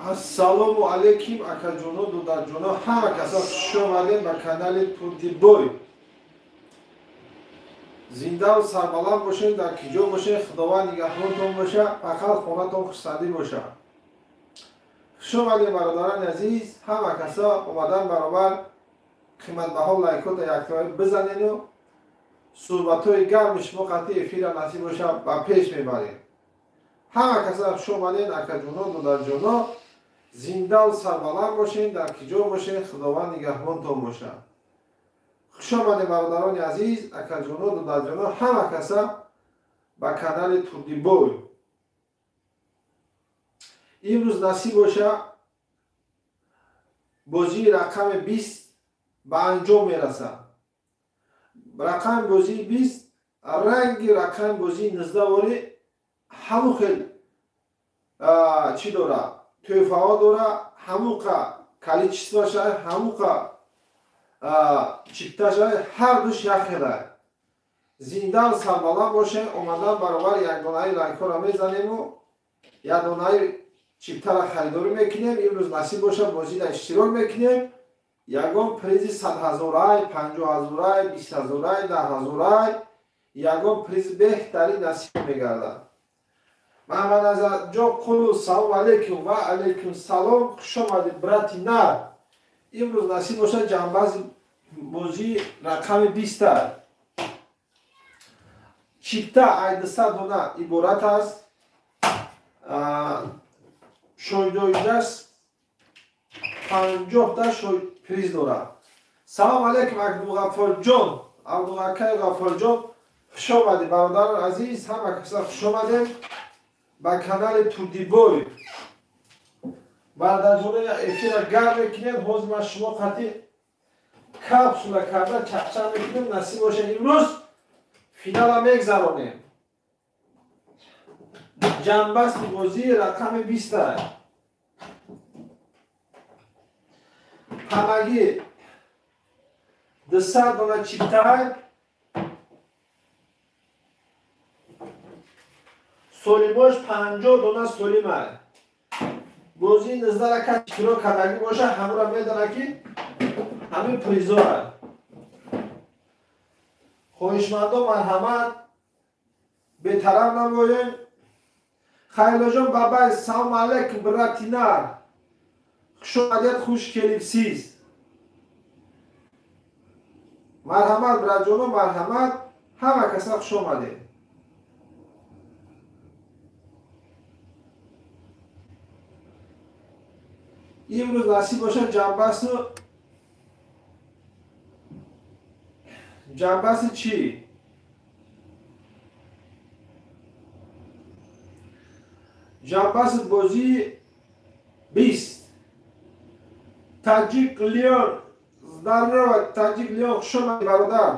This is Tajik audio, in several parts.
Ассалому алейкум, акаҷоно, додарҷоно, ҳама каса хуш омадем ба канали Турдибой. Зиндаву сарбаланд бошед, дар киҷо бошед, Худованд нигаҳбонтон боша, фақат хонатон хушсандӣ боша. Хуш омадем, бародарони азиз, ҳама каса омадан баробар қиматбаҳо лайкота яктои бизанену суҳбатҳои гарми шумо қатъи эфира насиб боша ба пеш мебарем. Ҳама каса хуш омадем, акаҷоно, додарҷоно, зиндаву сарбаланд бошед, дар киҷо бошед, Худованд нигаҳбонтон боша. Хуш омадем, бародарони азиз, акаҷоно, додарҷоно, ҳама каса ба канали Турдибой. Имрӯз насиб боша бозии рақами 20 ба анҷом мерасад. Рақами бозии 20 ранги рақами бозии 19 вори ҳамун хел чӣ дора, тӯҳфаҳо дора, ҳамуқа количествоша, ҳамуқа чипташа, ҳар душ як хела. Зиндаву сарбаланд бошем, омадан баробар якдонаи лайкҳоро мезанему якдонаи чиптара харидорӣ мекунем. Имрӯз насиб боша бозида иштирок мекунем. Ягон призи 100 000, 50 000, 20 000, 10 000, ягон приз беҳтарин насиб мегардад. Маҳмадназарҷон Қулу, салом алейкум. Ва алейкум салом, хуш омадед, брати нар. Имрӯз насиб бошад ҷанбази бозии рақами 20. Чипта ай 200 дона иборат аст. Шойдоидаш 50-та шой приз дорад. Салом алейкум, Абдуғаффорҷон, Абдуғакай Ғаффорҷон, хуш омадед, бародарон азиз, ҳама каса хуш омадем ба канали Турдибой. Бародарҷоно, эфира гарм мекунем. Ҳозир ман шумо қатъи капсула карда чақчақ мекунем. Насиб боша имрӯз финала мегзаронем. Ҷанбасти бозии рақами 20. Ҳамагӣ 200 дона чиптай, солимош 50 дона солимай. Бозии 19 рака иштирок кардагӣ боша, ҳамура медона, ки ҳамин призора. Хоҳишмандо, марҳамат, бетараф намоем. Хайруллоҷон бабай, салом алейкум, брати нар. Хуш омадед, хуш келибсиз. Марҳамат, братҷоно, марҳамат, ҳама каса хуш омадед. Имрӯз насиб бошад ҷанбасти чӣ? Ҷанбасти бозии 20. Таҷик Леон, здорово, Таҷик Леон, хуш омадед, бародар.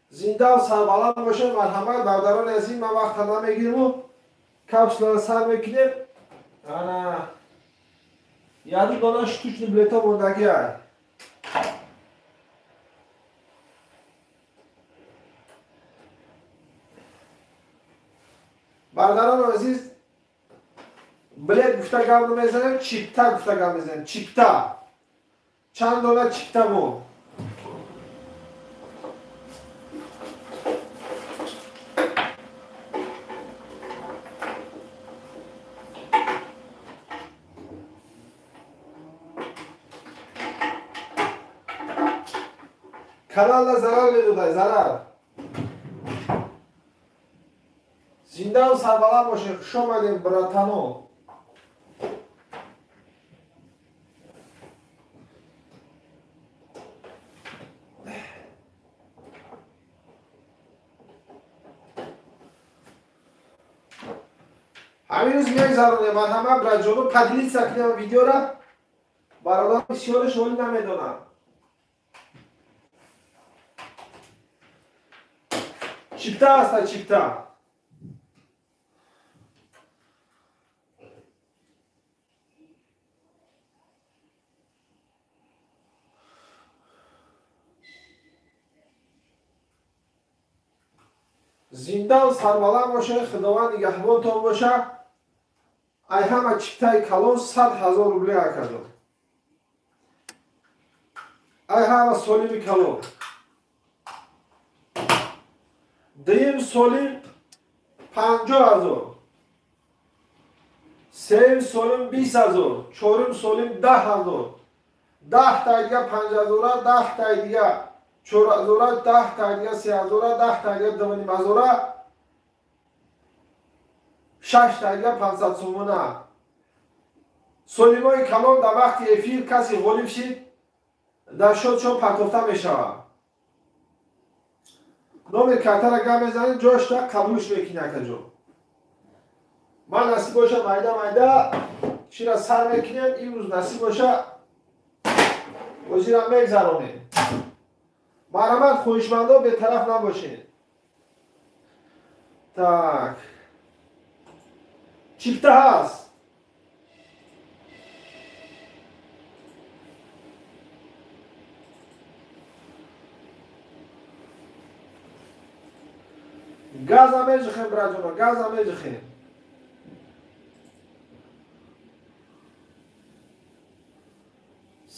Зиндаву сарбаланд бошед, марҳамат, бародарони азиз, ман вақта намегирму капсуларо сар мекунем. Ана яду дона штучный билета мондагиай. Бародарони азиз, билет гуфта гап намезанем, чипта гуфта гап мезанем. Чипта чанд дона чипта монд? Каналда зарар медодай, зарар. Зиндаву сарбаланд бошед, хуш омадем, братано. Ҳамин рӯз мегзаронем, марҳамат, братҷоно, поделиться кунем видеора. Бародар бисёреш оли намедонам. Чипта аста, чипта. Зиндаву сарбаланд бошед, Худованд нигаҳбонтон бошад. Ай ҳама чиптаи калон 100 000 рубле акаҷон. Ай ҳама солими калон. Дуюм солим 50 000. Сеюм солим 20 000. Чорум солим 10 000. 10 таи дига 5 000, 10 таи дига 4 000, 10 таи дига 3 000, 10 таи дига 2 500, 6 таи дига 500 сомона. Солимои калон дар вақти эфир касе ғолиб шид, дар шотшон партофта мешавад. Номер картара гап мезанед, ҷошта қабулш мекунӣ акаҷон. Ман насиб боша майда майда чира сар мекунем, имрӯз насиб боша бозира мегзаронем. Марҳамат, хоҳишмандо бетараф набошед. Так. Чипта ҳаст. Газа меҷихем, браҷоно, газа меҷихем.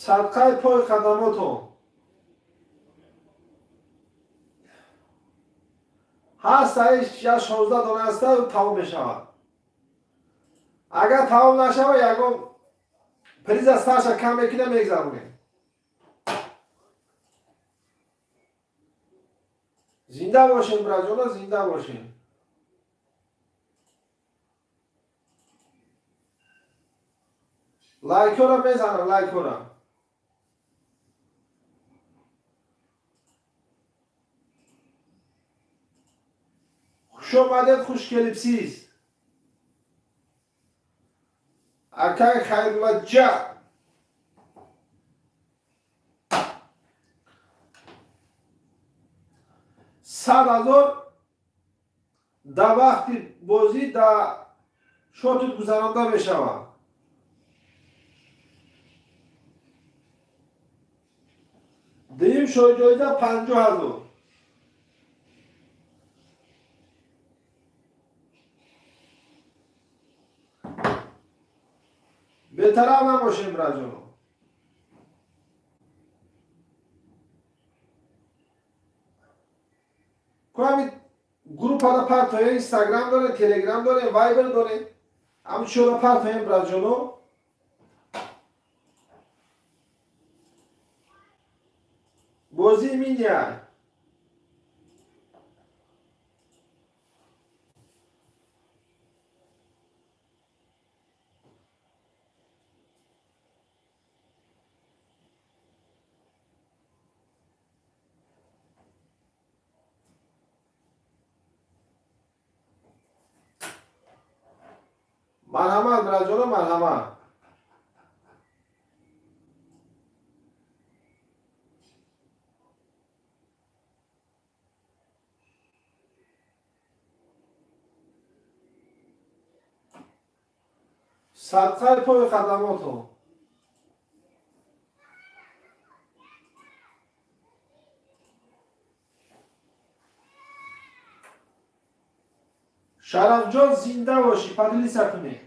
Садқаи пои хадамотон. Ҳаст аиш 16 дона ҳаста, тамом мешавад. Агар тамом нашавад, ягон приза сарша кам мекунем, мегзаронем. Зинда бошем, браҷоно, зинда бошем. Лайкҳоро мезанам, лайкҳоро. Хуш омадед, хуш келибсиз. Акай Хайруллаҷа. 100 000 дар вақти бозӣ дар шотут гузаронда мешавад. Дуюм шоҳҷоиза 50 000. Бетараф набошем, браҷоно. Ҳамин группада партоем, Инстаграм дорем, Телеграм дорем, Вайбер дорем. Ҳамин чиҳоро партоем, браҷоно. Бозии миния. Марҳамат, браҷоно, марҳамат. Садқаи пои хадамотон. Шарафҷон, зинда бошӣ, поделиться кунед.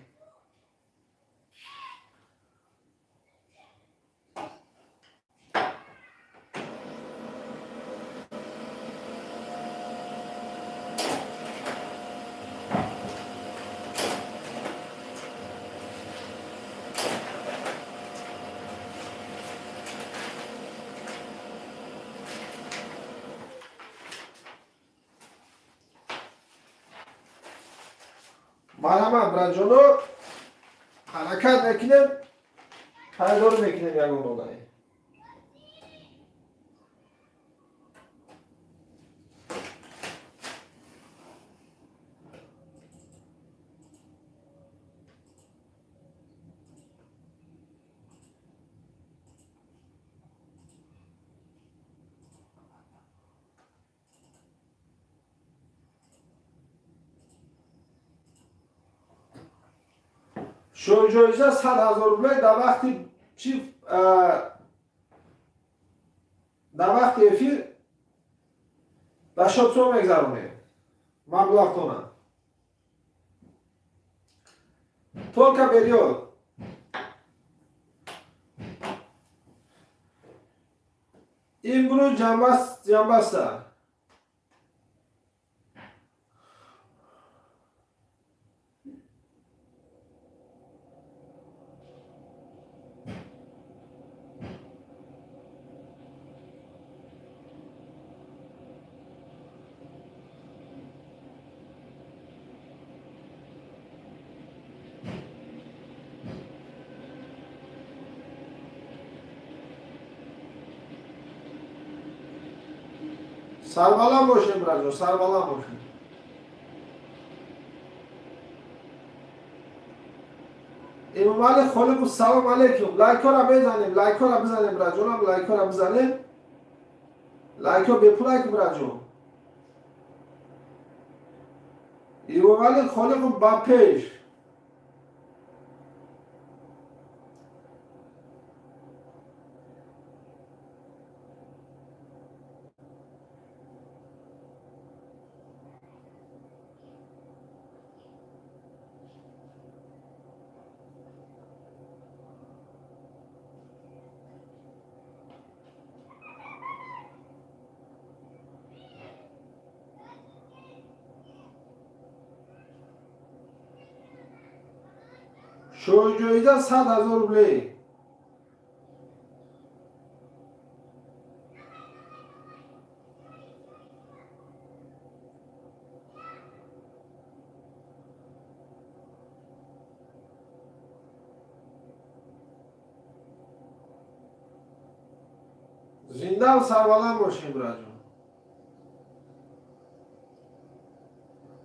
Марҳамат, браҷоно, ҳаракат мекунем, пайдор мекунем ягон одаме. Шоҳҷоиза 100 000 рубле дар вақти чи дар вақти эфир дар шотсо мегзаронем маблағтона. Только берёд. Имрӯз ҷанбаста. Сарбаланд бошем, браҷон, сарбаланд бошем. Эмомалӣ Холиқов, салом алейкум. Лайкҳоро мезанем, лайкҳоро бизанем, браҷонам, лайкҳоро бизанем. Лайкҳо бепулайк, браҷон. Эмомалӣ Холиқов ба пеш. Шоҳҷоиза 100 000 рублей. Зиндаву сарбаланд бошем, браҷон.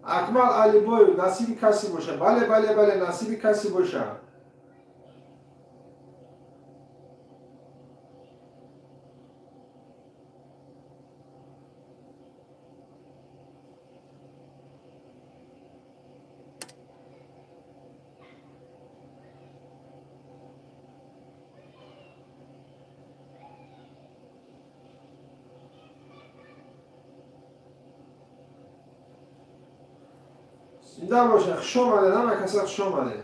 Акмал Алибоев, насиби касе боша. Бале, бале, бале, насиби касе боша. Зинда бошед, хуш омадед, ҳама каса хуш омадед.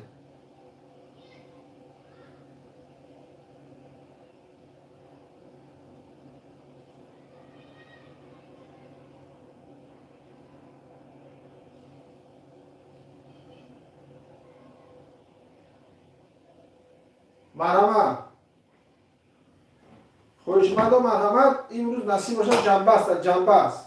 Марҳамат. Хоҳишмандо, марҳамат, имрӯз насиб бошад ҷанбаст, ҷанбаст.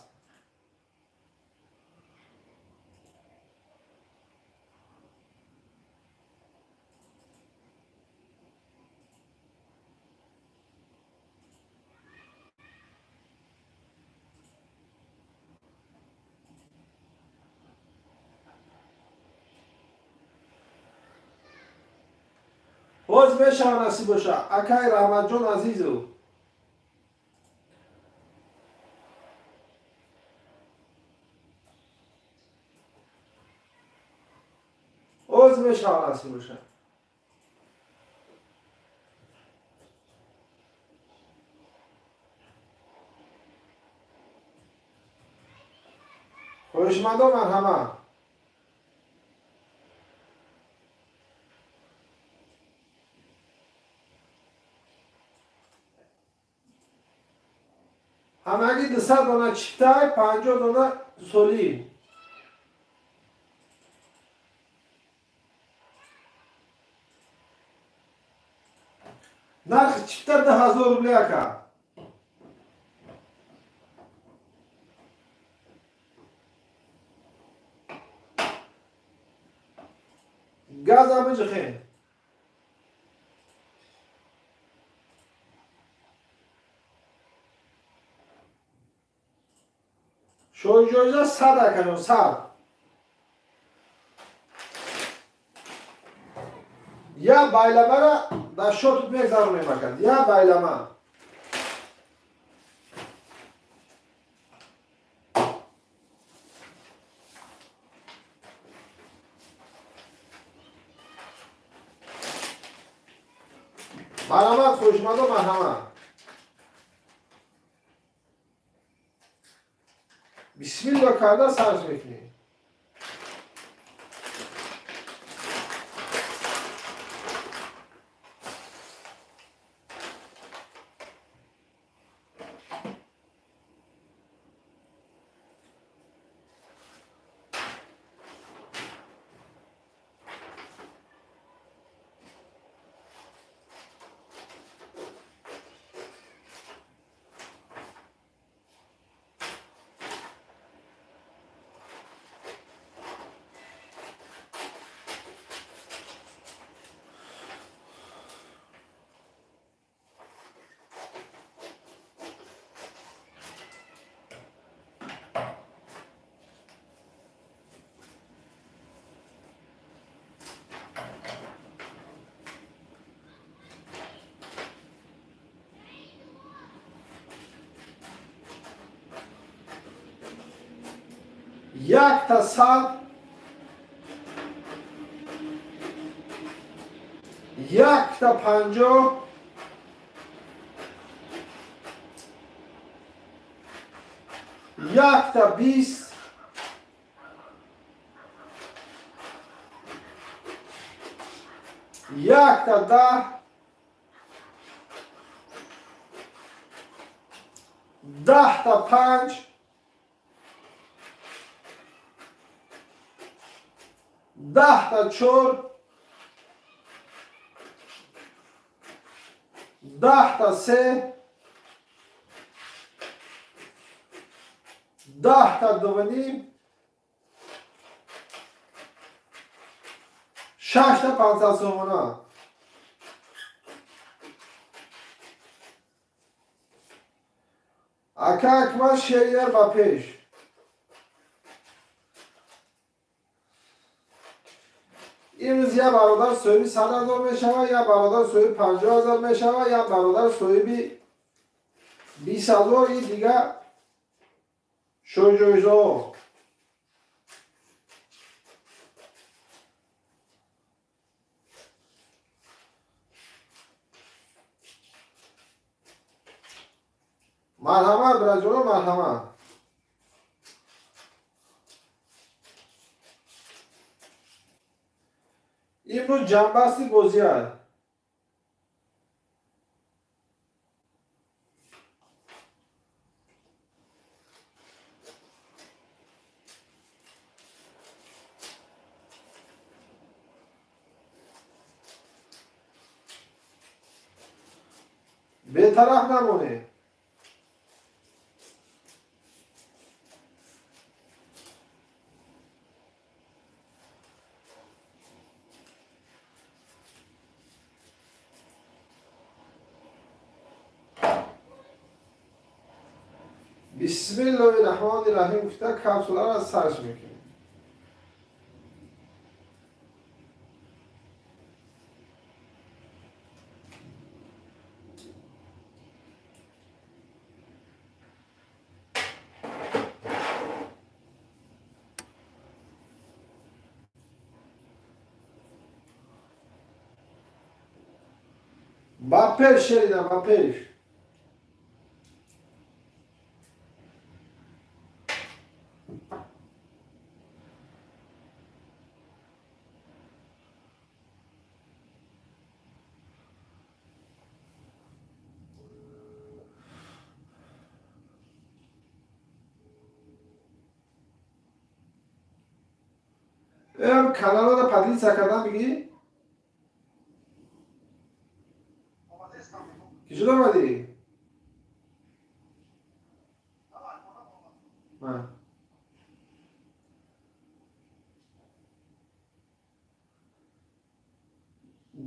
Боз мешава насиб боша. Акай Раҳматҷон Азизов. Боз мешава насиб боша. Хоҳишмандо, марҳамат. Ҳамагӣ 200 дона чиптай, 50 дона солӣ. Нархи чипта 2000 рублей, ака. Газа биҷихен. Шоҳҷоиза 100, акаҷон, 100. Я байламара дар шотут мегзаронем, ака. Я байлама. Марҳамат, хоҳишмандо, марҳамат. Бисмилла карда сарф мекунем. Якта 100, якта 50, якта 20, якта 10, 10 та 5, 10 та 4, 10 та 3, 10 та 2.5, 6 та 500 сомона. Ака Акмал шерияр ба пеш. Имрӯз як бародар соҳиби 100 000 мешавад, як бародар соҳиби 50 000 мешавад, як бародар соҳиби 20 000, и дигар шоҳҷоизаҳо. Марҳамат, бираҷоно, марҳамат. Имрӯз ҷамъбасти бозиаст. Бетараф намонед. Бисмиллоҳи раҳмони раҳим гуфта капсуларо аз сарш мекунем. Ба пеш, шерина, ба пеш. Каналро поделиться кардан бигӣ? Ки шуд омадӣ?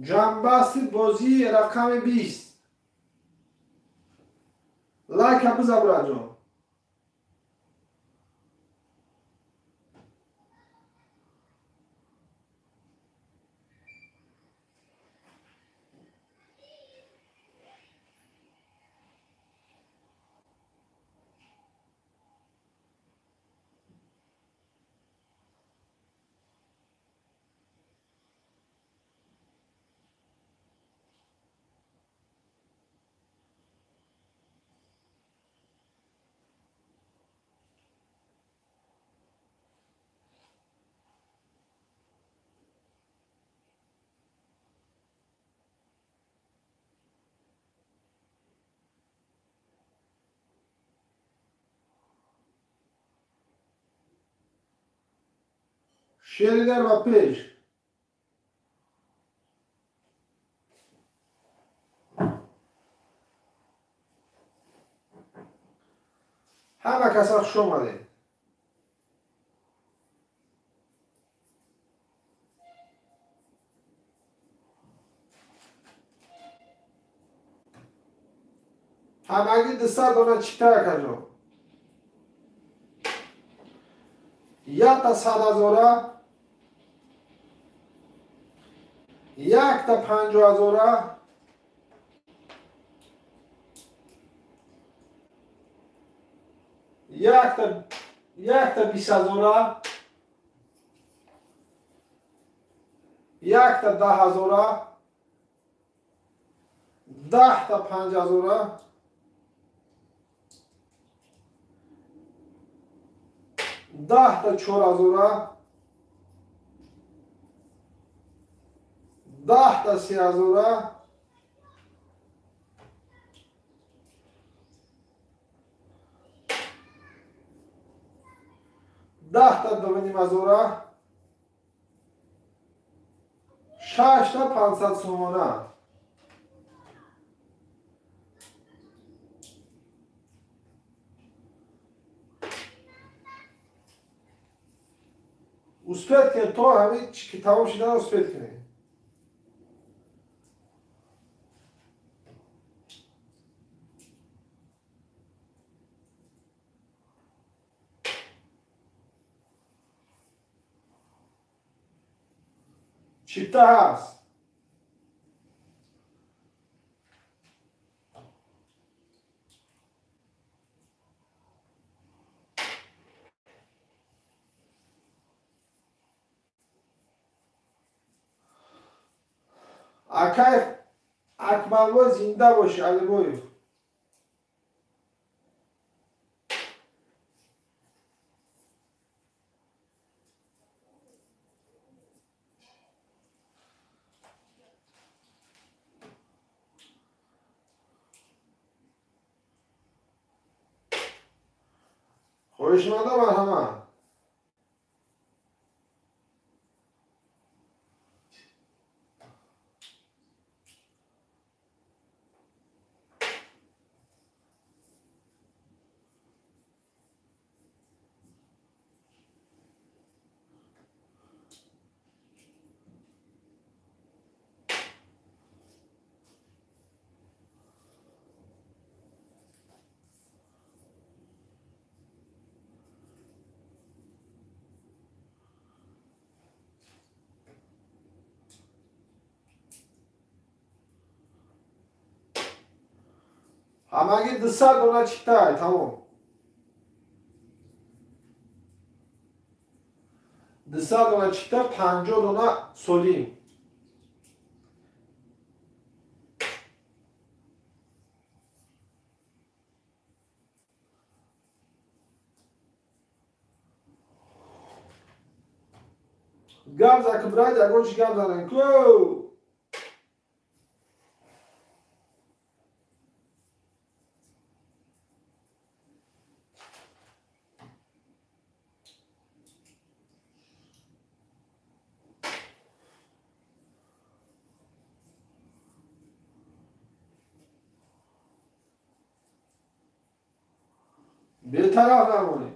Ҷамъбасти бозии рақами 20. Лайка биза, бураҷон. Шеридар ба пеш. Ҳама каса хуш омадед. Ҳамагӣ 200 дона чипта, акаҷон. Якта 100 ҳазора, якта 50 ҳазора, якта Якта 20 000, якта 10 000, 10 та 5000, 10 та 4000, 10 та 3000, 10 та 2500, шашта 500 сомона. Успеть кунед, то ҳамин ки тамом шидан, успеть кунед. Чипта ҳаст. Акай Акмалбой, зинда бошӣ, Алибоев. Хоҳишманда, марҳамат. Ҳамагӣ 200 дона чиптай, тамом. 200 дона чипта, 50 дона солим. Гап за ки, брат, ягон чи гап занем ку. Бетараф намонед.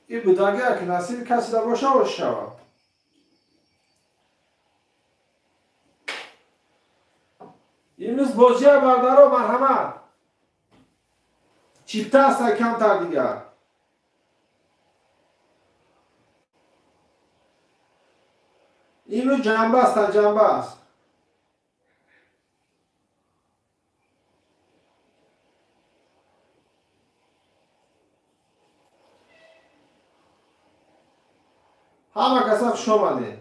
Ин будагия, ки насиби касе боша, ош шавад. Имрӯз бозия, бардаро, марҳамат. Чипта аста камтар дигар. Имрӯз ҷанба аста, ҷанба аст. Ҳама каса хуш омадед.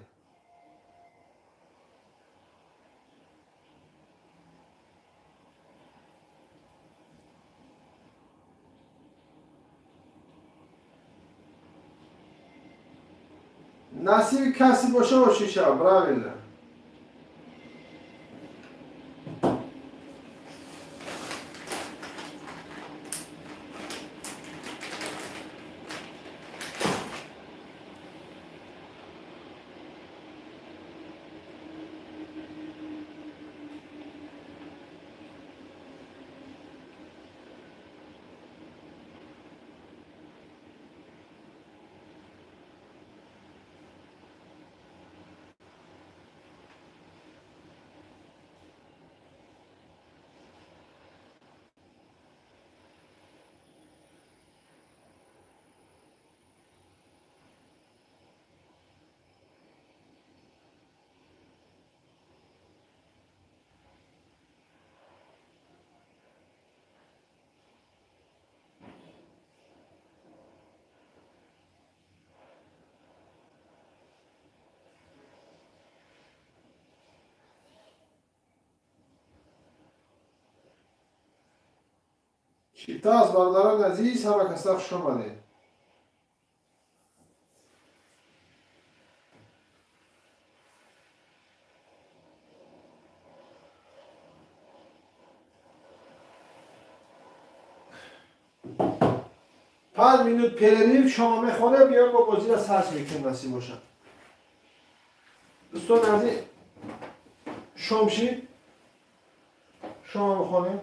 Насиби касе боша, оши шава, правильно. Чипта аст, бародарони азиз, ҳама каса хуш омадед. Панҷ минут перерыв, шома мехонем, биём бо бозиро сарс мекунем, насиб бошад. Дӯстони азиз, шом шид, шома мехонем.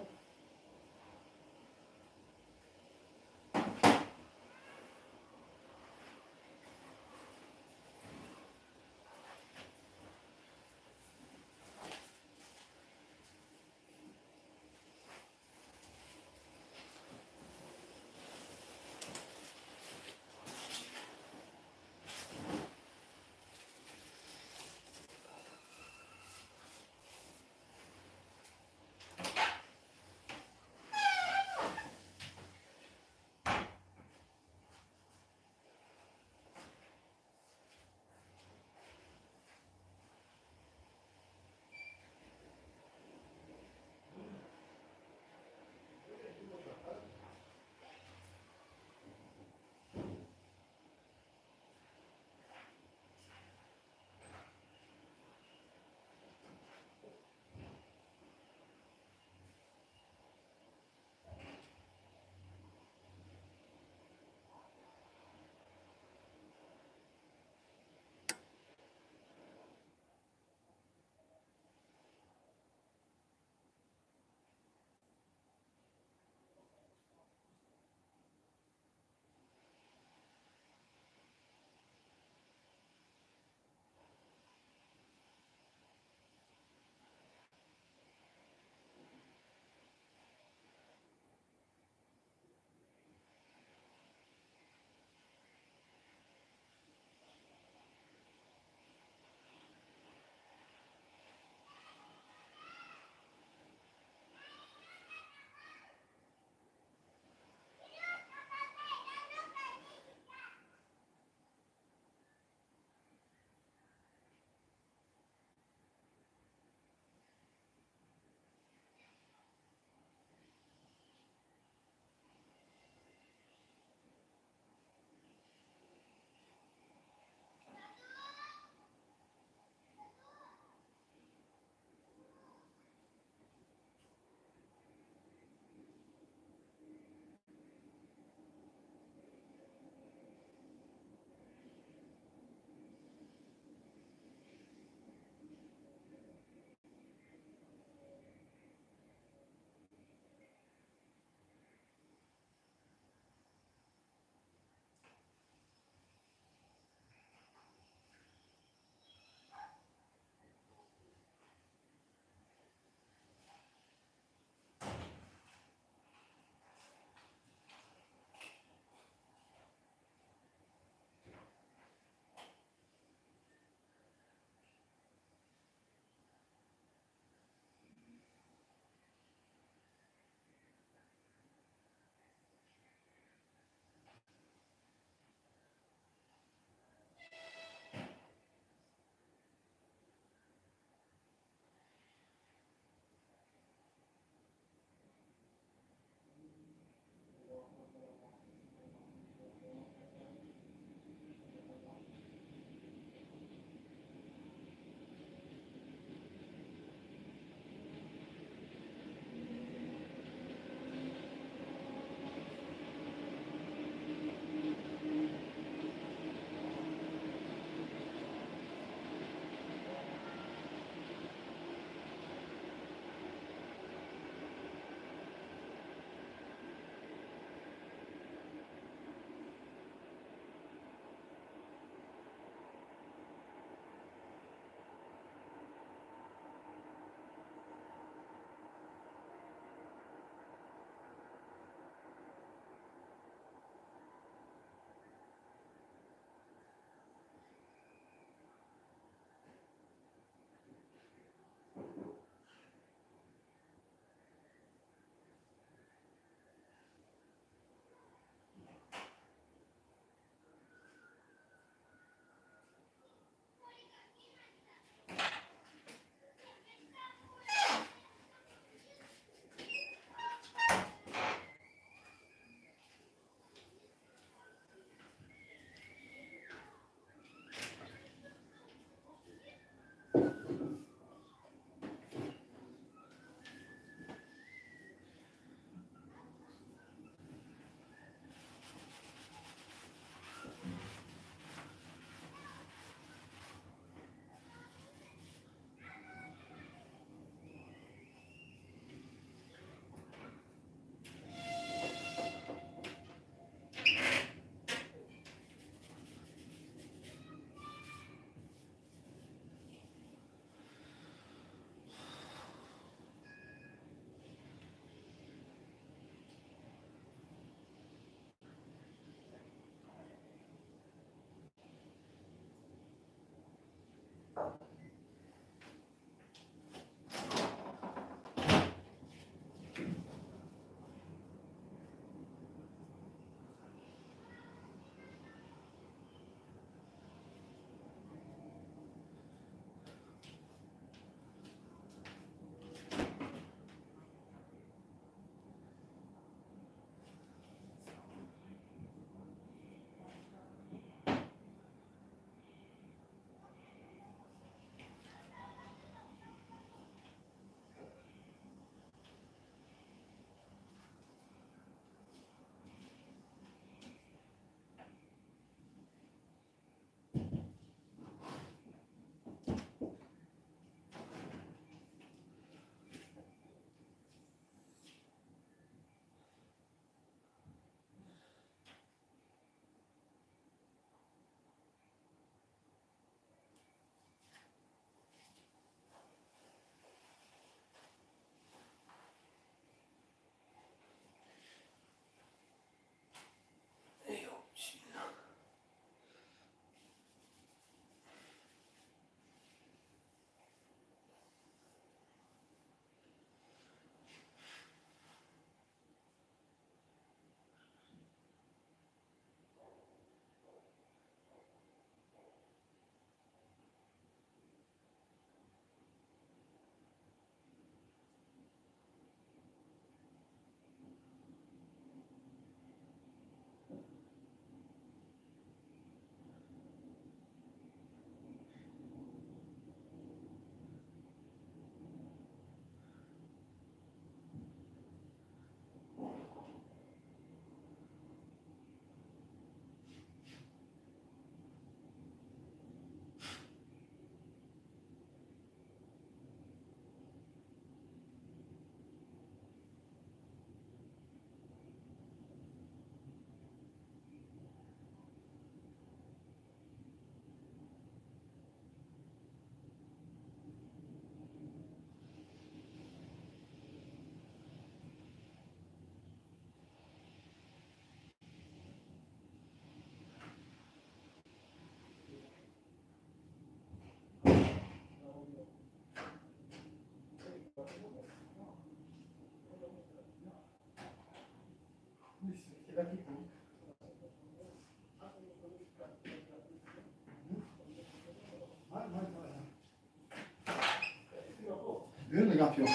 Гап ёк.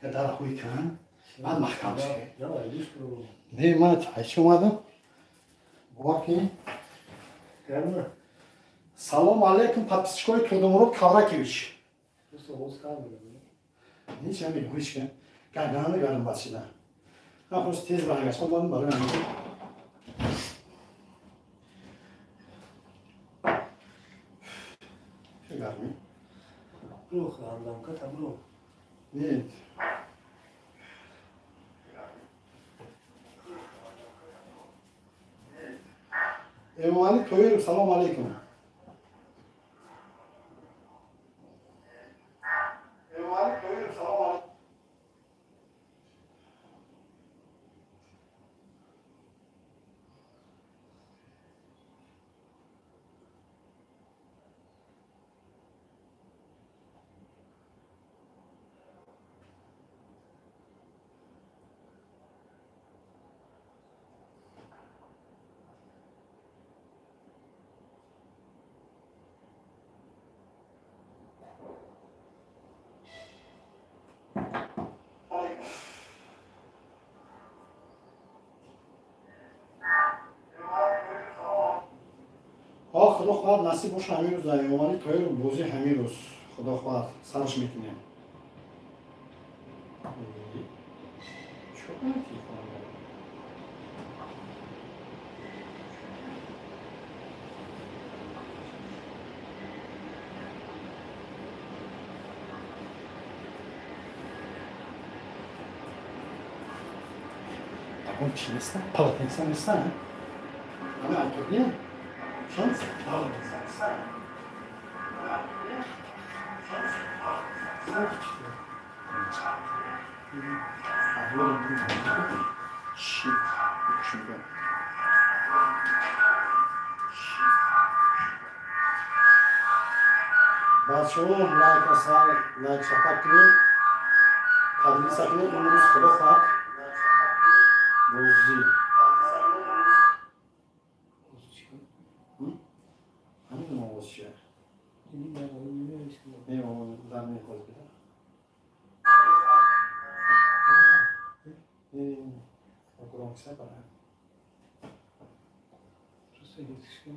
Дар хуй кан. Баъд маҳкам шуд. Не, ман чӣ омадам? Бовар кунед. Салом алейкум, подписчикои Турдумурод Кавракевич. Ҳеч намегӯ, ҳеч кам. Гардананда гарм бад шуда. Ман просто тез баргаштам, омадам барои ҳамин. Гармӣ. Нет. Эмомалӣ Тоиров, салом алейкум. Эмомалӣ Тоиров, салом алейкум. Худо хоҳад насиб боша ҳамин рӯз дар Эмомалӣ Тоиров бозӣ ҳамин рӯз. Худо хоҳад сараш мекунем. Ягон чи неста? Полотенца неста? Ами айтурдия? Шанс? Бачаҳо лайка сар лайк шапак кунед, поделиться кунед. Имрӯз худо хоҳад бозӣ. Ҳамин овоз чия? Не, дар мехоҳад бида. Не, громкость бара. Просто yetişkin.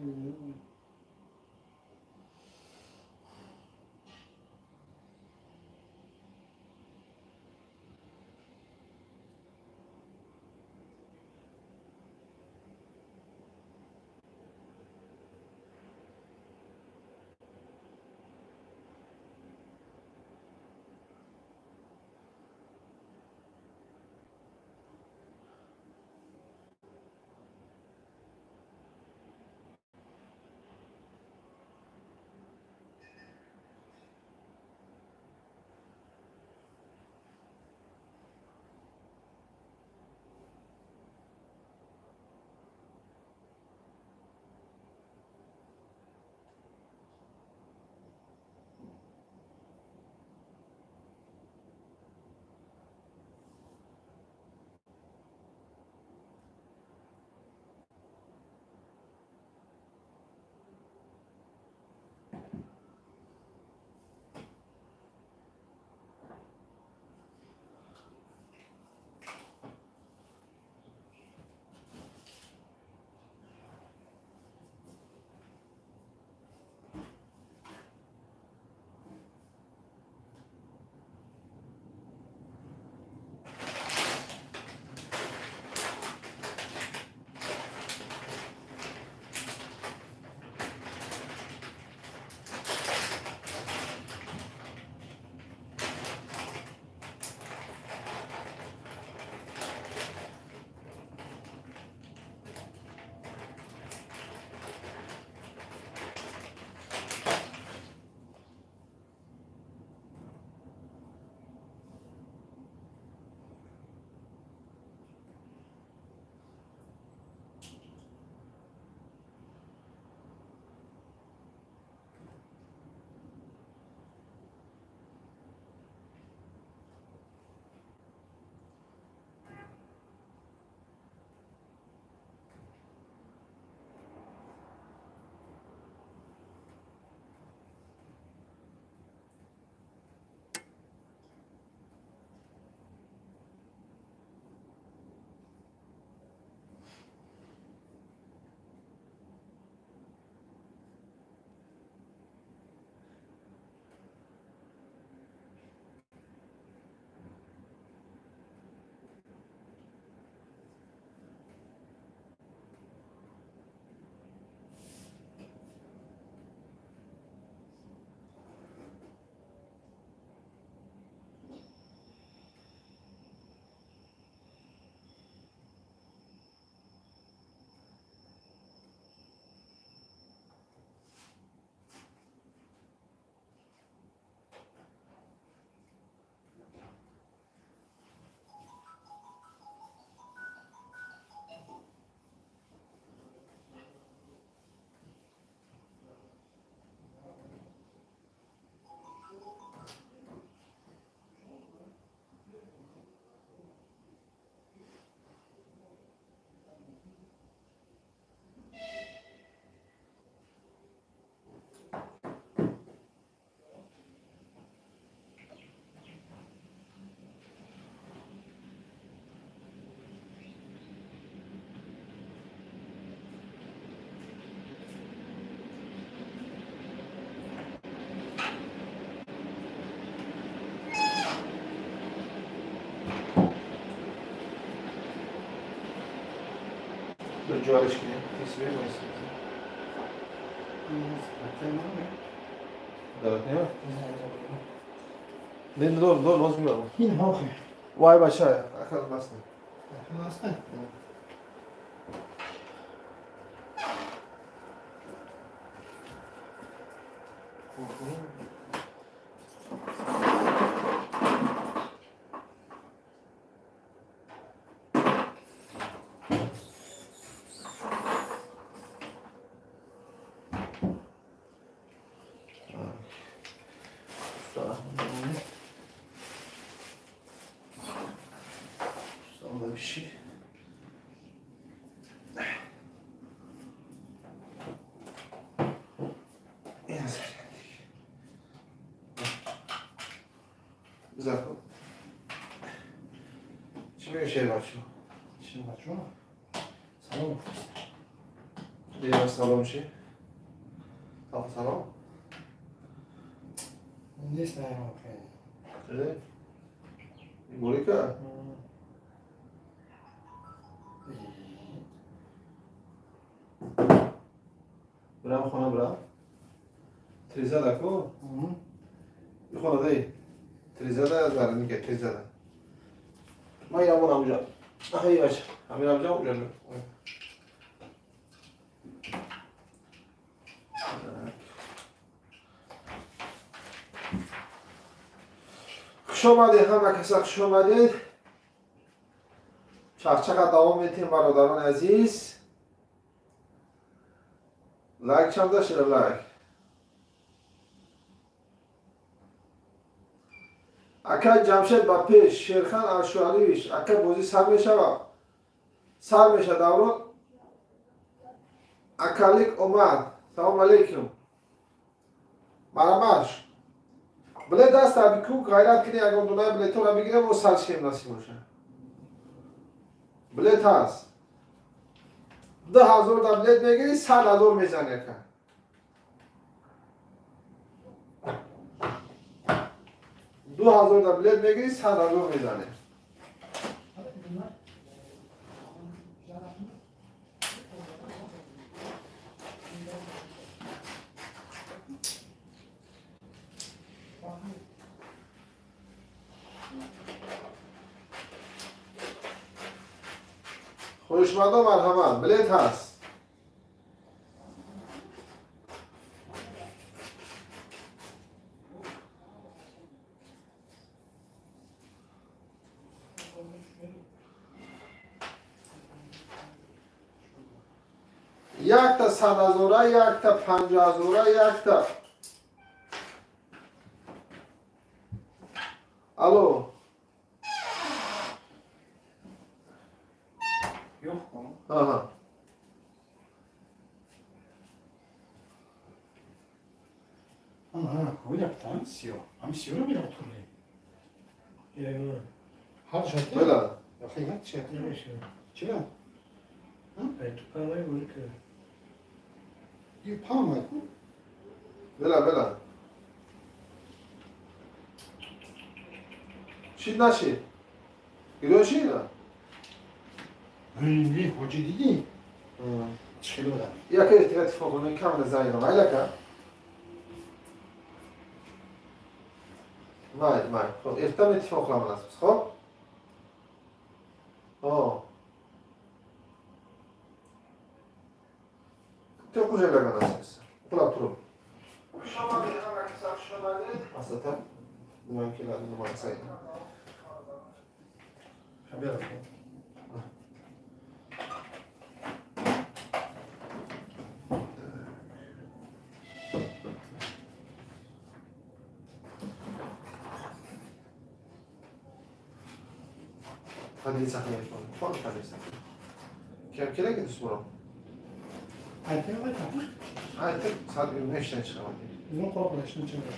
Ҷоялиш кунем. Не, дор, дор, боз мебарам. Ин ҳохе. Вай бача, акал басна. Басна? Чӣ мегӯ шербачо? Шербачо? Салом. Дигар салом чӣ? Салом? Нест наёхе. Э? Борика? Брам хона брам. Тризада ко? Хона дай. Тризада зараника тризада. Ман ямон амҷа. Ахи бача. Амир амҷа уҷа. Хуш омадед ҳама каса, хуш омадед. Чақчақа давом метем бародарони азиз. Лайк чанда шуда лайк. Ака Ҷамшед ба пеш, Шерхан Аршуалиевич, ака бозӣ сар мешавад. Сар мешавад даврон. Акалик омад. Салом алейкум. Марамаш. Билет даст абику, ғайрат кунӣ, ягон дунаи билетҳоро бигирем ва сар шем насиб боша. Билет ҳаст. 2000 да билет мегирӣ, 100,000 мезанӣ ака. 2000 да билет мегирӣ, 100,000 мезанӣ. Хушмандо марҳамат, билет ҳаст. Якта 100,000, якта 50,000, якта. Алло. Аҳа. Аҳа, куяктан сиё. Ам сиёро мерафт турли. Ҳар шарт. Бела. Хай чӣ? Чӣ? Бела, бела. Чӣ нашид? Гирён шид? Не, ҳоҷӣ дидӣ? Чӣ одам? Яке эҳтиёт иттифоқ кунем, кам назар майла ка? Май, май. Хоб, эртам иттифоқ qilaman biz, xo'p? О. To'qqiz nasibsiz. Uxlab turib. Xush omaded, hamma kasa xush omaded. Maslatan nima keladi, nima qilsak. Xabar. Hadi saqlayapman. Fon hadi saqla. Kam kerak edi so'roq. Aytib aytib. Aytib, soat 5dan chiqaman dedi. Uzun qo'rqilishni chiqar.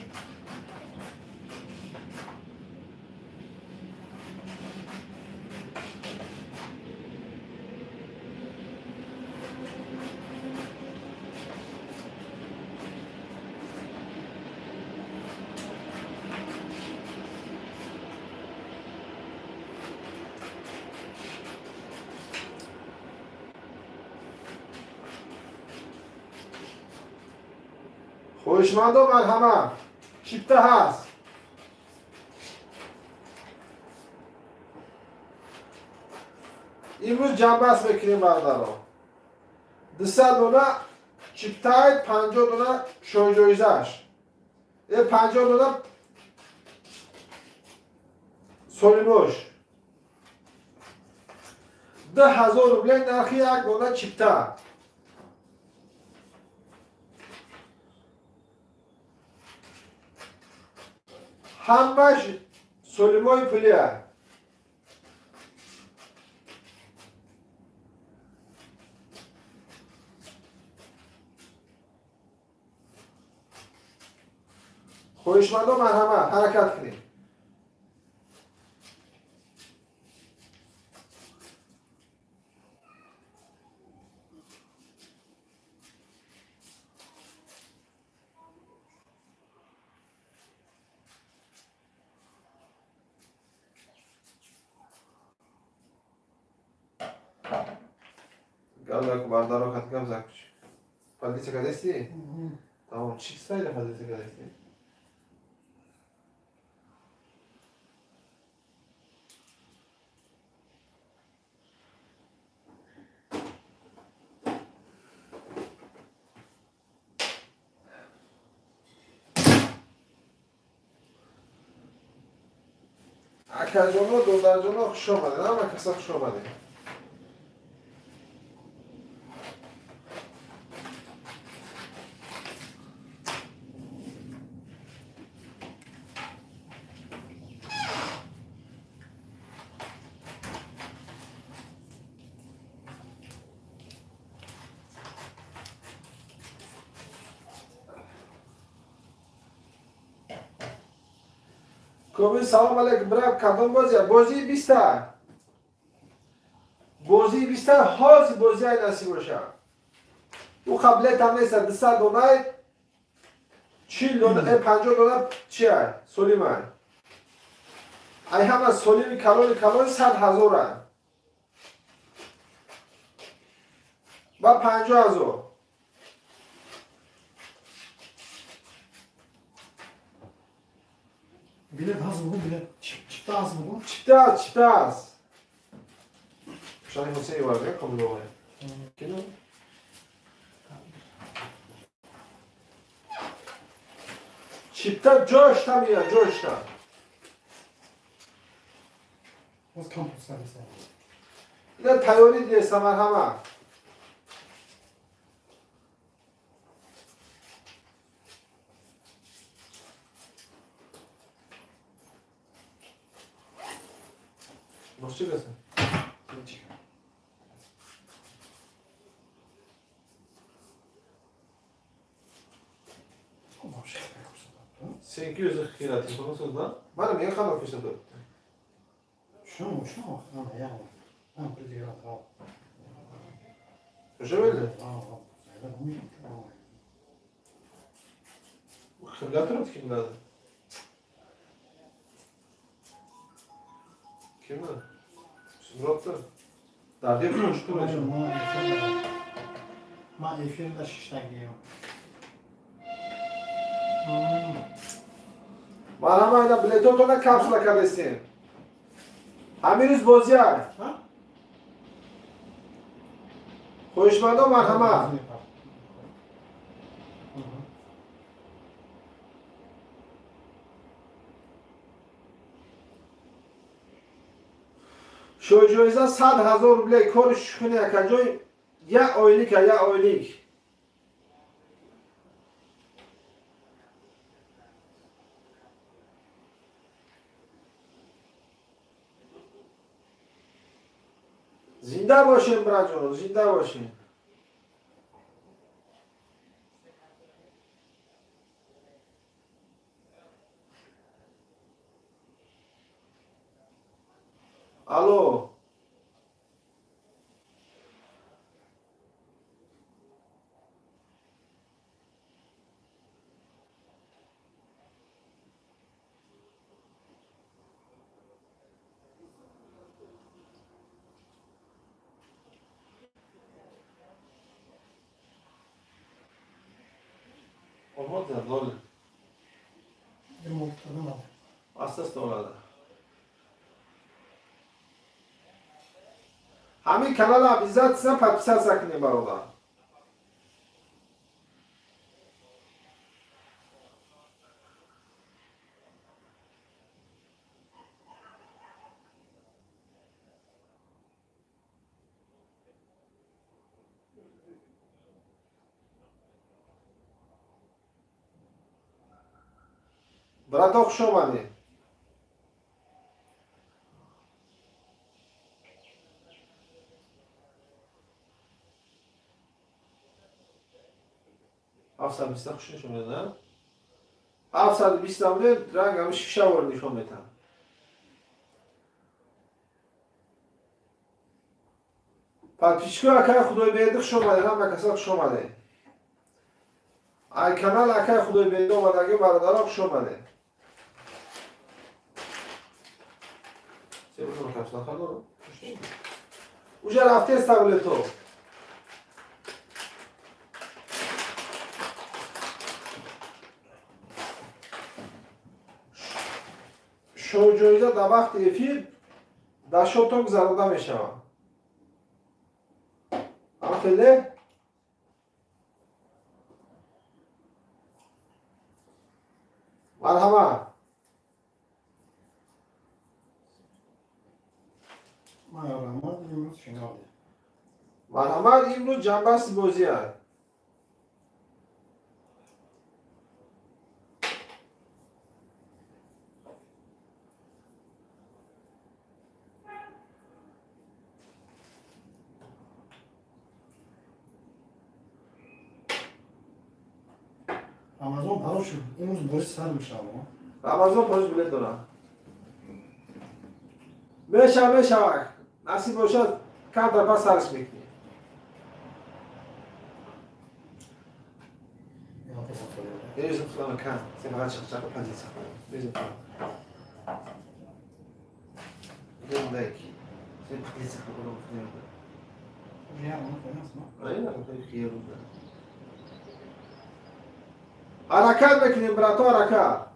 Хоҳишмандо марҳамат. Чипта ҳаст. Имрӯз ҷамъбаст мекунем бародаро. 200 дона чиптаи 50 дона шоҳҷоизааш. 50 дона солимош. 2000 рубле нархи як дона чипта. Ҳамаш солимои пулия. Хоҳишмандо марҳамат, ҳаракат кунед. Гап бардаро кат гап закуч. Полиция кадести? Тамом, чӣ сайда полиция кадести? Акаҷоно, додарҷоно, хуш омадед. Ҳама каса хуш омадед. Коми салом алейкум, брат, кадом бозия? Бозии 20. Бозии 20 ҳозир бозияй насиб боша. Ӯ қаблият ҳам нест, 200 донай 40 дона, 50 дона чия? Солимай. Ай ҳама солими калони калони 100 ҳазора. Ба 50 ҳазор. Билет ҳаст бугун, билет чипта ҳаст бугун? Чипта ҳаст, чипта ҳаст. Шани Ҳусейн варда, Комилова. Кино? Чипта ҷошта меяд, ҷошта. Боз кам пурсадеса. Ина тайёрӣ диеста марҳамат. Nasıl çıkasın? Sen 200 lira telefonu lan. Bana niye kadar fırsat oldu? Şu, ama ya. Ben bir lira al. Öyle mi? Kimler kimler? Kimler? Murat'ta. Dardiya konuştu mu? Ман эфирда шиштагием. Марҳама, ина билетотона капсула кардестем. Ҳамин рӯз бозия. Хоҳишмандо марҳамат. Шоҳҷоиза 100 ҳазор рубле кори шукуни акаҷой як ойлика, як ойлик. Зинда бошем, браҷоно, зинда бошем. Алло. Вот за 0. Asta oladi. Ҳамин канал обязательно подписаться кунем, бародар. Брато, хуш омадед. 720 хуш нишон медад. 720 намуде ранг ҳами шишавор нишон метаҳад. Подписчикои акаи Худойбердӣ хуш омадед, ҳама каса хуш омадед. Ай канал акаи Худойбердӣ омадаги бародаро хуш омадед. Уже рафтест таблето. Шоуҷоиза дар вақти эфир дар шотон гузаронида мешавад. Амхеле? Марҳамат. Марҳамат, имрӯз финал. Марҳамат, имрӯз ҷанбасти бозӣ аст. Рамазон паро шуд. Имрӯз бозӣ сар мешавад. Рамазон парош билет дорад. Мешава, мешава. Насиб бошад, камтар пас сарш мекунем. Ҳаракат мекунем, брато, ҳаракат.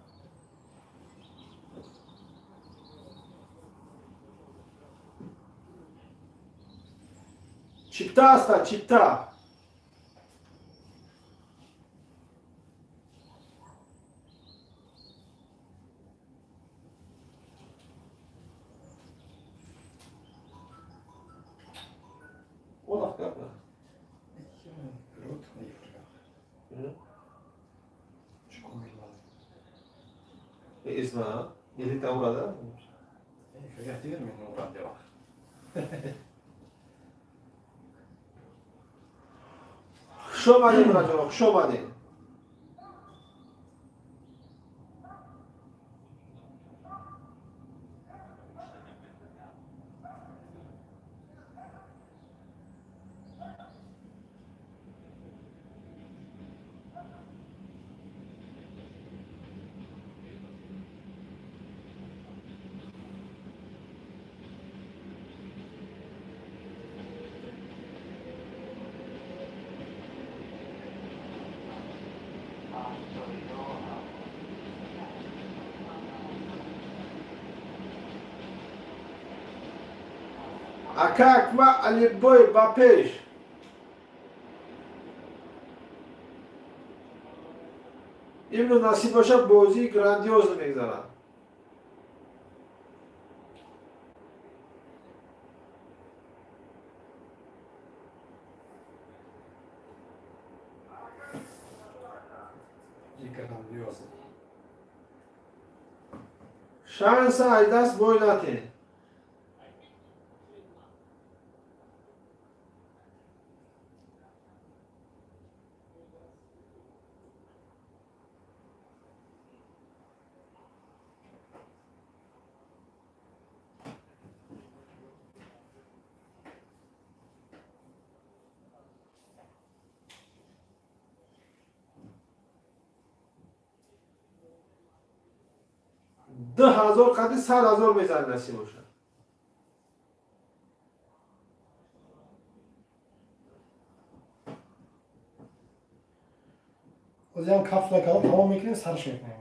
Чипта аста, чипта. Хуш омадед, браҷон, хуш омадед. Ака Акма Алибой ба пеш. Имрӯз насиб бошад, бозии грандиозно мегзарад. Шанса аз даст бой натен. 2000 қади 100,000 мезанад насиб бошад. Озиам капсула кардам, тамом мекунем, сарш мекунем.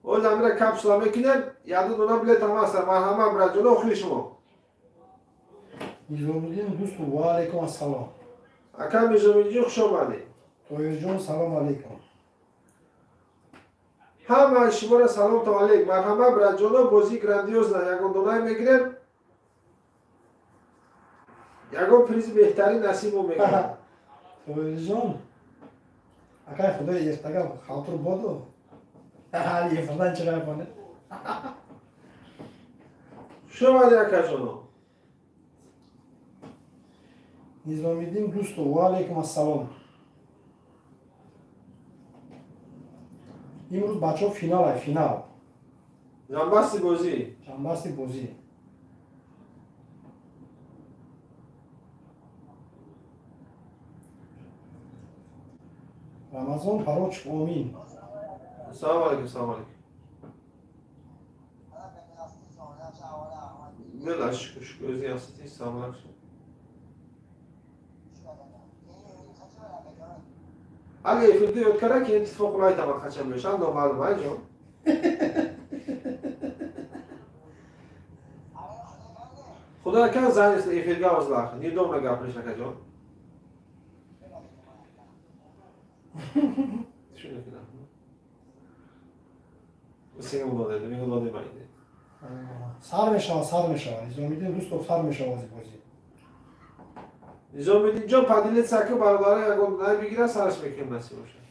Оз амира капсула мекунем, яду дона билет ҳама аст. Марҳамат браҷоно, охири шумо. Низомиддин дӯсту, ва алайкум ассалом. Ака Низомиддин, хуш омадед. Тоирҷон, салом алайкум. Ҳама шуморо салом то алейк. Марҳамат браҷоно, бозии грандиозна, ягон донае мегирем. Ягон призи беҳтарин насибо мекунад. Тоирҷон, акай худои ертага халтур боду. Ефрдан чиқай фоне. Хуш омадед акаҷоно. Низомиддин дӯсту, ва алайкум ассалом. Имрӯз бачаҳо финал ай, финал. Ҷанбасти бозӣ. Ҷанбасти бозӣ. Рамазон парочк, омин. Салом алейкум, салом алейкум. Бела, шукр, шукр, o'zing yaxshisiz, салом алейкум. Ага эфирда o'tkara, keyin telefon qilib aytaman qachon bo'lishi, ham noma'lum, ayjon. Xudo aka занят efirga ovozlar, недобро gapirish akajon. Senga ulo dedi, menga ulo demaydi. Сар мешава, сар мешава. Низомиддин дӯстов сар мешава бозӣ. Низомиддин ҷон поделиться ки бародари ягон най бигира сараш мекунем насиб бошад.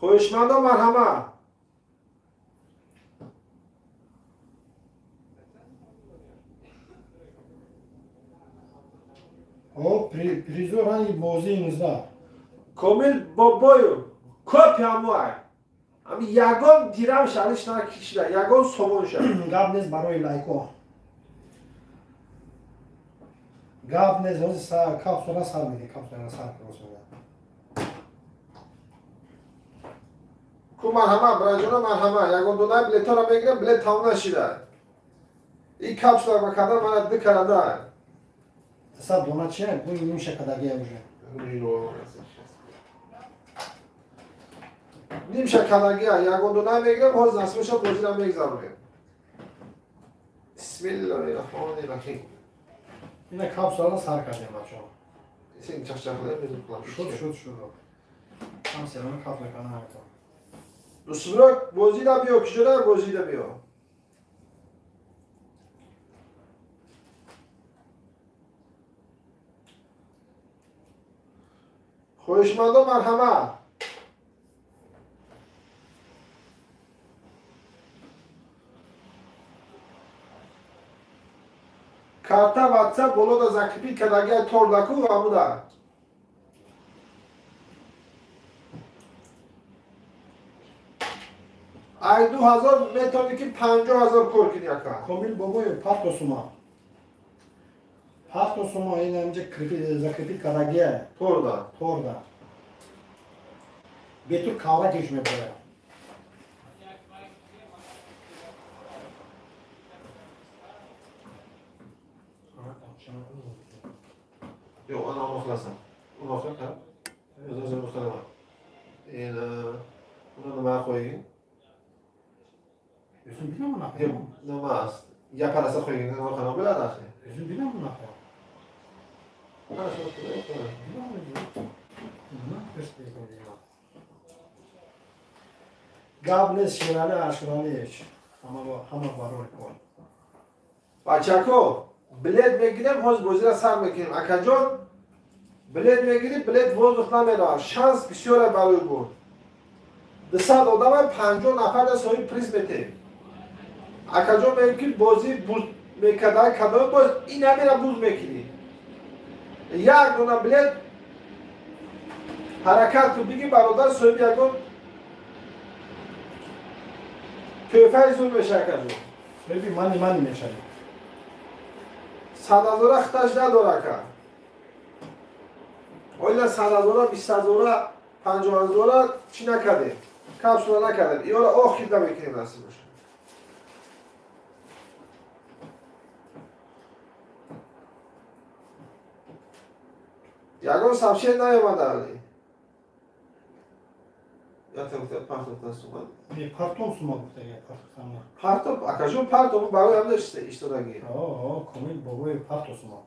Хоҳишмандо марҳамат. О, призо ранги бозии 19. Комил Бобоев, копия муай. Ами ягон дирам шалиш накишида, ягон сомон ша. Гап нест барои лайко. Гап нест, ҳозир капсула сар медиҳ, капсула сар мекунад. Ку марҳамат, браҷоно марҳамат, ягон дона билетҳоро мегирам, билет тамом нашида. Ин капсула макарда мана ду карада. Сад дона чия? Гӯй нимша кадагия уже. Нимша кадагия, ягон дона мегирам, ҳозир насиб бошад бозиро мегзаронем. Бисмиллоҳи раҳмони раҳим. Ина капсуларо сар кардем бачаҳо. Сен чахчахлар мезун қилам. Шуд, шуд, шуд. Ҳам серона капсула кардан наметавонам. Дӯстбирок, бозида биё, киҷода бозида биё. Хоҳишмандо марҳамат. Карта WhatsApp болода закрепить кардагиа тордаку амуда. Ай 2000 метавонӣ ки 50,000 кор кунӣ ака. Комил Бобоев, парто сума. Парто сума ин инҷа закрепить кардагиа. Торда. Торда. Бетур кавра кеш мебарад. Yo'q, ana uni qilasan. Uni qil, ha. O'zim qilaman. Endi uni nima qo'ygin? O'zim bilaman unaqa. Nima? Yaparasa qo'ygin, nima qanaqa bo'ladi axir? O'zim bilaman unaqa. Gap нест, Шерали Ашуралиевич. Ҳама барори кор. Бачако, билет мегирем, ҳозир бозиро сар мекунем. Акаҷон, билет мегирӣ, билет воздух намеравад. Шанс бисёре барои бурд. 200 одама 50 нафар соҳиби приз метем. Акаҷон мегӯ ки бозӣ буз мекарда, кадом боз ин ҳамира буз мекунӣ. Як дона билет ҳаракат кун, биги бародар соҳиби ягон тӯҳфаи зур меша акаҷон. Соҳиби мани мани мешавӣ. 100,000 хиташ надора ака. Оила 100,000, 20,000, 50,000 чӣ накардем? Капсула накардем. Иёра охир намекунем насиб бошад. Ягон сообщение наёмада али. Я партофтан сумад. Не, партом сумад гуфта, я партофтан. Партоф, акажун партоф барои ҳам иштодаги. О, комил бобои парто сумад.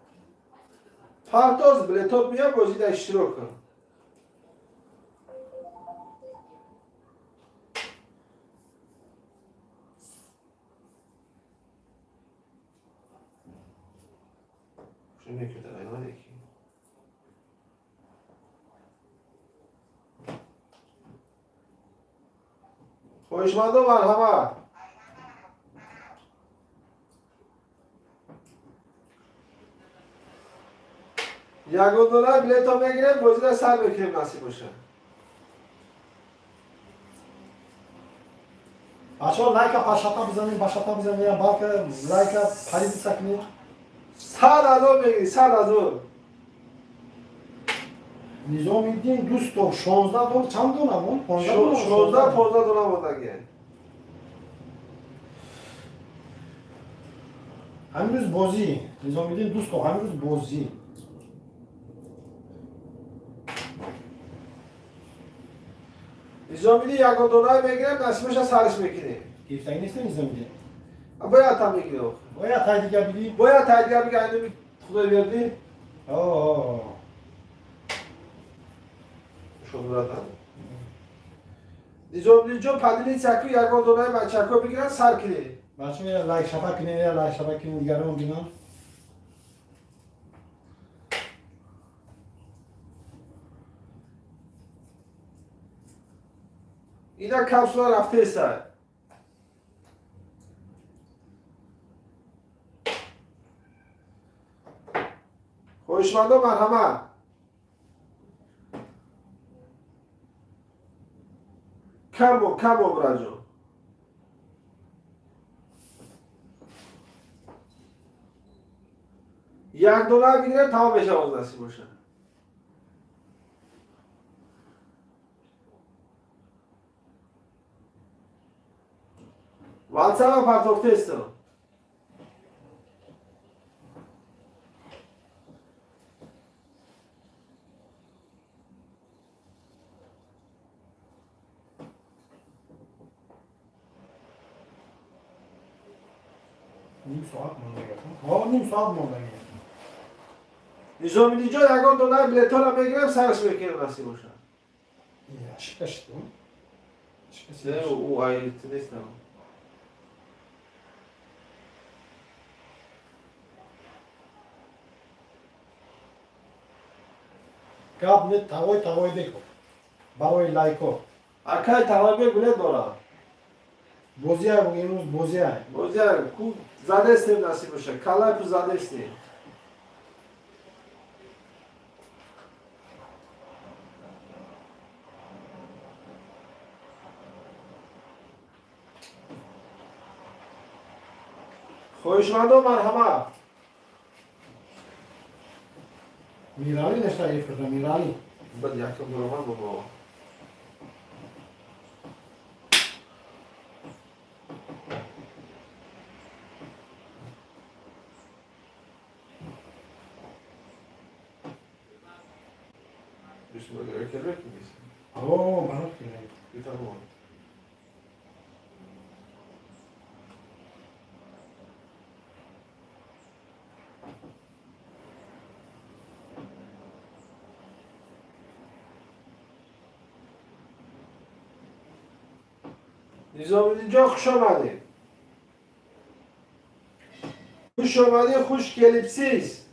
Партоз билетот мия бозида иштирок кун. Хоҳишмандо марҳамат. Ягон дона билето мегирем, бозида сар мекунем, насиб боша. Бачаҳо лайка пашата бизанем, башата бизанем, балка лайка паридиса кунем. 100,000 мегири, 100,000. Низомиддин Дустов 16 дона чанд дона мон? 16 15 дона мондаги. Ҳамин рӯз бозӣ. Низомиддин Дустов ҳамин рӯз бозӣ. Низомиддин ягон дона мегирем, насибаша сарш мекунем. Гирифтагӣ нест Низомиддин? Бояд там мегирем. Бояд тай дига бигӣ? Бояд тай дига бигӣ, айнами Худой берди. О. Низомиддинҷон поделиться ку ягон донаи бачако бигиранд, сар кунед. Бачаҳо я лайк шапа кунед, я лайк шапа кунед, дигарон бинанд. Ина капсула рафтеса. Хоҳишмандо марҳамат. Камо, камо, браҷон. Як дона бигирем, тамом мешавад, насиб бошад. Ватсапа партофтестам. Ним соат мондаги. Ҳо, ним соат мондаги. Низомиддинҷон ягон донаи билетҳоро мегирем, сарш мекунем, насиб бошад. Шикашт. Не, ӯ айти нестам. Гап не тавой тавой беко. Барои лайко. Акай тавой билет дорад. Бозия имрӯз бозия. Бозия ку задестем, насиб бошад. Калай пу задестем. Хоҳишмандо марҳамат. Мирали нешта гирифта, Мирали. Бад якум дуроман бобо. О, барот кирем. Низомиддинҷон хуш омадед. Хуш омадед, хуш келибсиз.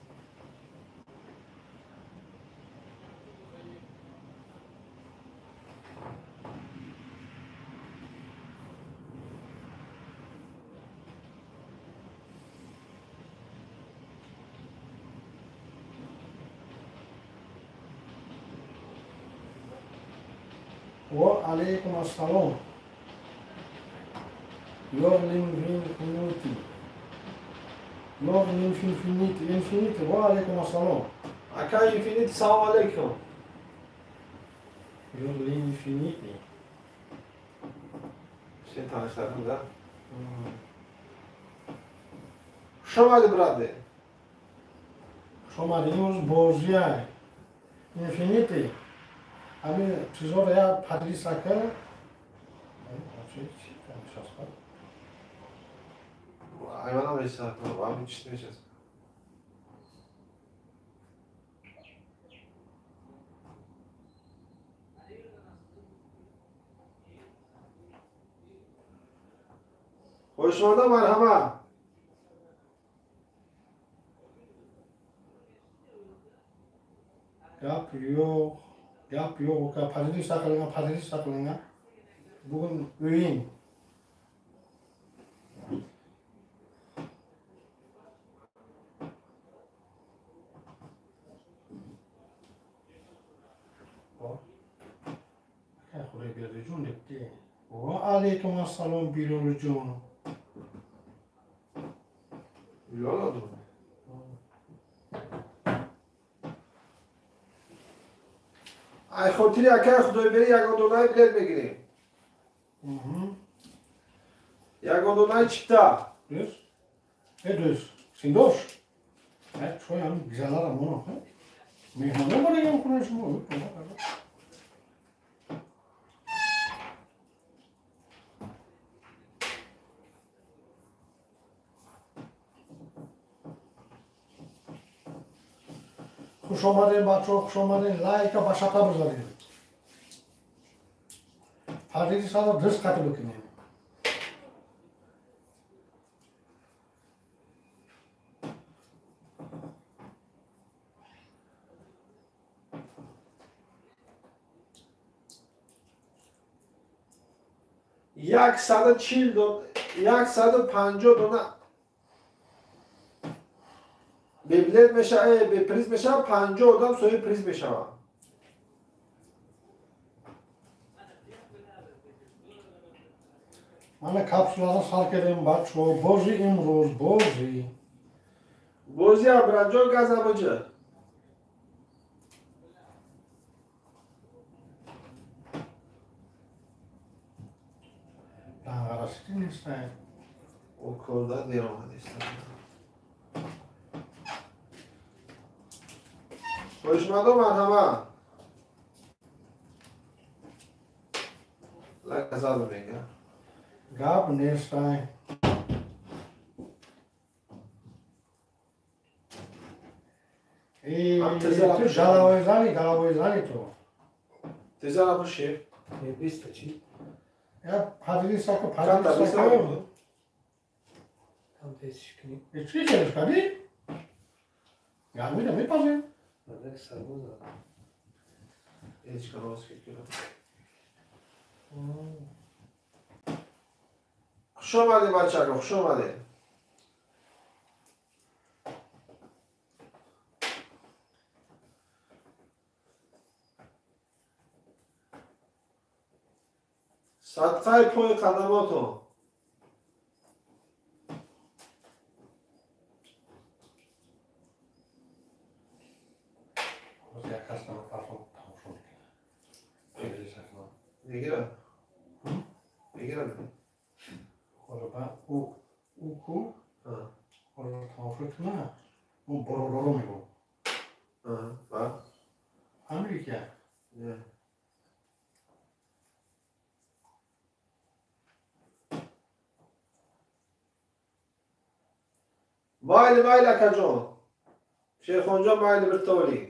Ва алайкум ассалом. Йорлин Инфинити. Йорлин Инфинити. Инфинити. Ва алайкум ассалом. Акай Инфинити, салом алейкум. Йорлин Инфинити. Сен таныштардым да? Хуш омадӣ, браде. Хуш омадӣ. Имрӯз бозия. Инфинити. Ҳамин чизоро я падрисака. Айвана мешавад, ҳамин чиз мешавад. Хоҳишманда марҳамат. Гап yo'q, gap yo'q uka. Поделиться qilingan, поделиться qilingan. Bugun o'yin. Xudoyberdijon debdi. Va alaykum assalom Biloljon. Bilol odam. Ай хотири акай Худойбери ягон донаи билет мегирем. Ягон донаи чипта. Дӯст? Э дӯст. Синдош. Э чой ҳам гизалара моно. Меҳмоно борагам хонаи шумо. Хуш омадем бачаҳо, хуш омадем. Лайка ба шақа бизанем. Поделиться дӯст қатӣ бикунем. 140 150 дона бе билет мешава, бе приз мешава, 50 одам соҳиби приз мешаванд. Мана капсуларо сар кардем бачаҳо. Бозӣ имрӯз, бозӣ. Бозӣ Абранҷон газабоҷа. Данғарасидӣ нестем. О корда дер омадистам. Хоҳишмандо марҳамат. Лайка зада мега. Гап нестай. Ту головой зани, головой зани ту. Теза набоши. Биста чӣ? Я поделиться, поделиться. Там тезиш кунӣ. Чӣ хелеш кардӣ? Гармида мепазем. Мардак сарбоза. Ҳеҷ кароз фикр. Хуш омадед бачако, хуш омадед. Садқаи пои қадамотон. Мегирад? Мегирад? Уку тамошо куна, он боролоро мегӯ. Фаҳмидӣ ки? Майли, майли акаҷон. Шерхонҷон майли birta oling.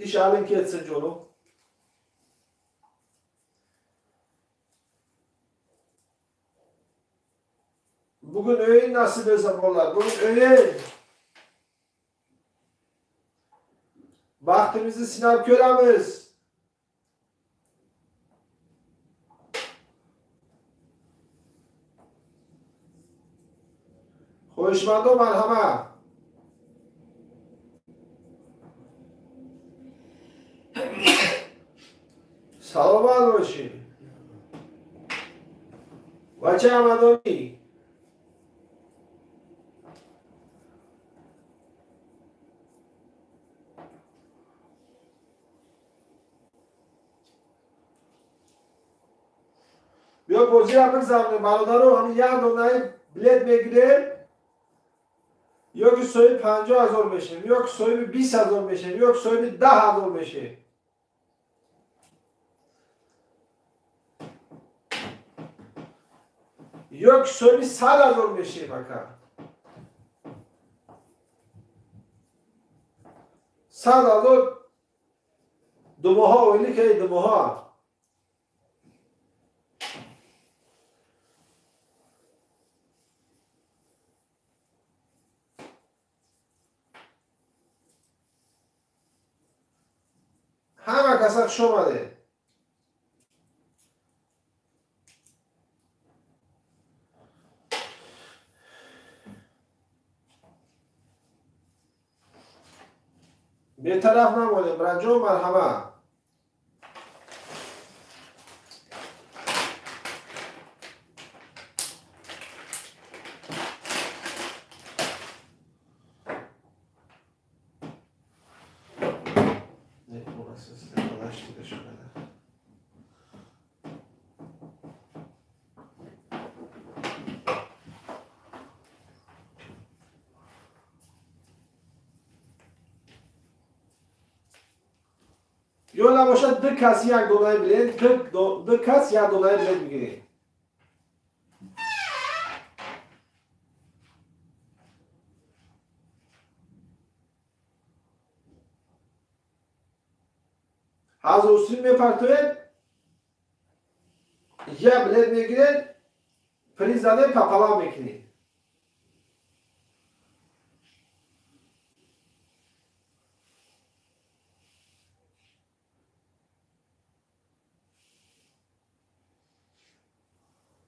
Ish alin ketsin jo'nim. Bugun o'yin nasib bo'lsa bolalar, bugun o'yin. Baxtimizni sinab ko'ramiz. Хоҳишмандо марҳамат. Саломат бошед. Бача Амадонӣ. Биё бозиро бигзаронем бародаро, ҳамин як донаи билет мегирем ё ки ки соҳиби 50 000 мешем, ё ки соҳиби 20 000 мешем, ё ки соҳиби 10 000 мешем. Ё ки соҳиби 100 000 мешем, ака. 100 000 2 моҳа оилӣ ки 2 моҳа. Ҳама каса хуш омадед. Бетараф намонем, раҷо, марҳамат. Ё набошад, ду кас як донаи билет, ду кас як донаи билет мегирем. 1000 сум мепартоед, як билет мегиред, приз заде пополам мекунед.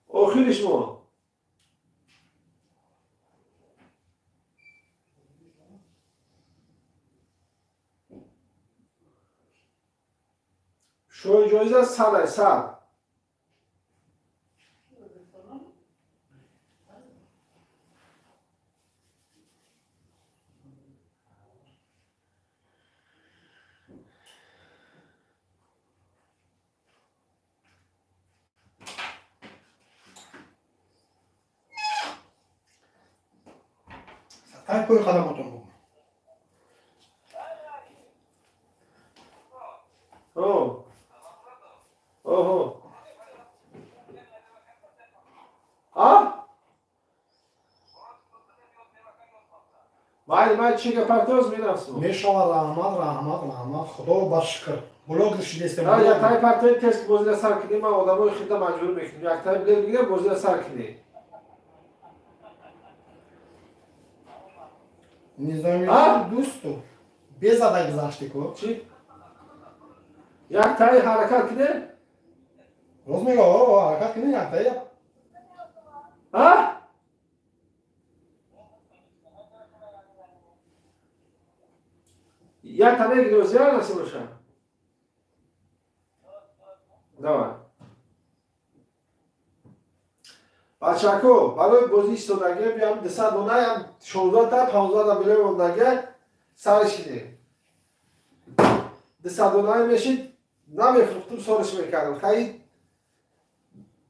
Охириш мо шоҳи ҷоиза 100-ай 100. Тай кой хадамотон бу. О. Охо. А? Майли, майли, чека партоз менавсу. Мешава, раҳмат, раҳмат, раҳмат. Худо ба шукр. Блогер шидестем. Да, як тай партои тест бозира сар кунем, ман одамои хида маҷбур мекунем. Як тай билет бигирем, бозира сар кунем. Низоми дӯсту. Безада гузашти ку. Чӣ? Як тай ҳаракат кунем? Роз мега, о, ҳаракат кунем як тай. А? Як та мегири озия насиб боша. Давай. Бачако, барои бозӣ истодагӣ биям 200 донаям 16 та 15 та билет мондагӣ сарш кунем. 200 донаи мешид, намефурӯхтум, сориш мекардам. Хаи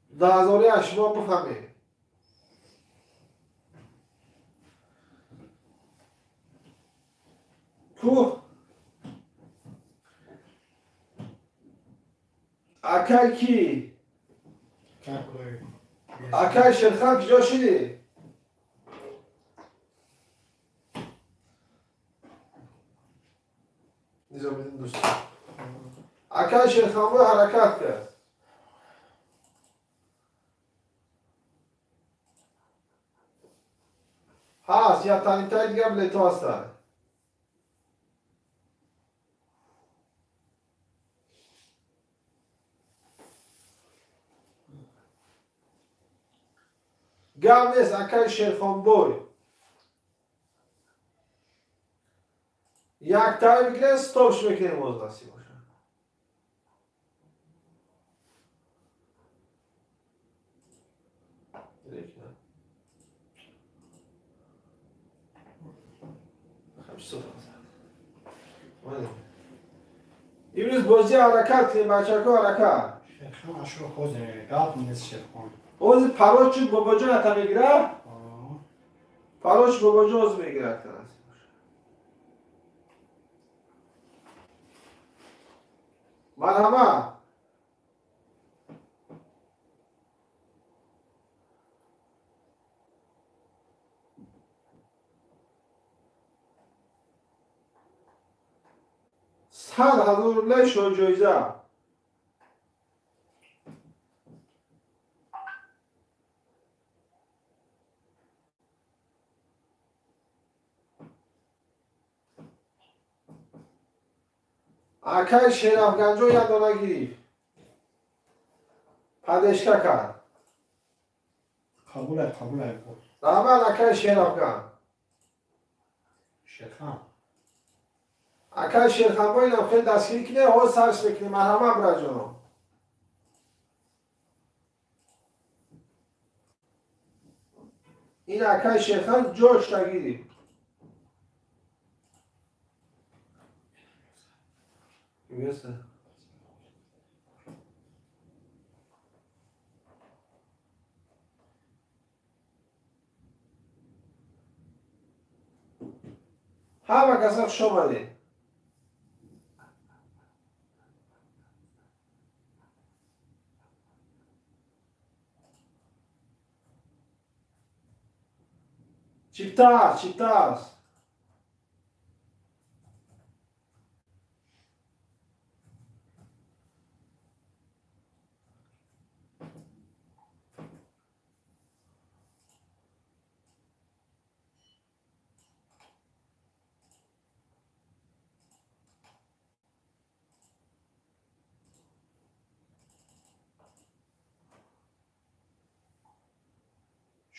10 000 аз шумо бифаҳмед. Ку акай ки? Акай Шерхан киҷо шидӣ? Низомиддин дӯст. Акай Шерханбой ҳаракат кард. Ҳаст, як танитаи дигар билетҳо ҳастанд. Гап нест, акай Шерхонбой. Як тай бигирем, стопш мекунем боз насиб боша. Имрӯз бозӣ ҳаракат кунем, бачако, ҳаракат. Шерхон ашуро ҳозир гап нест Шерхон. Ҳозир пароч бобоҷон ата мегирад? Пароч бобоҷон ҳозир мегирад. Марҳамат. 100,000 рублей шоҳҷоиза. Акай Шерафганҷо як дона гирифт. Падешка кард. Қабулай, қабулай. Раҳмат, акай Шерафган. Шерхан. Акай Шерхан бо инам хеле дастгирӣ кине, ҳоз сарш мекунем. Марҳамат, бираҷоно. Ин акай Шерхан ҷошта гирифт. Ҳама каса хуш омадед. Чипта аст, чипта аст.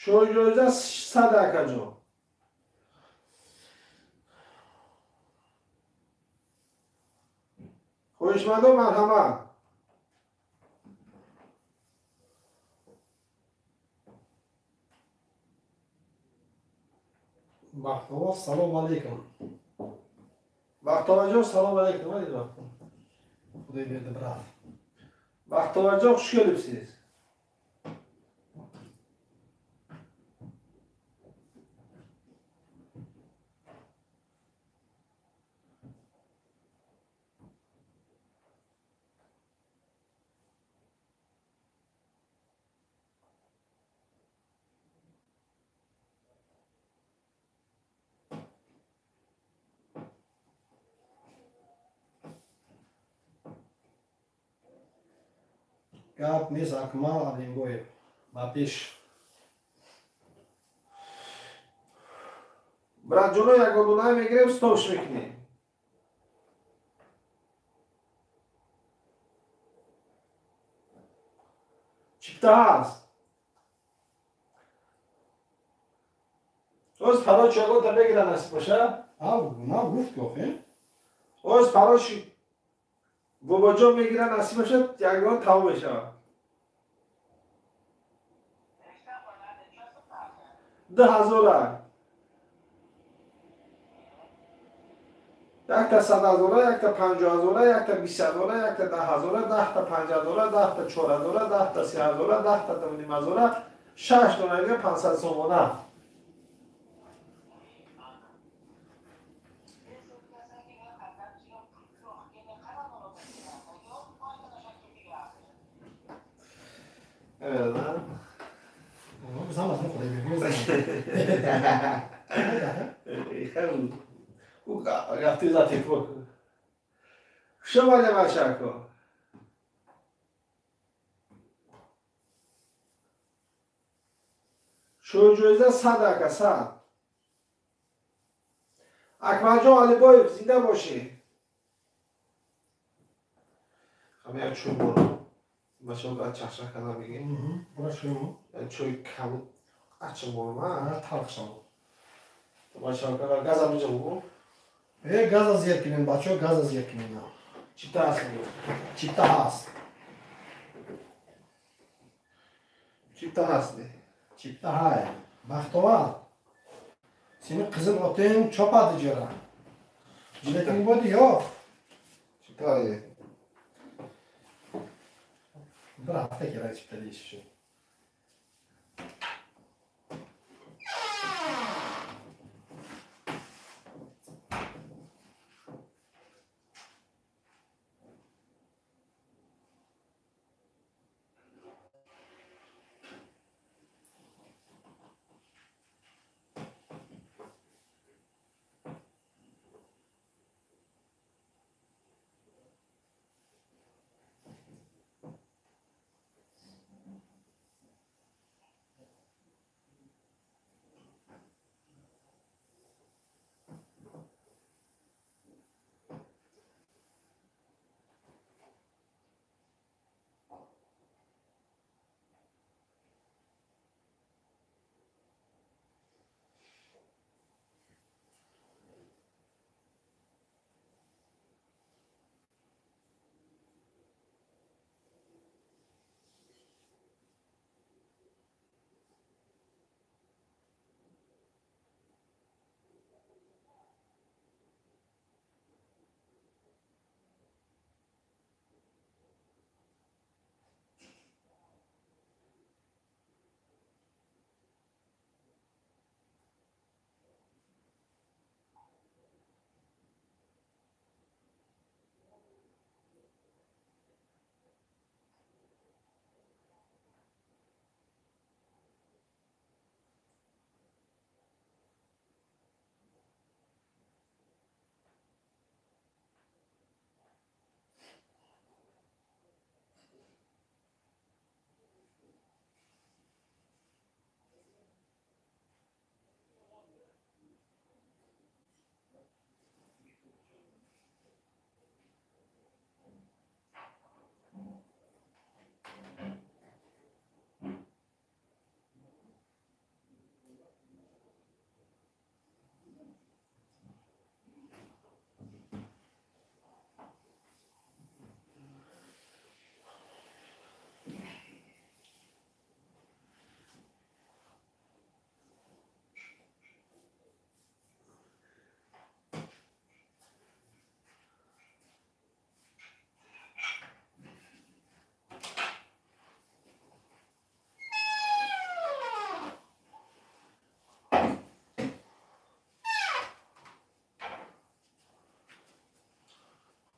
Шоҳҷоиза 100, акаҷон. Хоҳишмандон, марҳамат. Бахтовар, салом алейкум. Бахтоварҷон, салом алейкум. Худой берди, брат. Бахтоварҷон, хуш келибсиз. Гап нест, Акмал Алимбоев. Ба пеш. Братҷоно, ягон мегирем, стопш мекунем. Чипта ҳаст. Оз пароч ягонта мегира насиб боша? Ав, на гуфт охе. Оз пароч бобоҷон мегира насиб бошад, ягон тамом мешавад. 2000. Якта 100,000, якта 50,000, якта 20,000, якта 10,000, 10-та 5,000, 10-та 4,000, 10-та 3,000, 10-та 2,5, 6 дона дига 500 сомона. Evet, ha? Хуш омадем, бачако. Шоҳҷоиза 100, ака, 100. Акмалҷон Алибоев, зинда бошӣ. Ҳамая чӯй борам. Бачаҳо чахчах кардан мегӣ? Чӯй кам ача борам, а? Талх шавад. Бачаҳо газа меҷа бугу? Э, газа зиёд кунем, бачаҳо, газа зиёд кунем. Чипта ҳаст? Чипта ҳаст. Чипта ҳаст. Чипта ҳай. Бахтовар. Сени қизил отang chopadi jo'ra. Jileting bo'ldi yo'q. Chipta ҳай. Bir hafta kerak chipta deyish uchun.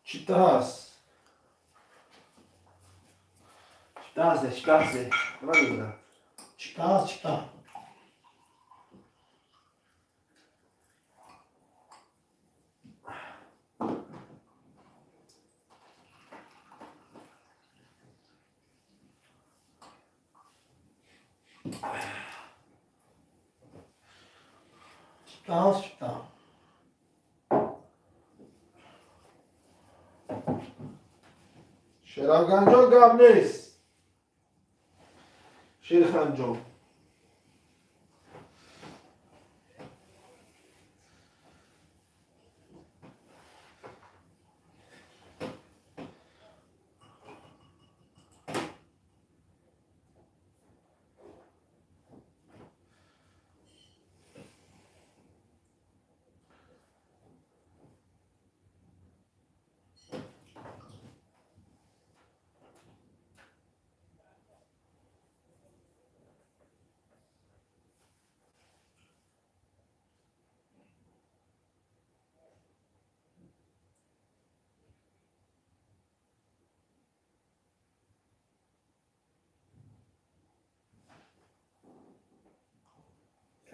Чипта ҳаст. Чипта ҳаст, чипта ҳаст. Намедонам. Чипта ҳаст, чипта. Чипта ҳаст, чипта. Шерафганҷон гап нест. Шерханҷон.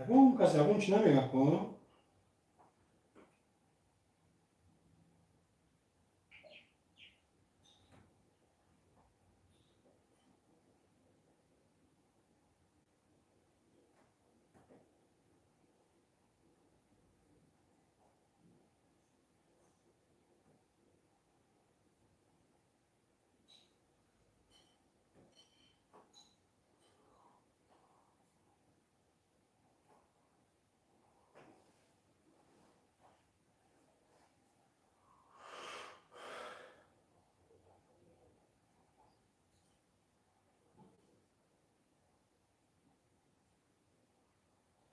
Ягон кас ягон чӣ намегӯяд ко?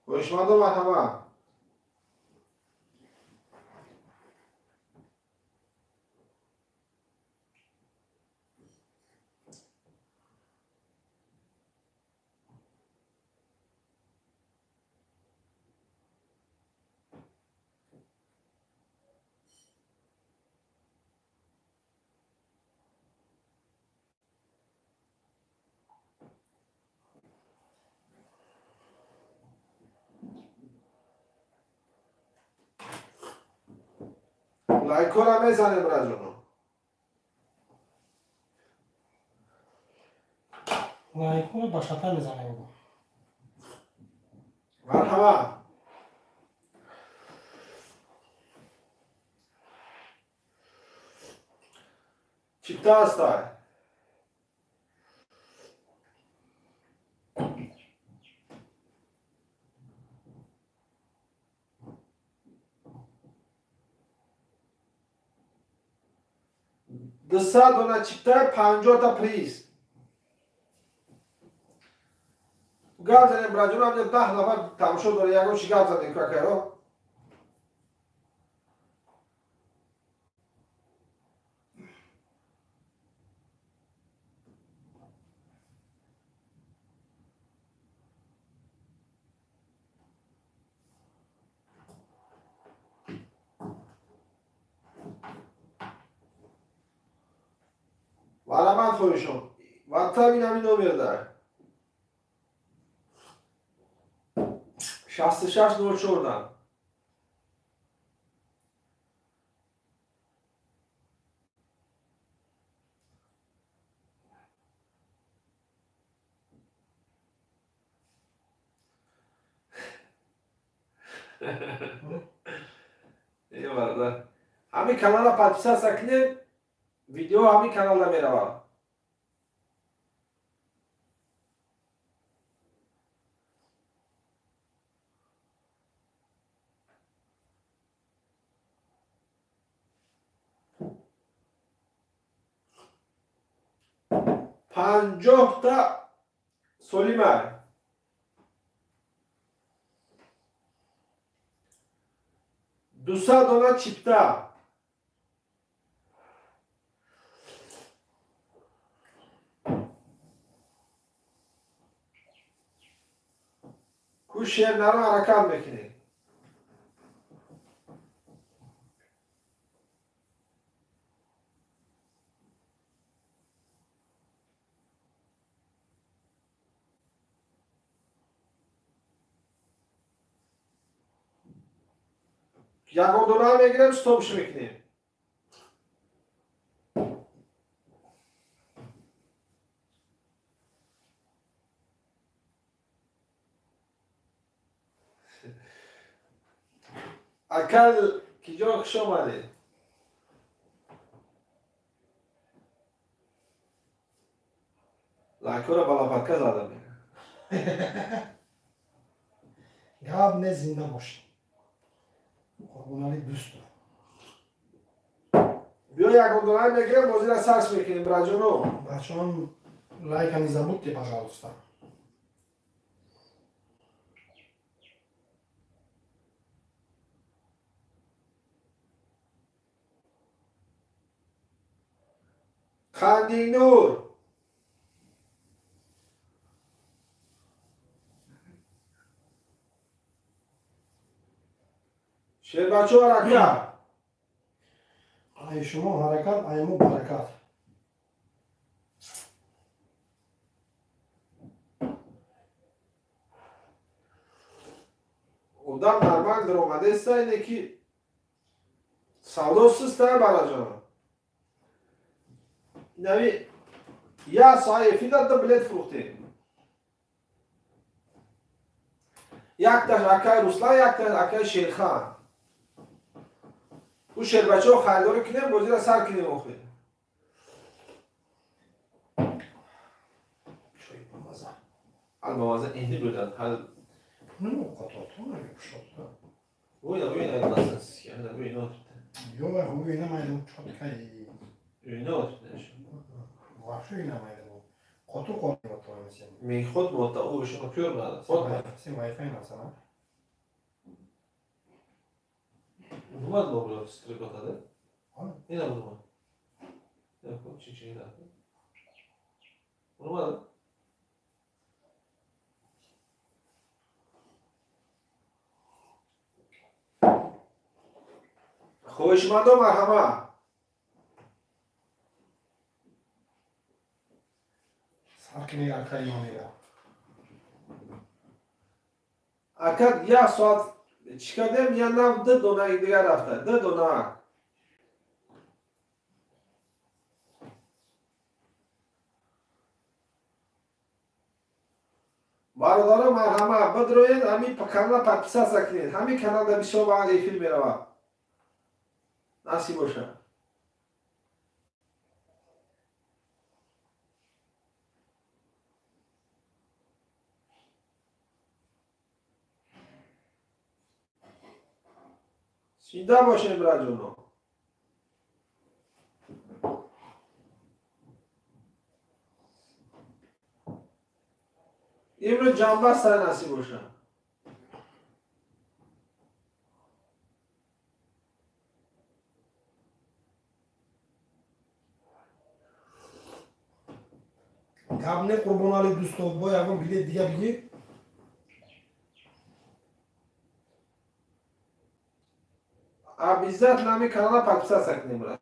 Хоҳишмандо марҳамат. Лайкора мезанем раҷоно. Лайкора ба шата мезанем. Марҳамат. Чипта ҳастай. 200 дона чипта, 50-та приз. Гап занем, браҷон, ҳамҷа 10 нафар тамошо дора, ягон чи гап занем, какаро. Марҳамат хоҳишон. Ватсап ин ҳамин номер дар. 6604. Ҳамин канала подписаться кунед, видео ҳамин каналда меравад. 50-та солима. 200 дона чипта. Ку шер наро ҳаракат мекунед. Ягон дона мегирем, стопш мекунем. Акал киҷо хуш омадед. Лайкҳоро ба лопатка задам. Гап не, зинда бошӣ. Қурбонали дӯстов. Биё ягон дона мегирем, бозиро сарш мекунем, браҷоно. Бачаҳон, лайка не забудьте, пожалуйста. Қандинур. Шербачо ҳаракат. Ай шумо ҳаракат, ай мо баракат. Одам нормал даромадеста, ине ки савдо суста бараҷон. Нави як соат эфир ду билет фурӯхтем. Якташ акаи Руслан, якташ акаи Шерхан. Ӯ шербачаҳо харидорӣ кунем, бозиро сар кунем охир. Чой бамаза. Ҳал бамаза инди будан. Ҳал Ну, қатото намепушод. Ойна, ойна, насин, ойна. Ё, ойна майда чоткай. Ойна отпнеш. Вообще ойна майда. Қоту қоту сен. Мен худ мота ӯ шумо кӯрмада. Худ сен Wi-Fi насана. Нумад мо стриготаде? Ина нумад. Яко чи да. Нумад. Хоҳишмандо марҳамат. Сар кини акаи мера. Ака як соат чӣ кардем, я нав ду донаи дигар рафта, ду дона. Бародаро марҳамат, бидроед ҳамин канала подписаться кунед. Ҳамин каналда бисёр вақт эфир меравад. Насиб бошад. Зинда бошем, браҷоно. Имрӯз ҷанбаст сар насиб бошад. Гап не, Қурбонали дӯстов, бо ягон билет дига бигир. Обязательно ҳамин канала подписаться кунем, брат.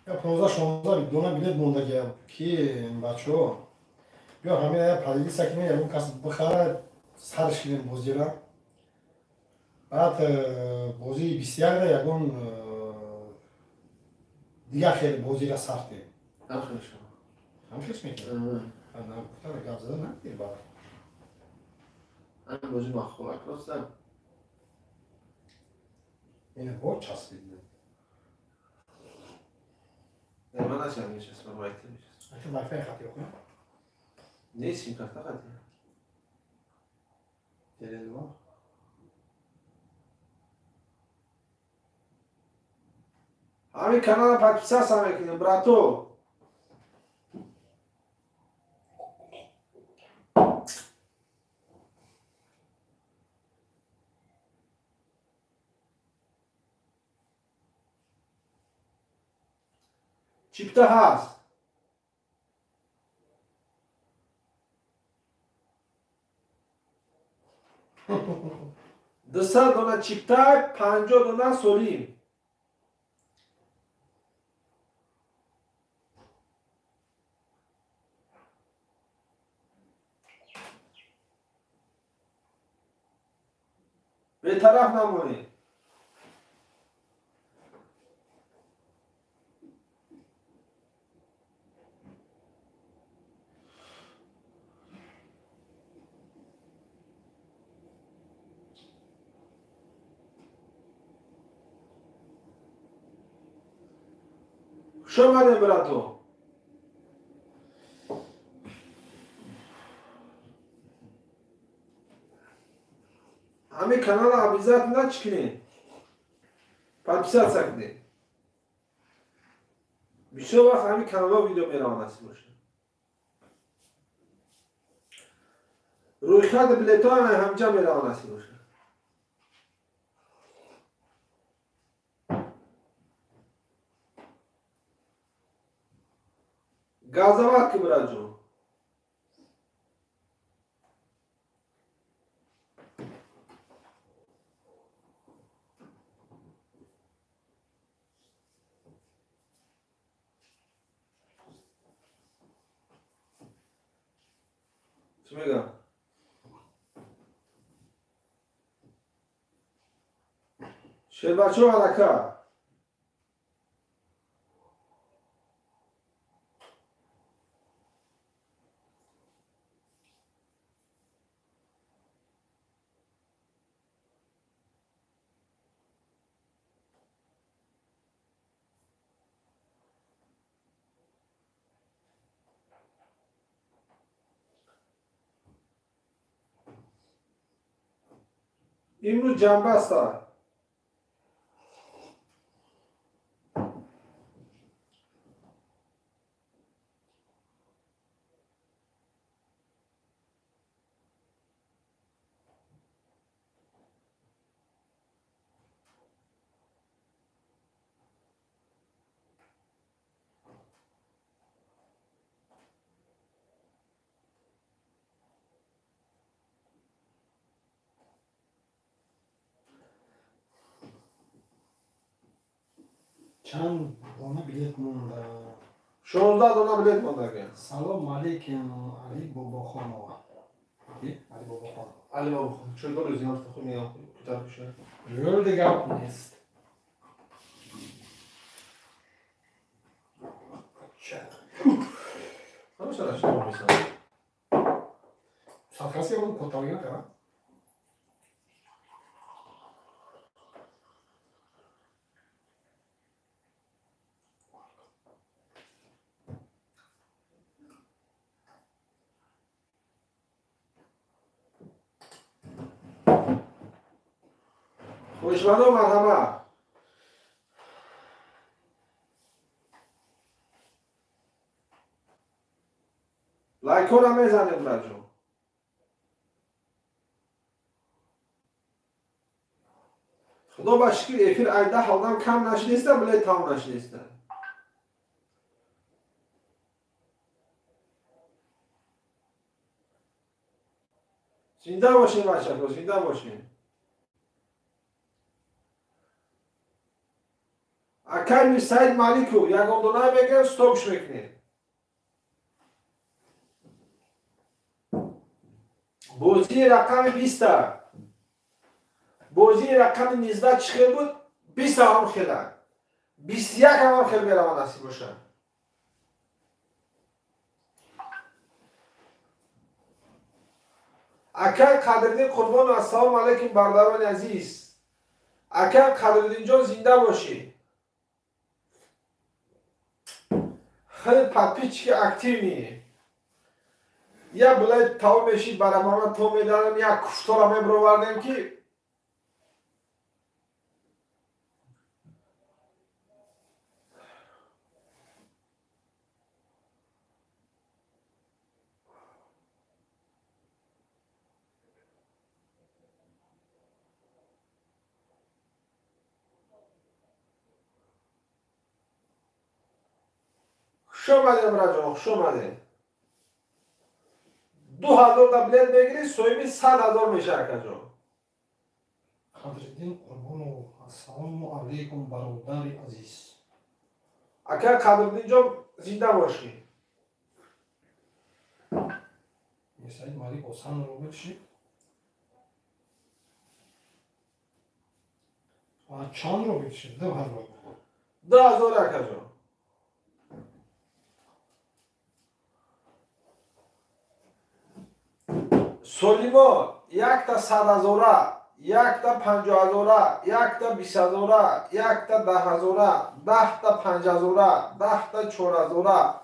Я 15-16 дона билет мондагиам, ки бачаҳо биё ҳамин я поделиться кунем, ягон кас бихара, сарш кунем бозира. Баъд бозии 21-ра ягон дигар хел бозира сар кунем. Ҳамхелш мекунем. Гуфтам гап зада накунем баъд. Ҳамин бози маххулак ростам. Ина бо часпид. Не, ман начам мечаспам, вайти мечаспам. Ака Wi-Fi хати охе? Не, сим-карта хати. Теле2. Ҳамин канала подписаться мекунем, брато. Чипта ҳаст. 200 дона чипта, 50 дона солим. Бетараф намонед. Хуш омадем, брато. Ҳамин каналро обязательно чӣ кунед? Подписаться кунед. Бисёр вақт ҳамин каналҳо видео мераванд, насиб бошад. Рӯйхати билетҳо ҳамҷа мераванд, насиб бошад. Газоват ки, братҷон. Чӣ мегӯям? Шербачо ҳарака. Имрӯз ҷанба аста. Чанд дона билет монда? 16 дона билет монда. Салом алейкум, Али Бобохонова. Али Бобохон. Али Бобохон. Чой дорӣ зиёд хуб меям кутар кушад. Рӯлди гап нест. Ҳамаша рашта месан. Садхаси он коталгина кара? Хушмандо, марҳамат. Лайкҳоро мезанем, браҷон. Худо ба шукр, эфир ай 10 одам кам нашиниста, билет тамом нашиниста. Зинда бошем, бачако, зинда бошем. Акай Мирсаид Маликов, ягон дона мегӯям, стопш мекунед. Бозии рақами 20, бозии рақами 19 чӣ хел буд? 20 ҳам хела. 21 ҳам хел меравад, насиб бошад. Акай Қадриддин Қурбонов, ассалому алайкум, бародарони азиз. Акай Қадриддинҷон, зинда бошӣ. Хеле подписчики активные. Я билет тамом мешид, барабарма то медарам, як куфтора мебировардем ки Хуш омадем, браҷон, хуш омадем. 2000 да билет мегирӣ, соҳиби 100 000 меша, акаҷон. Қадриддин Қурбонов, ассалому алайкум, бародари азиз. Ака Қадриддинҷон, зинда бошӣ. Мирсаид Малик осан рубл шид. Чанд рубл шид? 2000. 2000 акаҷон. Солимо якта 100 000, якта 50 000, якта 20 000, якта 10 000, 10 та 5000, 10 та 4000,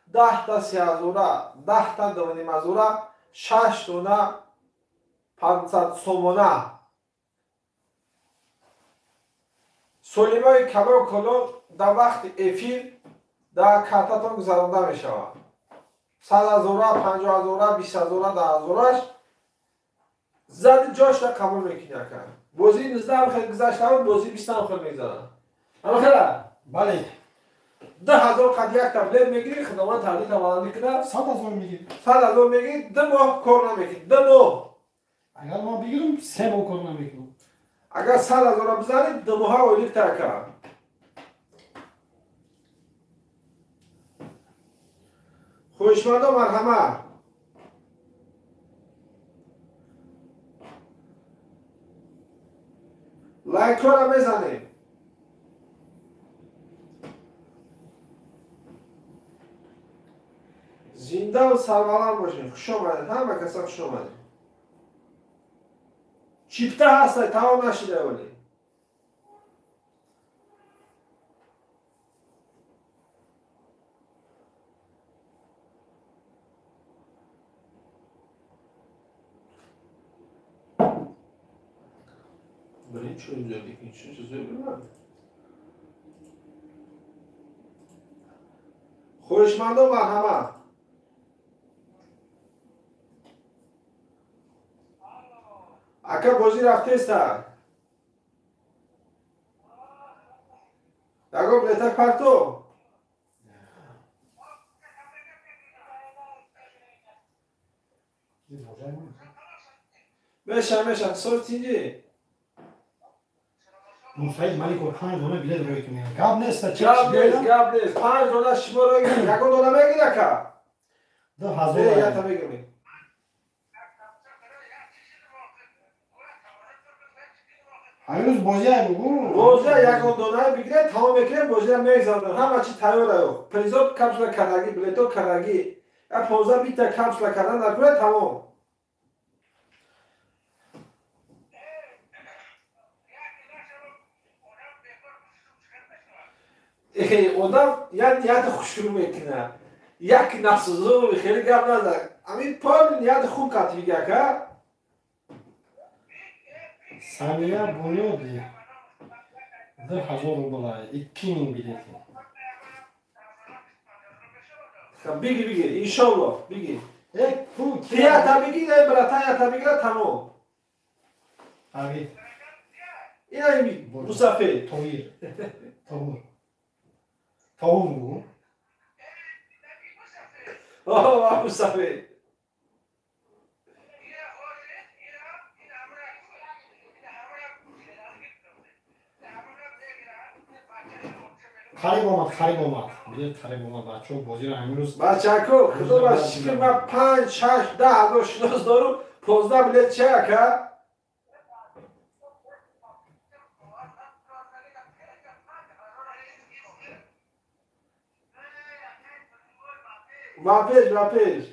10 та 3000, 10 та 2500, шаш дона 500 сомона. Солимои калон калон дар вақти эфир дар картатон гузаронда мешавад. 100 000, 50 000, 20 000, 10 000-аш зади ҷошта қабул мекунӣ, ака. Бозии 19 хел гузаштам, бозии 20 хел мегзарам. Ама хела? Бале. 2000 қад якта билет мегирӣ, худованд тақдир таваллуд кунад. 100 000 мегирӣ. 100 000 мегирӣ, 2 моҳ кор намекунӣ. 2 моҳ. Агар ман бигирам, 3 моҳ кор намекунам. Агар 100 000-ро бизанӣ, 2 моҳа ойлик така. Хоҳишмандо, марҳамат. Лайкҳоро мезанем. Зиндаву сарбаланд бошед. Хуш омадед, ҳама каса хуш омадед. Чипта ҳастай, тамом нашида олӣ. Блин, что ничего. Хоҳишмандо, марҳамат. Ака, бозӣ рафтеста, ягон билетак парто. Меша, меша, сол тинҷи. Мусаид Маликов, панҷ дона билет рӯй кунем. Гап нест. Гап нест, гап нест. Панҷ дона шумо рӯй, ягон дона мегир, ака. 2000. Ята мегирем. Ҳанӯз бозия бугу. Бозия ягон дона бигире, тамом мекунем, бозия мегзанем. Ҳама чи тайёр аю. Призо капсула кардагӣ, билето кардагӣ. Я 15 бита капсула кардан накунад, тамом. Одам як нияти хушрӯ мекунад, як нафсузу хеле гап назад. Ҳамин пол нияти хуб катвига, ака. Самия Бунёди, 2000 рубла, 2000 билети. Биги, биги, иншолло, биги. Э, пул. Ята биги, э, брата, ята бигира, тамом. Ави. Ина мусафир. Тоир. Тоур. Тоур бугу. О, мусафир. Қариб омад, қариб омад. Билет қариб омад, бачаҳо, бозиро ҳамин рӯз. Бачако, худо ба шукр, ман панҷ, шаш, 10 000 шинос дорум, 15 билет чи, ака? Ба пеш, ба пеш.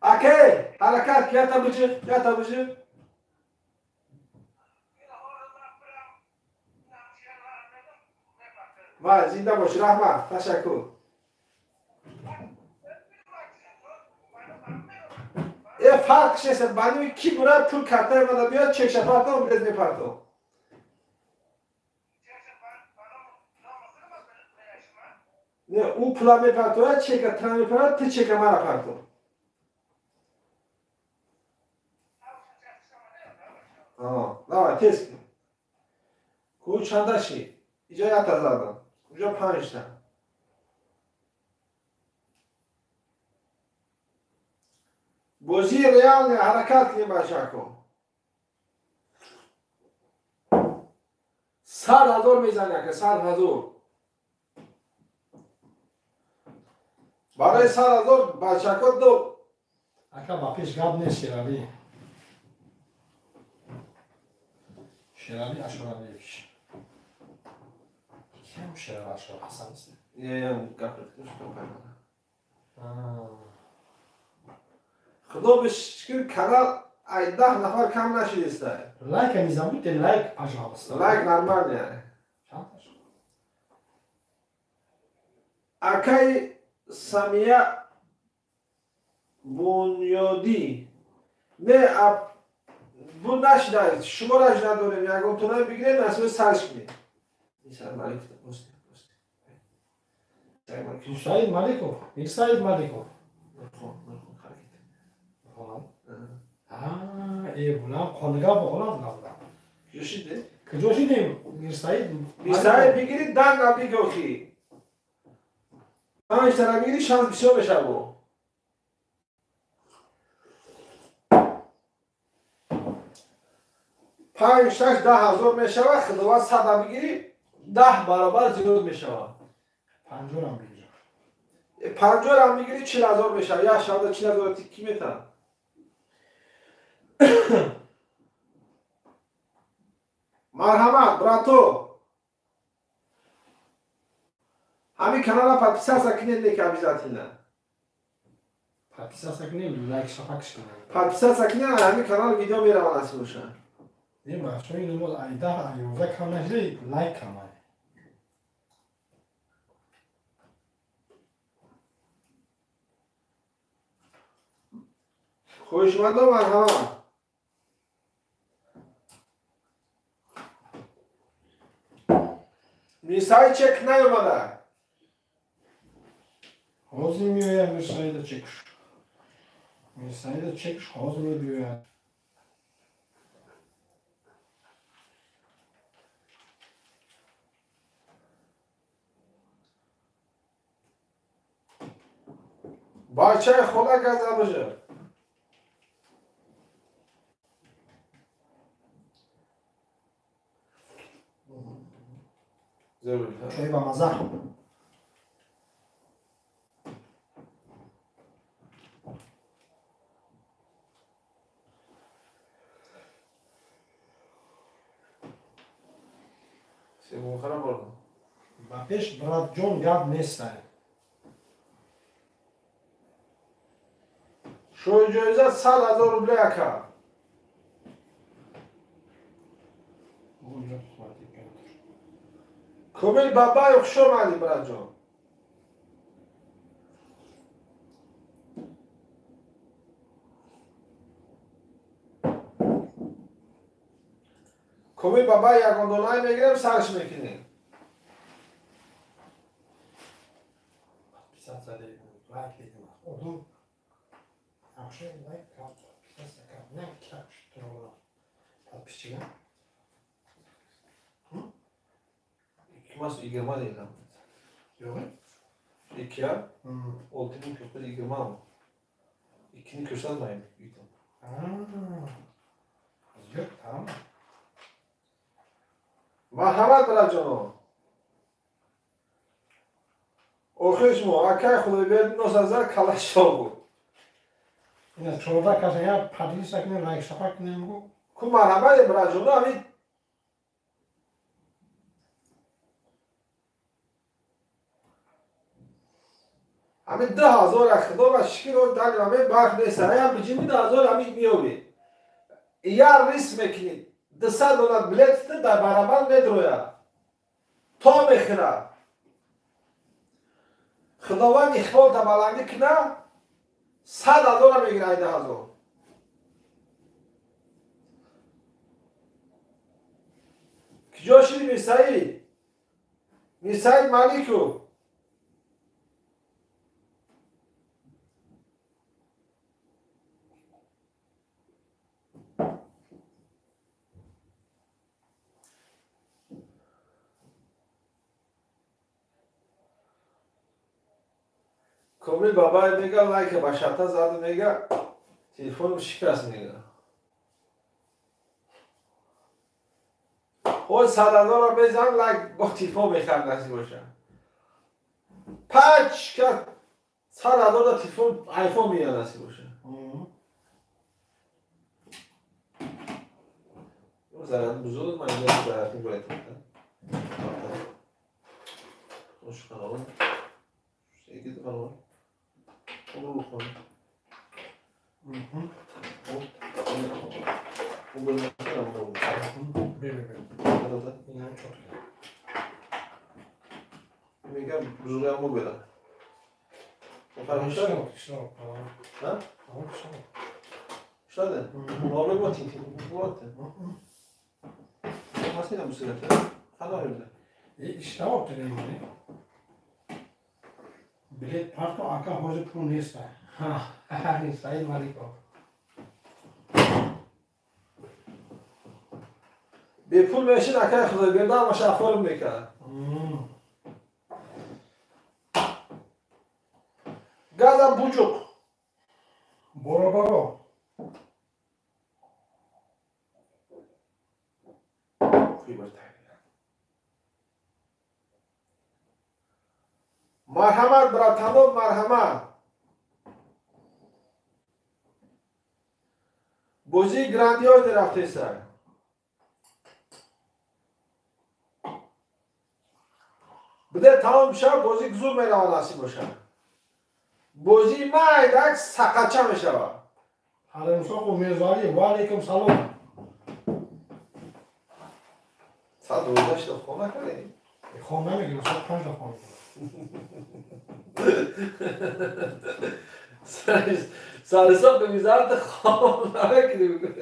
Аке, ҳаракат, ята биҷиқ, ята биҷиқ. Вай, зинда бош, раҳмат, ташаккур. Э, фарқ шест, баними ки бурад, пул картаи мана биёд, чекша партом, билет мепартом. Не, ӯ пула мепартояд, чека тра мепарад, ту чека мара партом. Давай, тез кун. Ку чанда шид? Иҷо якта задам. Уҷо панҷта. Бозии реалне, ҳаракат кунем, бачако. 100,000 мезани ака, 100,000. Барои 100,000 бачако ду. Ака ба пеш гап нест Шерали. Шерали Ашуралиевич. Ким Шерали Ашур Ҳасан нест? Не, гап Худо бишкир канал ай 10 нафар кам нашидиста. Лайка не забудьте, лайк, пожалуйста. Лайк нормальный. Акай Самия Бунёдӣ. Не, а бу нашида, шумо раж надорем, ягон тунай бигирем, насои сарш кунем. Саид Маликов, Саид Маликов. Куҷо шидем? Мирсаид. Мирсаид бигирид, данга бигохи. Панҷтара бигири, шанс бисёр мешавад. 5, 6, 10,000 мешавад, худованд 100 бигири, 10 баробар зиёд мешавад. 50 ам бигир. 50 ам бигири, 40,000 мешавад. Як шабда 40,000 ти ки метавонад? Марҳамат, брато. Ҳамин канала подписаться кунед неки обязательно. Подписаться кунед, лайк шапак кунед. Подписаться кунед, ҳамин канал видео меравад насиб бошад. Не, бачаҳо, ин боз ай 10, ай 11 кам нашида, лайк кам ай. Хоҳишмандо, марҳамат. Мирсаид чек наёмада. Ҳозир меояд Мирсаида чекш. Мирсаида чекш ҳозир мебиёяд. Бачаи хона газа бошад. Чой ба маза. Ба пеш братҷон гап нестай. Шоҳиҷоиза 100,000 рубля ака. Комил Бабаев, хуш омадӣ, братҷон. Комил Бабаев ягон донай мегирем, сарш мекунем. Mas 20 değil ama. Yok. 2 ya. Oltinin kökleri 20 ama. 2'ni köşelmeyin. Yok, tamam. Марҳамат, братҷоно. Охир шумо акай Худойберд носазар калашо буд. Ина 14 каса я поделиться кунем, лайк шапак кунем гу. Ку марҳамат, братҷоно, ҳамин ҳамин 2000 худо ва шукр дар ҳамин барқ нест. Ҳам биҷими 2000 ҳамин меёбӣ. Як риск мекунӣ. 200 доллар билет дар барабар медрояд. То мехӯрад. Худованд иқболта баландӣ кунад, 100,000 мегирад 2000. Куҷо шидӣ, Мирсаид? Мирсаид Маликов. Комил Бабаев мега лайка ба шарта зад, мега телефоном шикаст, мега. О 100,000 безан лайк бо телефон мехарад насиб боша. Пачка 100,000 да телефон айфон меяд насиб боша. Зарар бузург ман зарар бояд. Hoş kanalım. Sevgili kanalım. Onu bakalım. O bölümden sonra میگم بزرگم رو بدن. ها؟ شده. نابلو با تیم تیم بود. Nasıl bu sırada? Hadi öyle. İşte dedim. Bilet parto aka hoca pul next. Ha, hani Said Malikov. به پول بهش نکرد خدا بیرده همش افرم میکرد. گازم بوجوک. برو برو. Марҳамат братанон, марҳамат. Бозии грандиози рафтеса. Биде тамом шава, бозӣ зуд мерава насиб боша. Бозии майдак сақача мешава. Ҳаримсоқу Мирзоалӣ, ва алайкум салом. Соат 12 шуда хоб накардем? Хоб намегирам, соат 5 да хоб. سر به میزارت خواب نکنیم.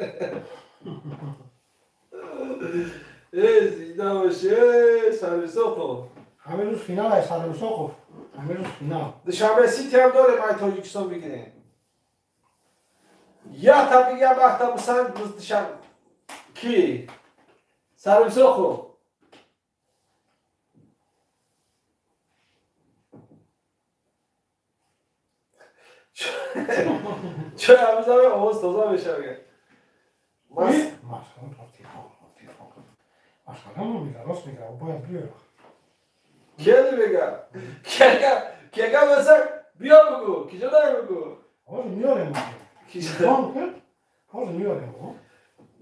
ای زیده باشه سرساقو. همه روز فینال های سرساقو. همه روز فینال. دوشنبه سیتی هم داره مای تاجیکستان بگیریم. یا تا بگیم وقتا مثلا دوشنبه کی سرساقو. چرا هنوز هم آواز تازه بشه بگه کیه بگه کیه مثلا بیا بگو کجا داری بگو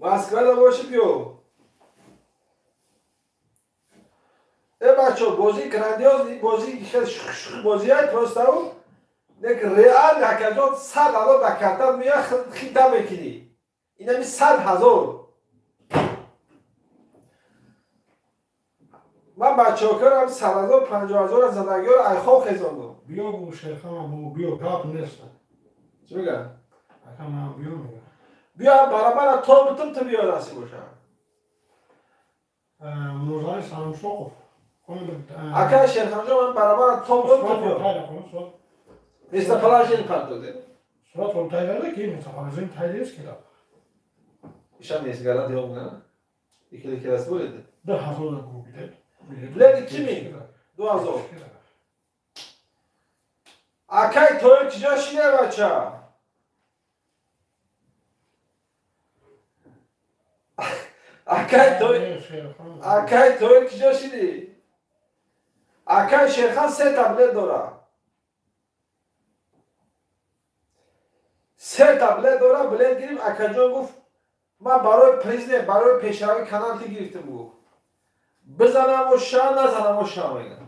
مسکوه دا باشی بیا ای بچه بازی گراندیوز بازی خیلی بازی های پرسته او یک реал акаҷон 100,000 ба картат меояд хита мекунӣ. Инами 100,000. Ман бачаҳокарам 100,000 50,000 задагиҳоро айхоб хезондум. Биё бу шерхама бу биё гап нест. Чӣ мегӯям? Ака ман биё мегӯям. Биё барабара то бутум ту биё насиб боша. Мурзали Саламшоқов. Ака Шерханҷон ман барабара то бутум ту биё. Местоположение партоде. Сурат ол тайгарды ки местоположение тайдерс келadi. Ишам нест гарант yo'q на. Ikkala kelasi bo'ladi. 2000 bu bilet. Bilet 2000. 2000. Akay to'y kijo shine bacha. Akay to'y Akay to'y kijo shini. Akay Sherxon 3 ta bilet dora. سه تا بلد دارم بلد گریم اکاجان گفت من برای پریزنه برای پیشروی کانال گرفتم گفت بزنم و شا نزنم و شا میگم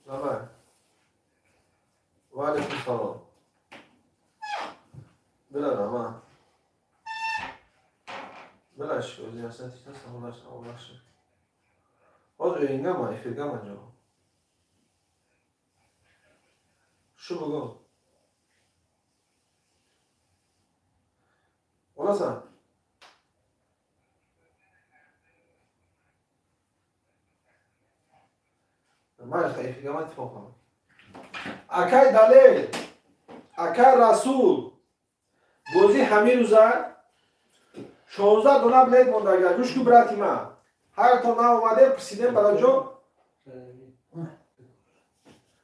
Давай. Валейкум салом. Bilaram ha. Bilash, o'zingizdan tiklasam ulaşır. Hozir o'yingaman, efirgaman javob. Shu bugun. Olasan? Mayli, efirgaman ittifoq qilaman. Акай Далел, акай Расул, бозӣ ҳамин рӯза 16 дона билет мондага. Гӯш ку брати ман. Ҳар то на омаде пурсидем бароҷон.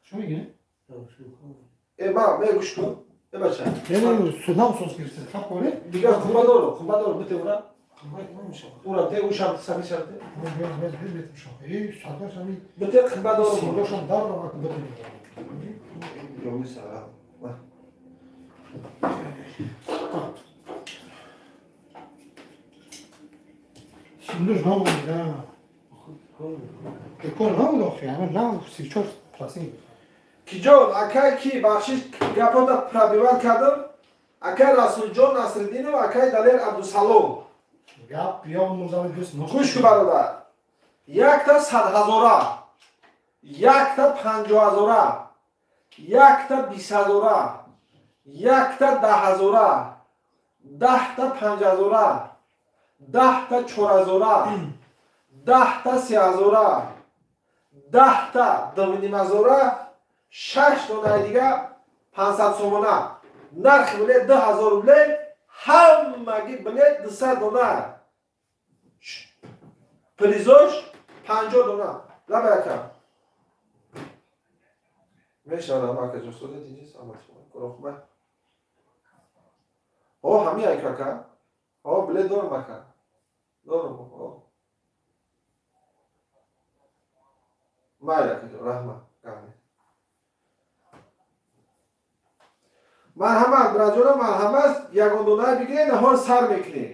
Чӣ мегӣ? Э ма, ме гӯш кун. Э бача. Не, судам сос гирифта. Хаб коре? Дигар хумба дору, хумба дору бите ура. Ура те ушам сами шарте. Бите хумба дору. Синдошам дарро бите. Ёми сара. Синдош набуд, да. Кор набуд охи, ама на 34%. Киҷон, акай ки бахшиш гапота пробиват кардам, акай Расулҷон Насриддинов, акай Далер Абдусалом. Гап ё мурзами дӯст. Гӯш ку бародар. Якта 100 ҳазора, якта 50 ҳазора, якта 20 ҳазора, якта 10 ҳазора, 10та 5 ҳазора, 10та 4 ҳазора, 10та 3 ҳазора, 10та 2,5 ҳазора, 6 донаи дига 500 сомона. Нархи билет 2000 рубле, ҳамаги билет 200 дона. Призош 50 дона. Лаба яка. Мешавад мака ҷустуди тиҷи самат курохма. О, ҳами айкака. О, билет дорам ака. Дорам. О. Майла каҷо, раҳмат. Гамне. Марҳамат, браҷона, марҳамат, ягон дона бигиред, наҳор сар мекунед.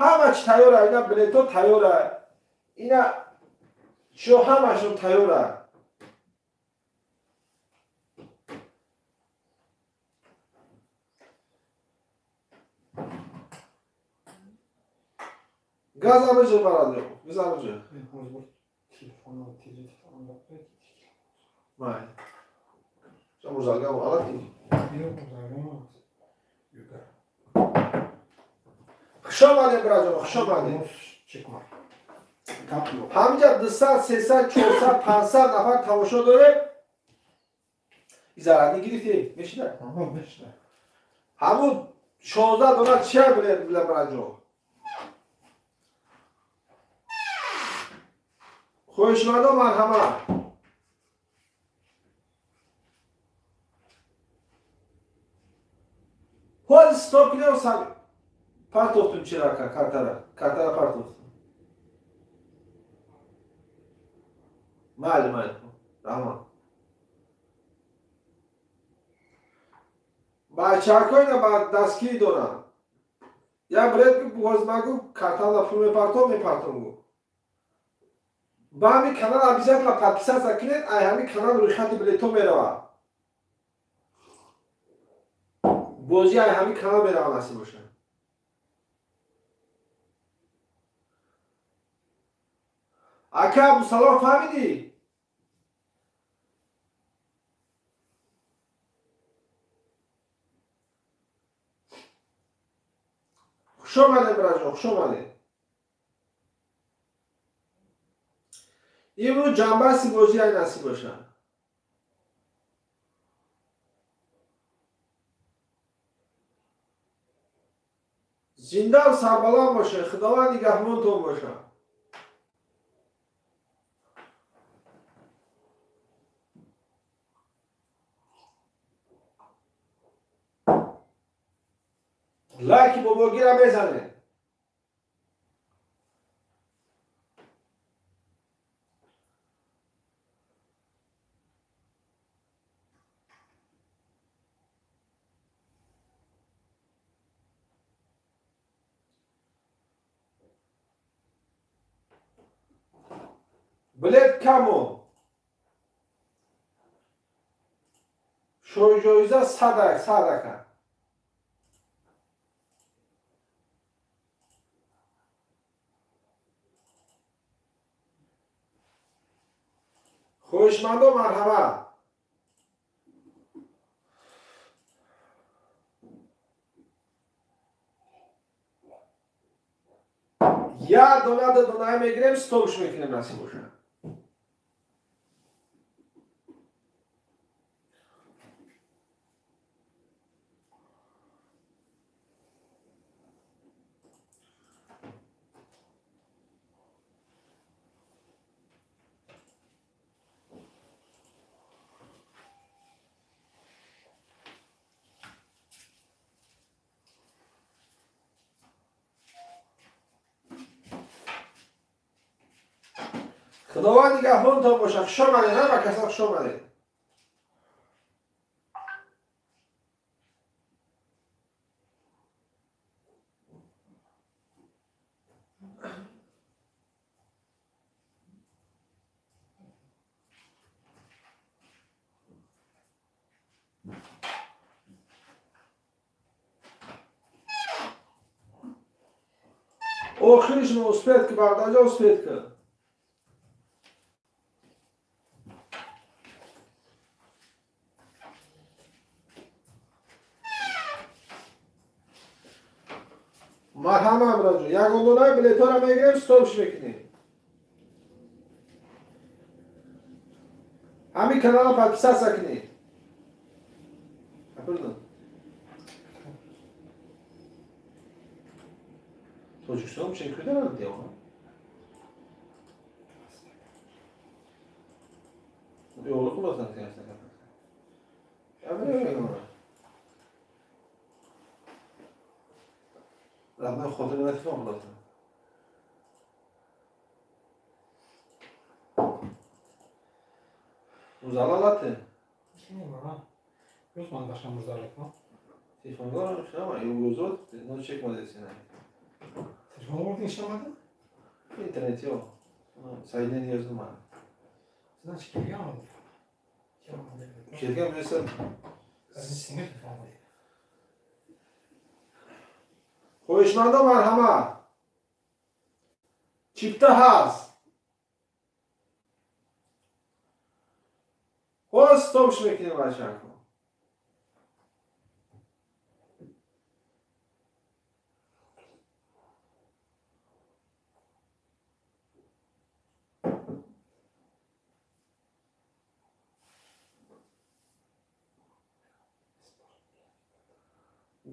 Ҳама чи тайёра, ина билето тайёра, ина чиё ҳамашон тайёра. Газа бижир, бародар, газа бижир. Май. Мурзалгам алати. Хуш омадед, браҷон, хуш омадед. Ҳаминҷа 200, 300, 400, 500 нафар тамошо дорем. Изарадни гирифтӣ? Мешина? Ҳамун 16 дона чия билет била, браҷон? Хоҳишмандо марҳамат. Ҳозир стоп кунем, сар партофтум чирака, картара. Картара партофтум. Майли, майли. Раҳмат. Бачаҳако ина ба дастгирӣ доранд. Як билет ҳозир ман гуфт картала пул мепартом, мепартом гуфт. Ба ҳамин канал обязательно подписаться кунед, ай ҳамин канал рӯйхати билетҳо меравад. Бозӣ ай ҳамин канал меравад насиб бошад. Ака Абдусалом фаҳмидӣ? Хуш омадед, браҷон, хуш омадед. Имрӯз ҷанбаси бозӣ ай насиб бошад. Зиндаву сарбаланд бошед, Худованд нигаҳбонтон бошад. Лайки бобогира мезанед. Билет камон. Шоҳҷоиза садак, садака. Хоҳишмандо марҳамат. Як дона ду дона мегирем, стопш мекунем насиб бошад. Худованд нигаҳбонтон бошад. Хуш омадед, ҳама каса хуш омадед. Охириш успеть ки бардаҷа успеть ки. Марҳама абраҷон, ягон донаи билетҳоро мегирем, стопш мекунем. Ҳамин каналро подписаться кунед. Тоҷикистон чен кударад девона? Yo'li qilmasan Rahmat xotin nima telefon qilyapti? Muzallalati? Yo'q, man boshqa muzallatma. Telefonga uramishmi? Yo'q, o'zi o'tibdi. Chekma dedi seni. Telefon vurding ishlamadi? İnternet yo'q. Saidni yozdim man. Значит, kelgan. Kelgan bo'lsa, sinir telefon. Хоҳишмандо марҳамат. Чипта ҳаст. Ҳоз стопш мекунем бачако.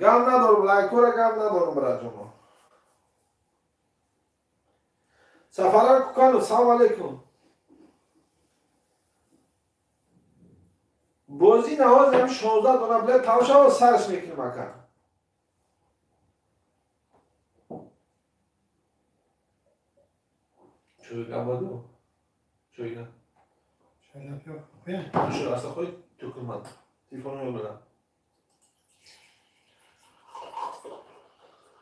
Гам надорам, лайкора гам надорам, браҷоно. Сафарар Куканов, салом алейкум. Бозӣ наҳоз ҳам 16 дона билет тамом шава, сарш мекунем ака. Чой гамаду? Чой гам. Чой напиё. Шу аста хоy to'kilmadi. Telefonim yo'q bilan.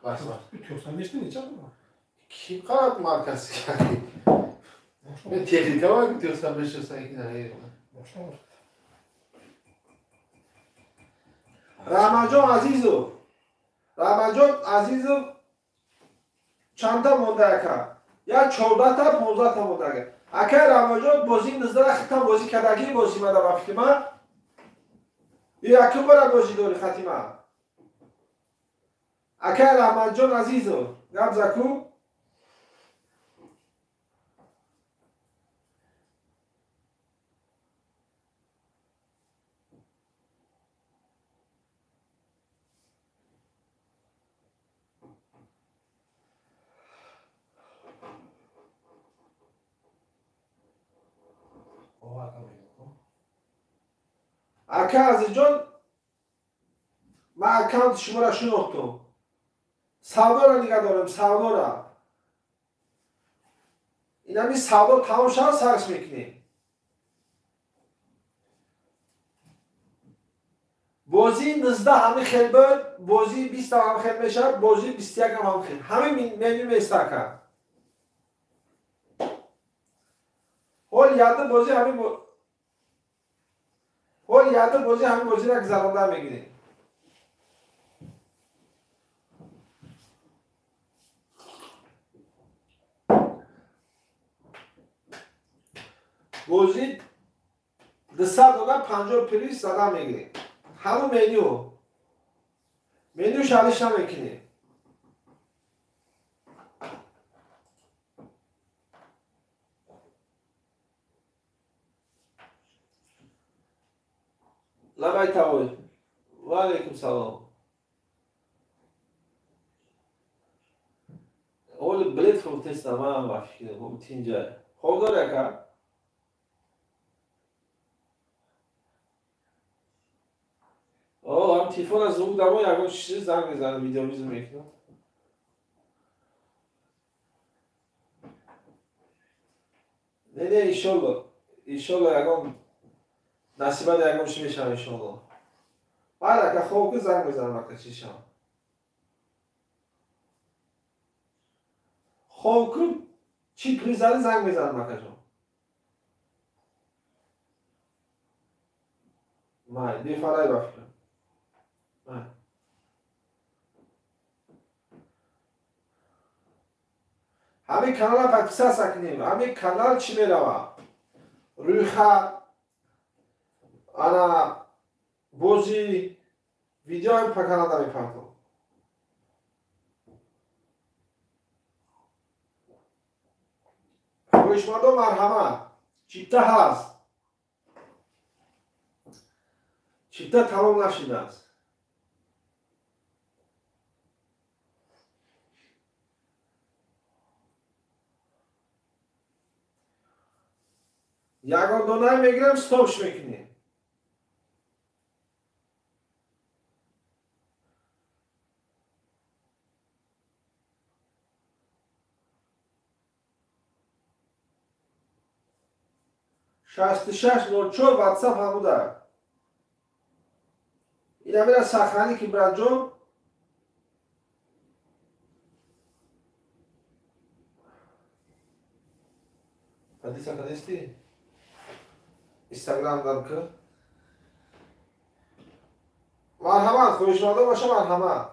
Bas bas. 95 necha bu? Kim qarab markasiga? Men texnika var 95 92 dan. Rahmatjon Azizov. Rahmatjon Azizov чанда монда ака? Я 14 та 15 та монда ака. Ака Rahmatjon бозӣ 19 хитам бозӣ кардагӣ бозӣ мада ба фикри ман. Якум бора бозӣ дори хатима. Ака Раҳматҷон Азизов, гап заку. Ака Азизҷон, ман аккаунти шуморо шинохтум. Савдоро нигаҳ дорем, савдоро. Инами савдо тамом шавад, сарш мекунем. Бозии 19 ҳамин хел буд, бозии 20 ҳам хел мешавад, бозии 21 ҳам хел. Ҳамин меню места ака. Ҳол яды бозӣ ҳамин ҳол яды бозӣ ҳамин бозиро гузаронда мегирем. Бозӣ 200 дона 50 плюс зада мегирем. Ҳамун меню. Меню шалиш намекунем. Лабай тавой. Ва алейкум салом. Оли билет фурӯхтестам, ман ба фикрам, тинҷа. Хоб дори ака? О, ҳам телефон аз звук дамо, ягон чиз занг мезанад, видеовизор мекунам. Не, не, иншолло. Иншолло ягон насибада ягон чи мешавам иншолло. Баъд ака хоб ки занг мезанам ака чи шавам. Хоб ки чи призади занг мезанам акаҷон. Май, бефарай ба фикрам. Май. Ҳамин канала подписаться кунем. Ҳамин канал чӣ мерава? Рӯйхат, ана бозӣ, видео ҳам па каналда мепартом. Хоҳишмандо марҳамат. Чипта ҳаст. Чипта тамом нашидааст. Ягон дона мегирам, стопш мекунем. 6604 ватсап ҳамуда. Ина мера сахрани ки братҷон. Ҳадиса кадисти? Инстаграм дан ки. Марҳамат, хоҳишмандон боша марҳамат.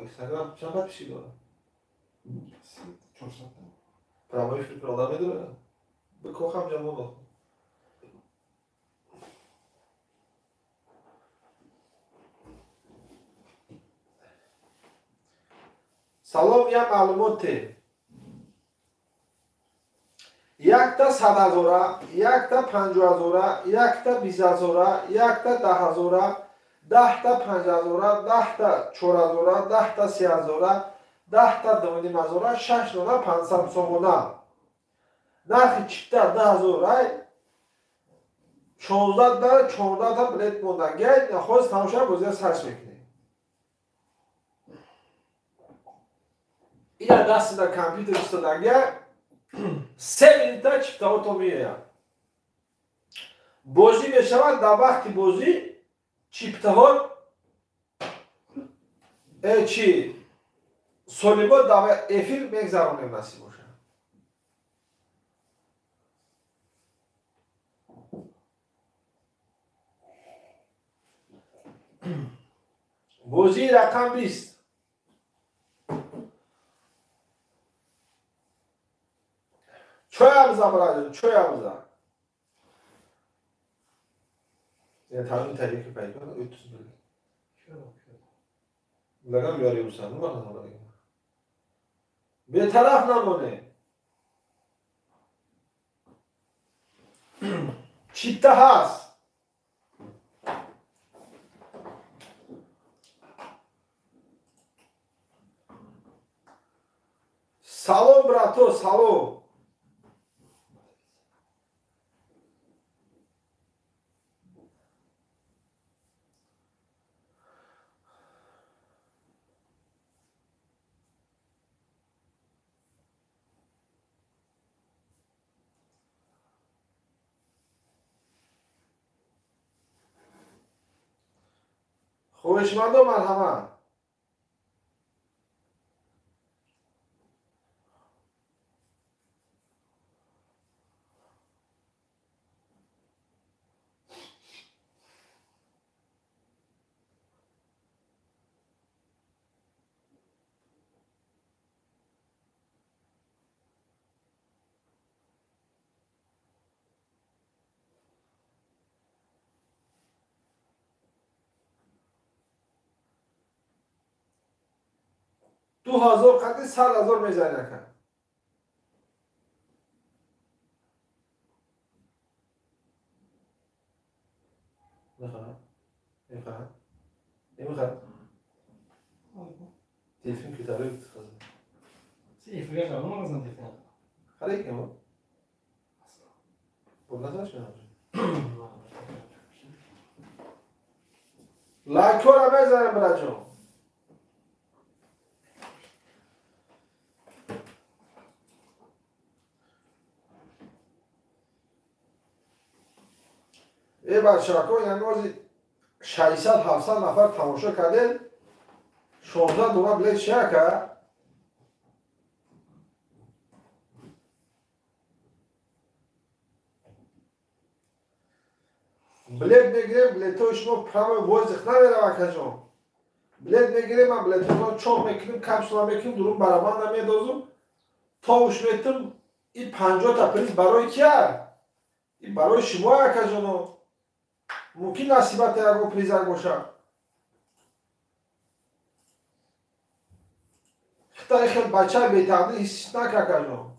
Инстаграм чанд подписчик дорад? 400. Прямой эфир одам медорад? Бикохам ҷамон. Салом, як маълумоте. Якта 100 000, якта 50 000, якта 20 000, якта 10 000, 10 та 5 000, 10 та 4 000, 10 та 3 000, 10 та 2 500, шаш дона 500 сомона. Нархи чипта 10 000 ай, 16 та 14 та билет мондагиай, нахост тамоша бозия сарш мекунем. Ина дасти дар компютер истодагиай, 3 минута чиптаҳото меояд. Бозӣ мешавад, дар вақти бозӣ чиптаҳо чи солимо дар эфир мегзаронем, насиб бошад. Бозии рақам 20. Чоя бизан, браҷон, чоя бизан. Yani tahmin tarihi paydo 300 bin. Лагам ёри усан, nima qiladi? Бетараф намоне. Чипта ҳаст. Салом, брато, салом. Хоҳишмандо марҳамат. 2000 қади 100 000 мезанӣ ака. Мехоҳад? Мехоҳад? Намехоҳад? Телефон ки дарои хаза. Си ифрия қабул телефон. Харе ки мо? Бурда шуд. Лайкҳоро мезанем, браҷон. Э бачако, янози 600-700 нафар тамошо кардед, 16 дона билет чи ака? Билет мегирем, билетҳои шумо прямо воздух намерав акаҷон. Билет мегирем, ман билетҳоро чоп мекунем, капсула мекунем, дурун барабанда медозум, товуш метум, и 50 та приз барои кия? И барои шумо акаҷоно. Мумкин насибат ягон призак бошад. Хитай хел бача бетақдир ҳис нака акаҷон.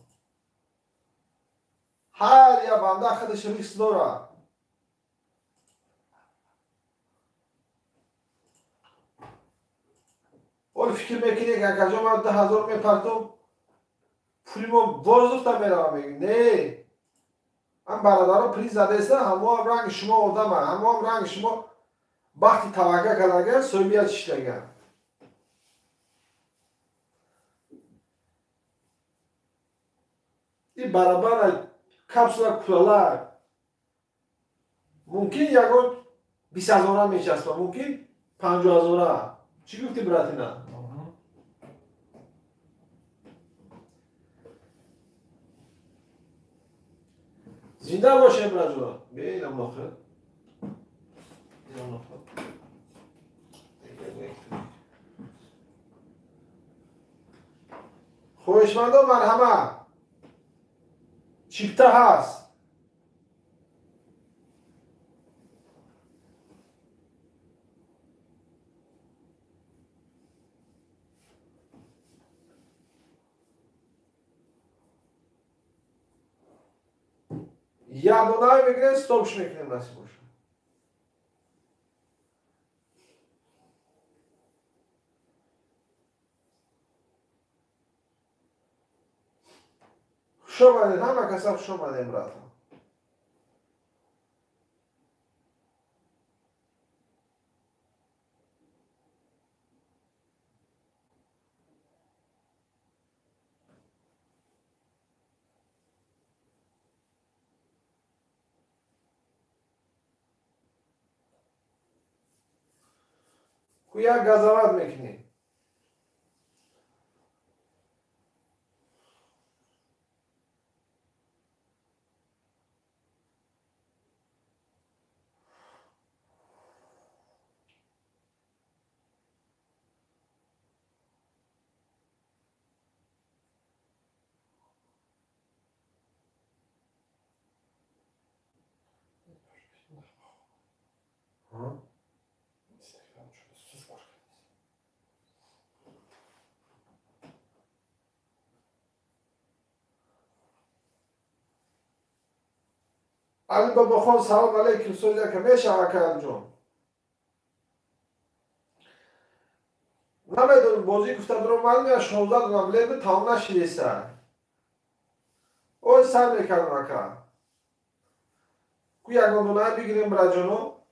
Ҳар я банда худаш риск дорад. Ол фикр мекунӣ ки акаҷон ман 2000 мепартом, пули мо воздухта мерава, мегӯ. Не. Ам бародаро приз задаеста, ҳамоам ранги шумо одама, ҳамоам ранги шумо бахти тавакка кардаган, соҳибият шиштаган. И барабана капсула кулала. Мумкин ягон 20 ҳазора мечаспа, мумкин 50 ҳазора. Чӣ гуфтӣ, братина? Зинда бошем, браҷон. Бинам охир. Бинам охир. Хоҳишмандон марҳамат. Чипта ҳаст. Як дона мегирем, стопш мекунем, насиб боша. Хуш омадед, ҳама каса хуш омадем, братон. Як газават мекунӣ. Али Бобохон, салом алейкум, соз яка мешава акаҷон. Намедонам, бозӣ гуфта дуром маълум я 16 дона билет тамом нашидеса. Ой сар мекардам ака. Ку ягон дона бигирем, браҷоно.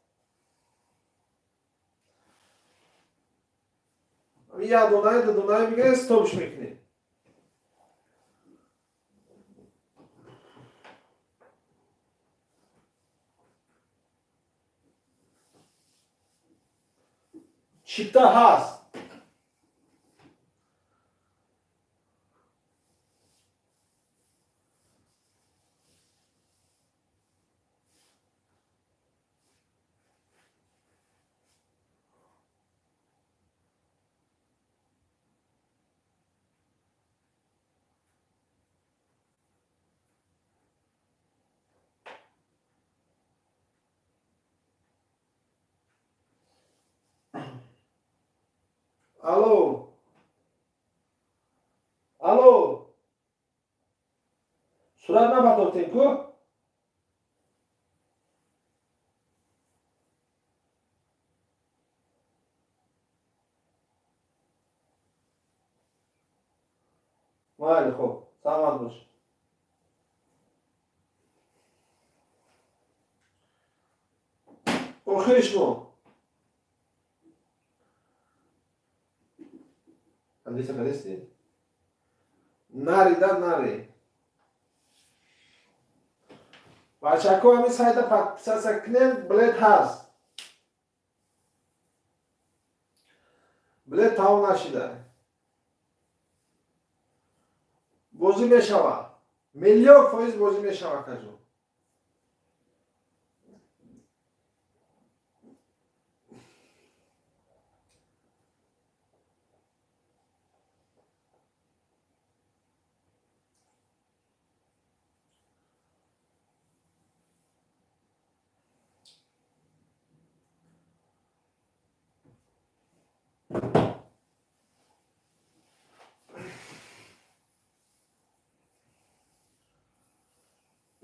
Як дона, ду дона бигирем, стопш мекунем. Чипта ҳаст. Алло. Алло. Сурат набардофтем ку? Майли, хуб. Саломат бош. Охири шумо. Андеса кадести? Нари да нари. Бачако ҳамин сайта подписаться кунед, билет ҳаст. Билет тамом нашида. Бозӣ мешавад. 1,000,000% бозӣ мешавад кажу.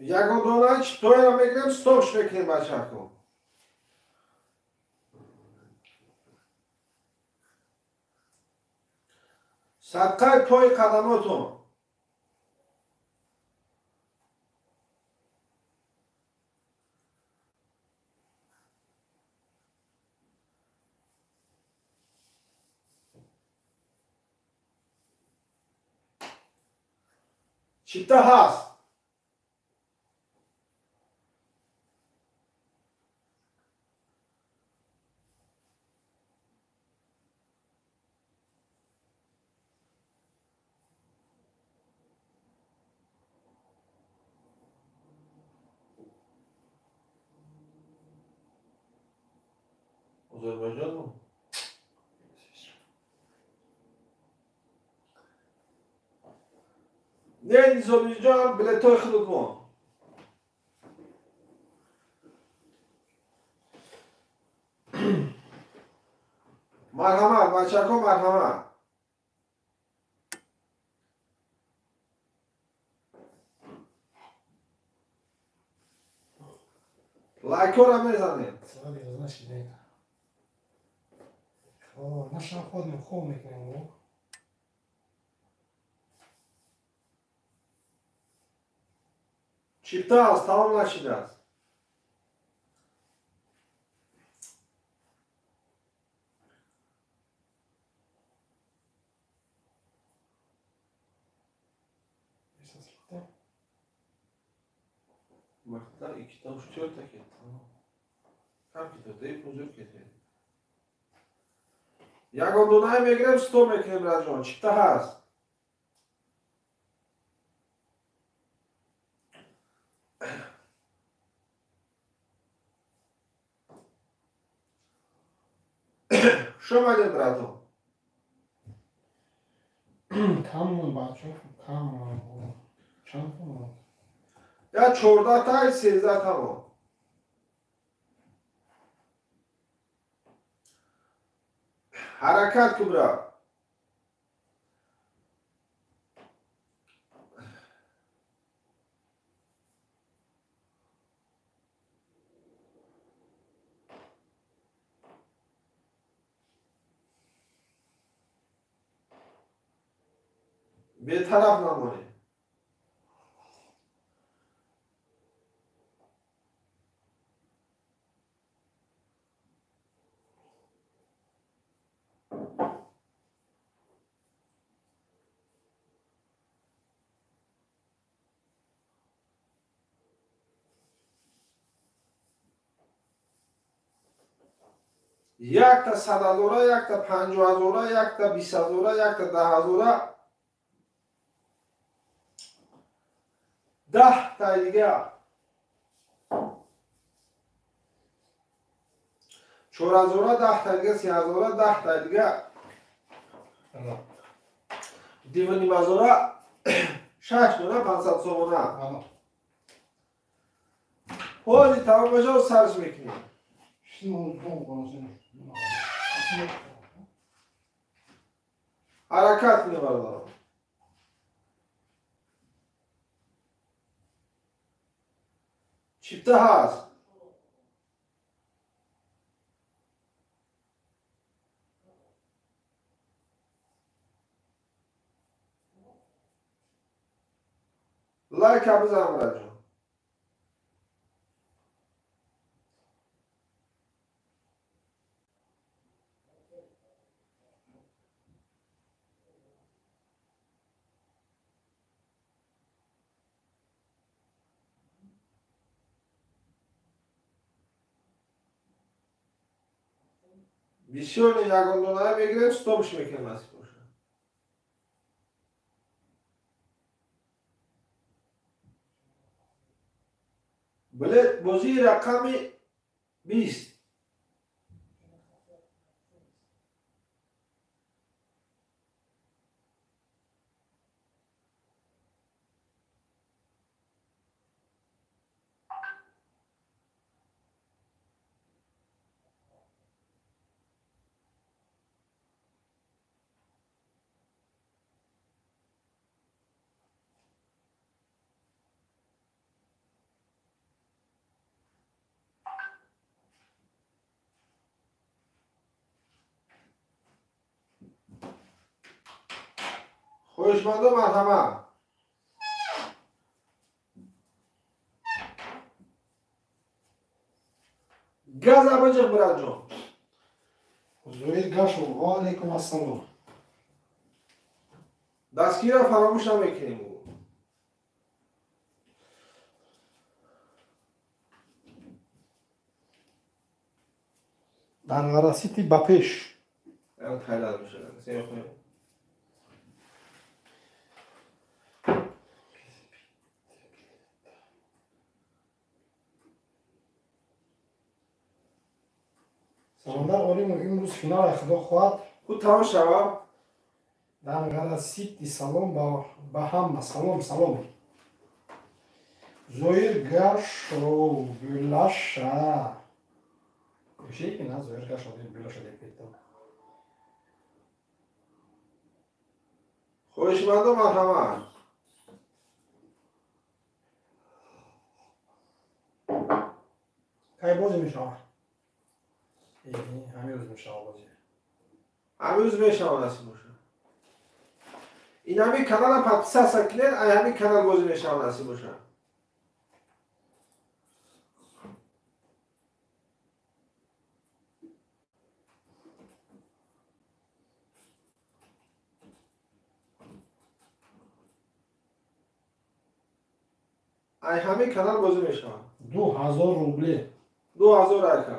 Ягон дона читоеро мегирем, стопш мекунем бачако. Садқаи пои қадамотон. Чита ҳаст. Озарбойҷон не Низомиҷон билетҳои худут мон. Марҳамат бачако, марҳамат. Лайкҳоро мезанед. Наша ходим, хоб мекунем. Чипта аст, тамом нашидааст. Вақта ikkita uch to'rtta ketdi. Кам кетад, пунзур кетед. Ягон донае мегирем, сто мекунем раҷон. Чипта ҳаст. Хуш омадед, братон. Кам бачо, кам чанд мон? Я 14 та 13 та мон. Ҳаракат кун, брат. Бетараф намонед. Якта 100 000, якта 50 000, якта 20 000, якта 10 000, 10 таи дига 4000, 10 таи дига 3000, 10 таи дига 2 500, шаш дона 500 сомона. Ҳози тамом бошад, сарш мекунем. Ҳаракат кунем, бародарон. Чипта ҳаст. Лайка бизан, браҷон. Бисёр ягон дона мегирем, стопш мекунем насиб боша. Билет бозии рақами 20. Хоҳишмандо марҳамат. Газа биҷиқ бираҷон. Зоир Гашов, ва алайкум ассалом. Дастгирро фаромӯш намекунем. Дар ғарасити ба пеш. Самандар Олимов имрӯз финал худо хоҳад. Худ тамом шавад. Дар ғарасити салом ба ҳама салом салом. Зоир Гашов Гулаша. Кӯшед на Зоир Гашов Гулаша деп кеттам. Хоҳишмандо марҳамат. Кай бозӣ мешавад? Ҳамин рӯз мешавад бозӣ. Ҳамин рӯз мешавад насиб бошад. Ин ҳамин канала подписаться кунед, ай ҳамин канал бозӣ мешавад насиб бошад. Ай ҳамин канал бозӣ мешавад. 2000 рубле. 2000 ака.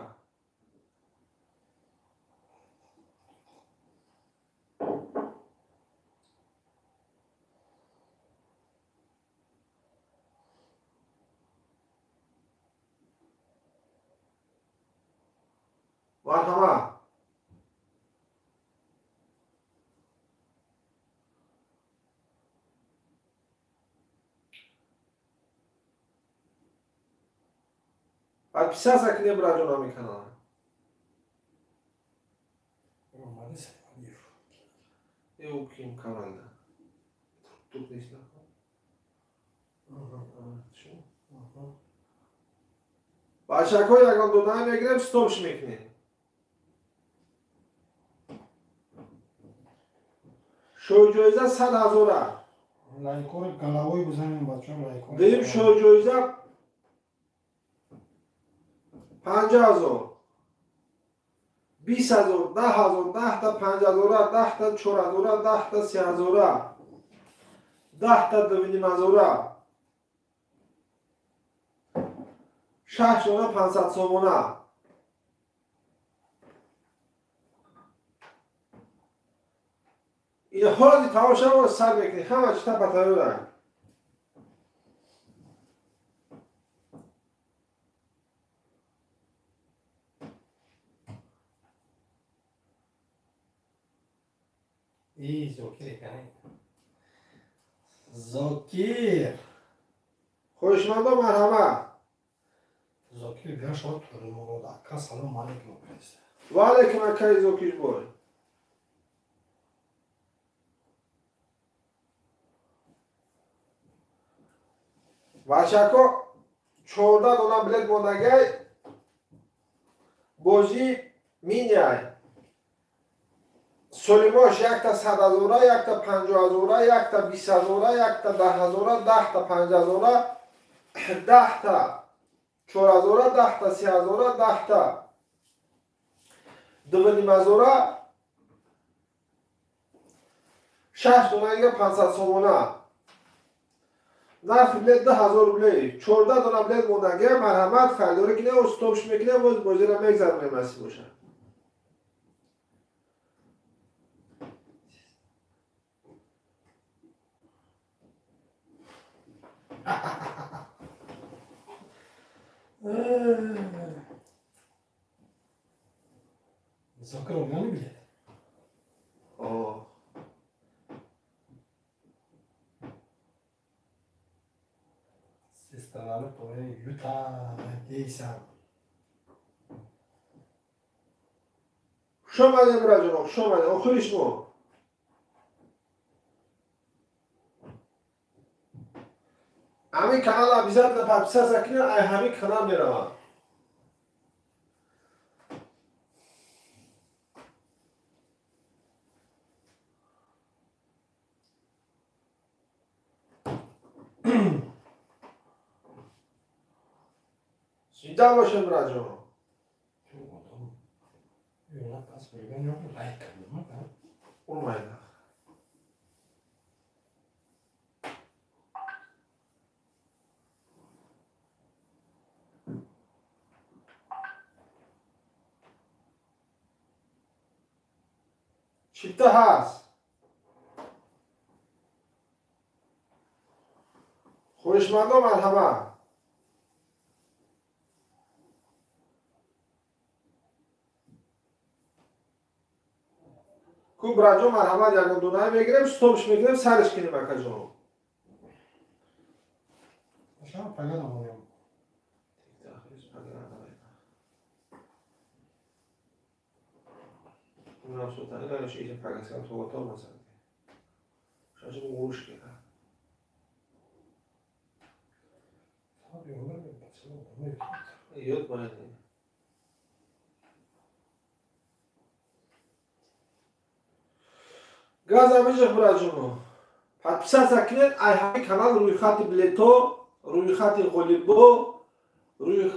Марҳамат. Подписаться кунед бираҷон ҳамин канал. Ким каналда? Тук нест. Бачако ягон дона мегирем, стопш мекунем. Шоҳҷоиза 100 ҳазора. Лайкор головой бизанем бачаҳо лайкор. Дуюм шоҳҷоиза 50 ҳазор, 20 ҳазор, 10 ҳазор, 10 та 5 ҳазора, 10 та 4 ҳазора, 10 та 3 ҳазора, 10 та 2.5 ҳазора, 6 дона 500 сомона. Ин ҳози тамошаро сар мекунед, ҳама чита ба тайёранд. И Зокир кани. Зокир. Хоҳишмандо марҳамат. Зокир Гашов Турмурод ака салом алейкум. Ва алейкум акаи Зокир бой. Бачако 14 дона билет мондагай бозӣ миняй. Солимош якта 100 ҳазора, якта 50 ҳазора, якта 20 ҳазора, якта 10 ҳазора, 10 та 5 ҳазора, 10 та 4 ҳазора, 10 та 3 ҳазора, 10 та 2.5 ҳазора, 6 дона дига 500 сомона. Нархи билет 2000 рубле. 14 дона билет мондагия, марҳамат, харидорӣ кунед, стопш мекунем, боз бозиро мегзаронем насиб бошад. Зокир олгани билет. Сестралari to'y yutadi deysan. Хуш омадем, бираҷон, хуш омадем. Охириш мо. Ҳамин канал обязательно подписаться кунед, ай ҳамин канал меравам. Зинда бошем, бираҷон. Urmaydi. Chipta ҳаст. Хоҳишмандо марҳамат. Ку бираҷон марҳамат, ягон дунае мегирем, стопш мегирем, сарш кинем акаҷон. Газа мижих бираҷоно. Подписаться кунед, ай ҳамин канал рӯйхати билето, рӯйхати ғолибо, рӯй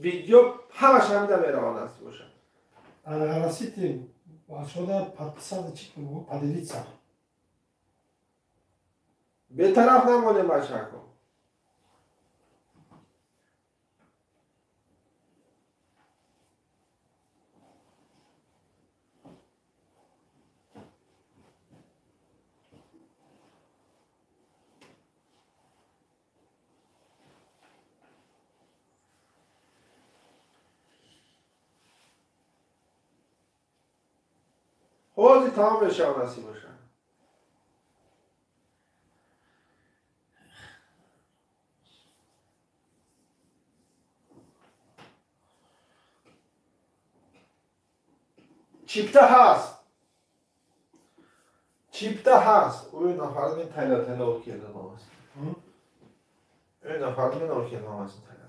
видео ҳамаш ҳамида мераванд аст бошад. Ангарасити бачода подписаться чӣ поделиться. Бетараф намонем бачако. Ҳозир тамом мешавад насиб бошад. Чипта ҳаст. Чипта ҳаст. Ӯ нафар мен тайла тайла окелда номас. Ӯ нафар мен окелда номас тайла тайла.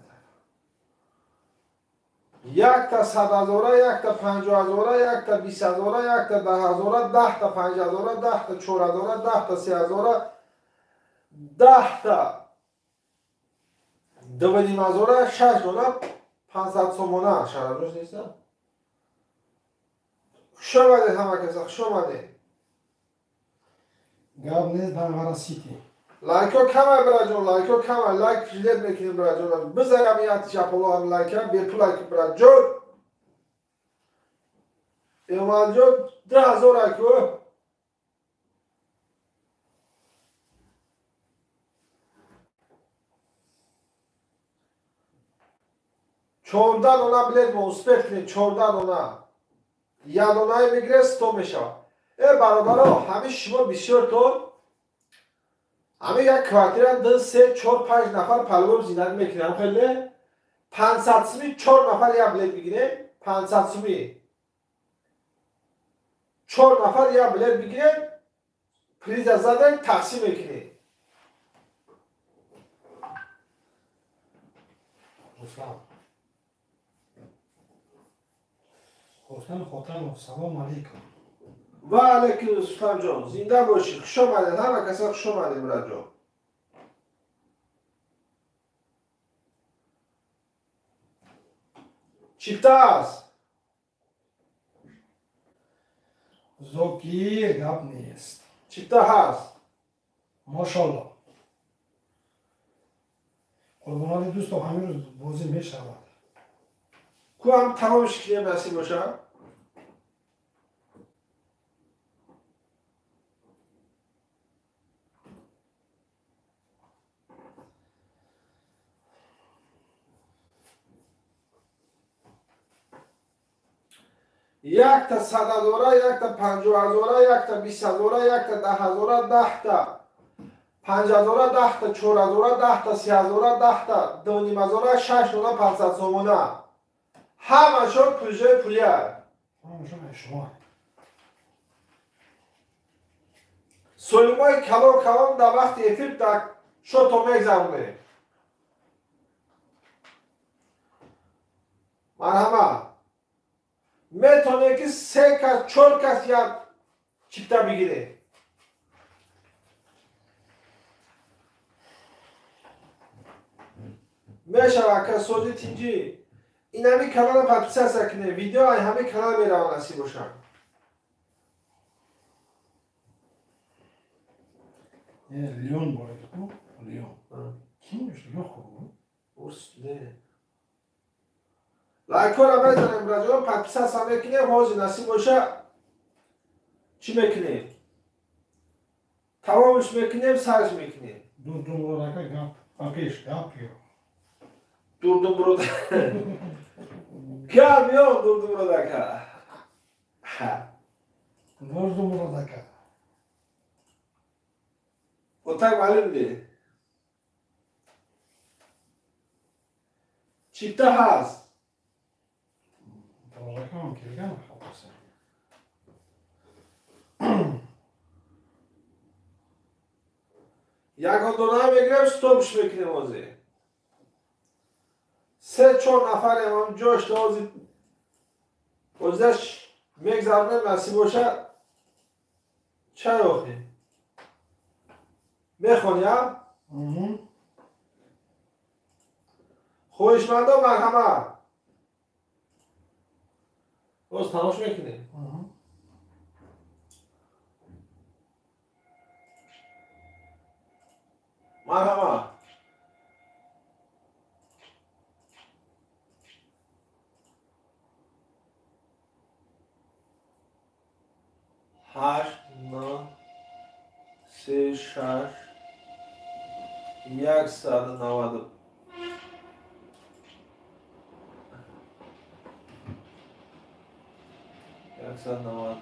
Якта 100 000, якта 50 000, якта 20 000, якта 10 000, 10 та 5000, 10 та 4000, 10 та 3000, 10 та 2500, шаш дона 500 сомона. Шарафҷош неста? Хуш омадед ҳама каса, хуш омадед. Гап нест Данғара Сити. Лайкҳо камай бираҷон, лайкҳо камай, лайк жилет мекунем бираҷон. Бизанам як чаполо ҳам лайка, бепул лайк бираҷон. Эмомалиҷон 2000 айку. 14 дона билет мо успеть кунем, 14 дона. Як донае мегиред, 100 мешавад. Э бародаро, ҳамин шумо бисёртон ҳамин як квартира ду, се, чор, панҷ нафар палуб зиндагӣ мекунем, хеле 500 суми чор нафар як билет бигирем, 500 суми чор нафар як билет бигирем, приза задем, тақсим мекунем. Руслан. Руслан Хотанов, салом алейкум. Ва алейкум Рустамҷон, зинда бошӣ, хуш омадед, ҳама каса хуш омадед, бираҷон. Чипта аст? Зокир гап нест. Чипта ҳаст? Мошалло. Қурбонали дӯстов ҳамин рӯз бозӣ мешавад. Ку ҳам тамомиш кунем насиб бошад. Якта 100 000, якта 50 000, якта 20 000, якта 10 000, 10та 5 000, 10та 4 000, 10та 3 000, 10та 2 500, шаш дона 500 сомона. Ҳамашон пулҷои пулия. Солимои калон калон дар вақти эфир дар шото мегзаронем. Марҳамат, метавонем ки се кас, чор кас як чипта бигирем. Мешавад, ка сози тинҷӣ. Инами канала подписаться кунем, видео ай ҳамаи канал меравад, насиб бошад. Леон бояд, Леон. Ким? Лайкҳоро мезанем, браҷон, подписаться мекунем. Ҳозир насиб боша, чӣ мекунем? Тамомш мекунем, сарш мекунем. Дурдумуродака гап, ба пеш гап ё. Дурдумурода гап ё дурдумуродака. Дурдумуродака. Отак маълум де. Чипта ҳаст. Доракам келган хатоси. Ягон дона мегирем, стопш мекунем ҳозир. Се чор нафарем ҳам ҷошта ҳозир. Ҳозираш мегзаронем, насиб боша. Чай охи? Мехони, а? Хоҳишмандо, марҳамат. Боз талош мекунем. Марҳамат. Ҳашт, нӯ, се, шаш, 190, 198,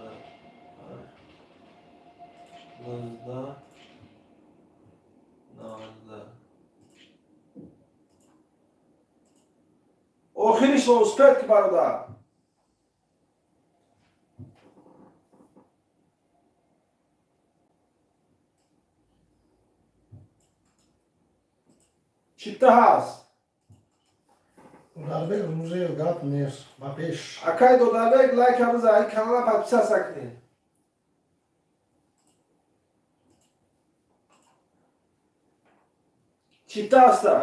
19, 90. Охириш успеть ки, бародар. Чипта ҳаст. Додарбек рӯзе гап нест, ба пеш. Акай Додарбек, лайка биза, ай канала подписаться кунед. Чипта ҳаста.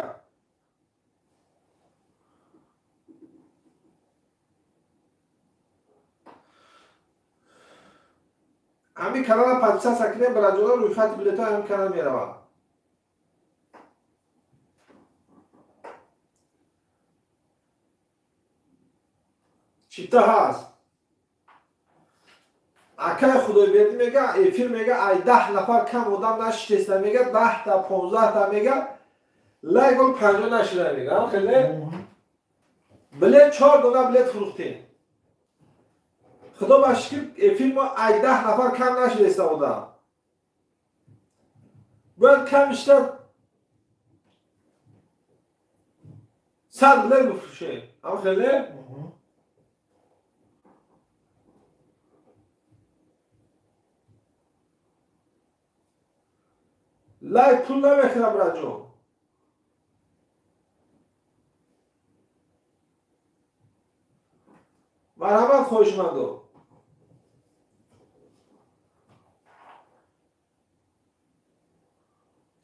Ҳамин канала подписаться кунед, бараҷона, рӯйхати билетҳо ҳамин канал меравад. Чипта ҳаст. Акай Худойбердӣ мега, эфир мега, ай 10 нафар кам одам нашитеста мега, 10та, 15та мега, лайк ол 50 нашида мега. Ам хеле? Билет чор дона билет фурӯхтем. Худо ба шукр, эфир мо ай 10 нафар кам нашидеста одам. Бояд кам ишта 100 билет бифурӯшем. Ам хеле? Лайк пул намехӯрам, раҷон. Марҳамат, хоҳишмандо.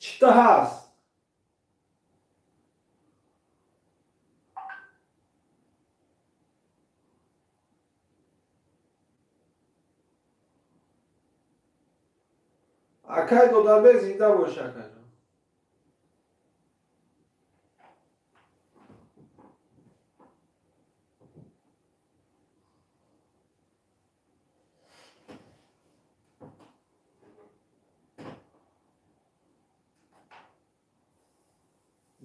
Чипта ҳаст. Акай Додарбек, зинда бош, акаҷон.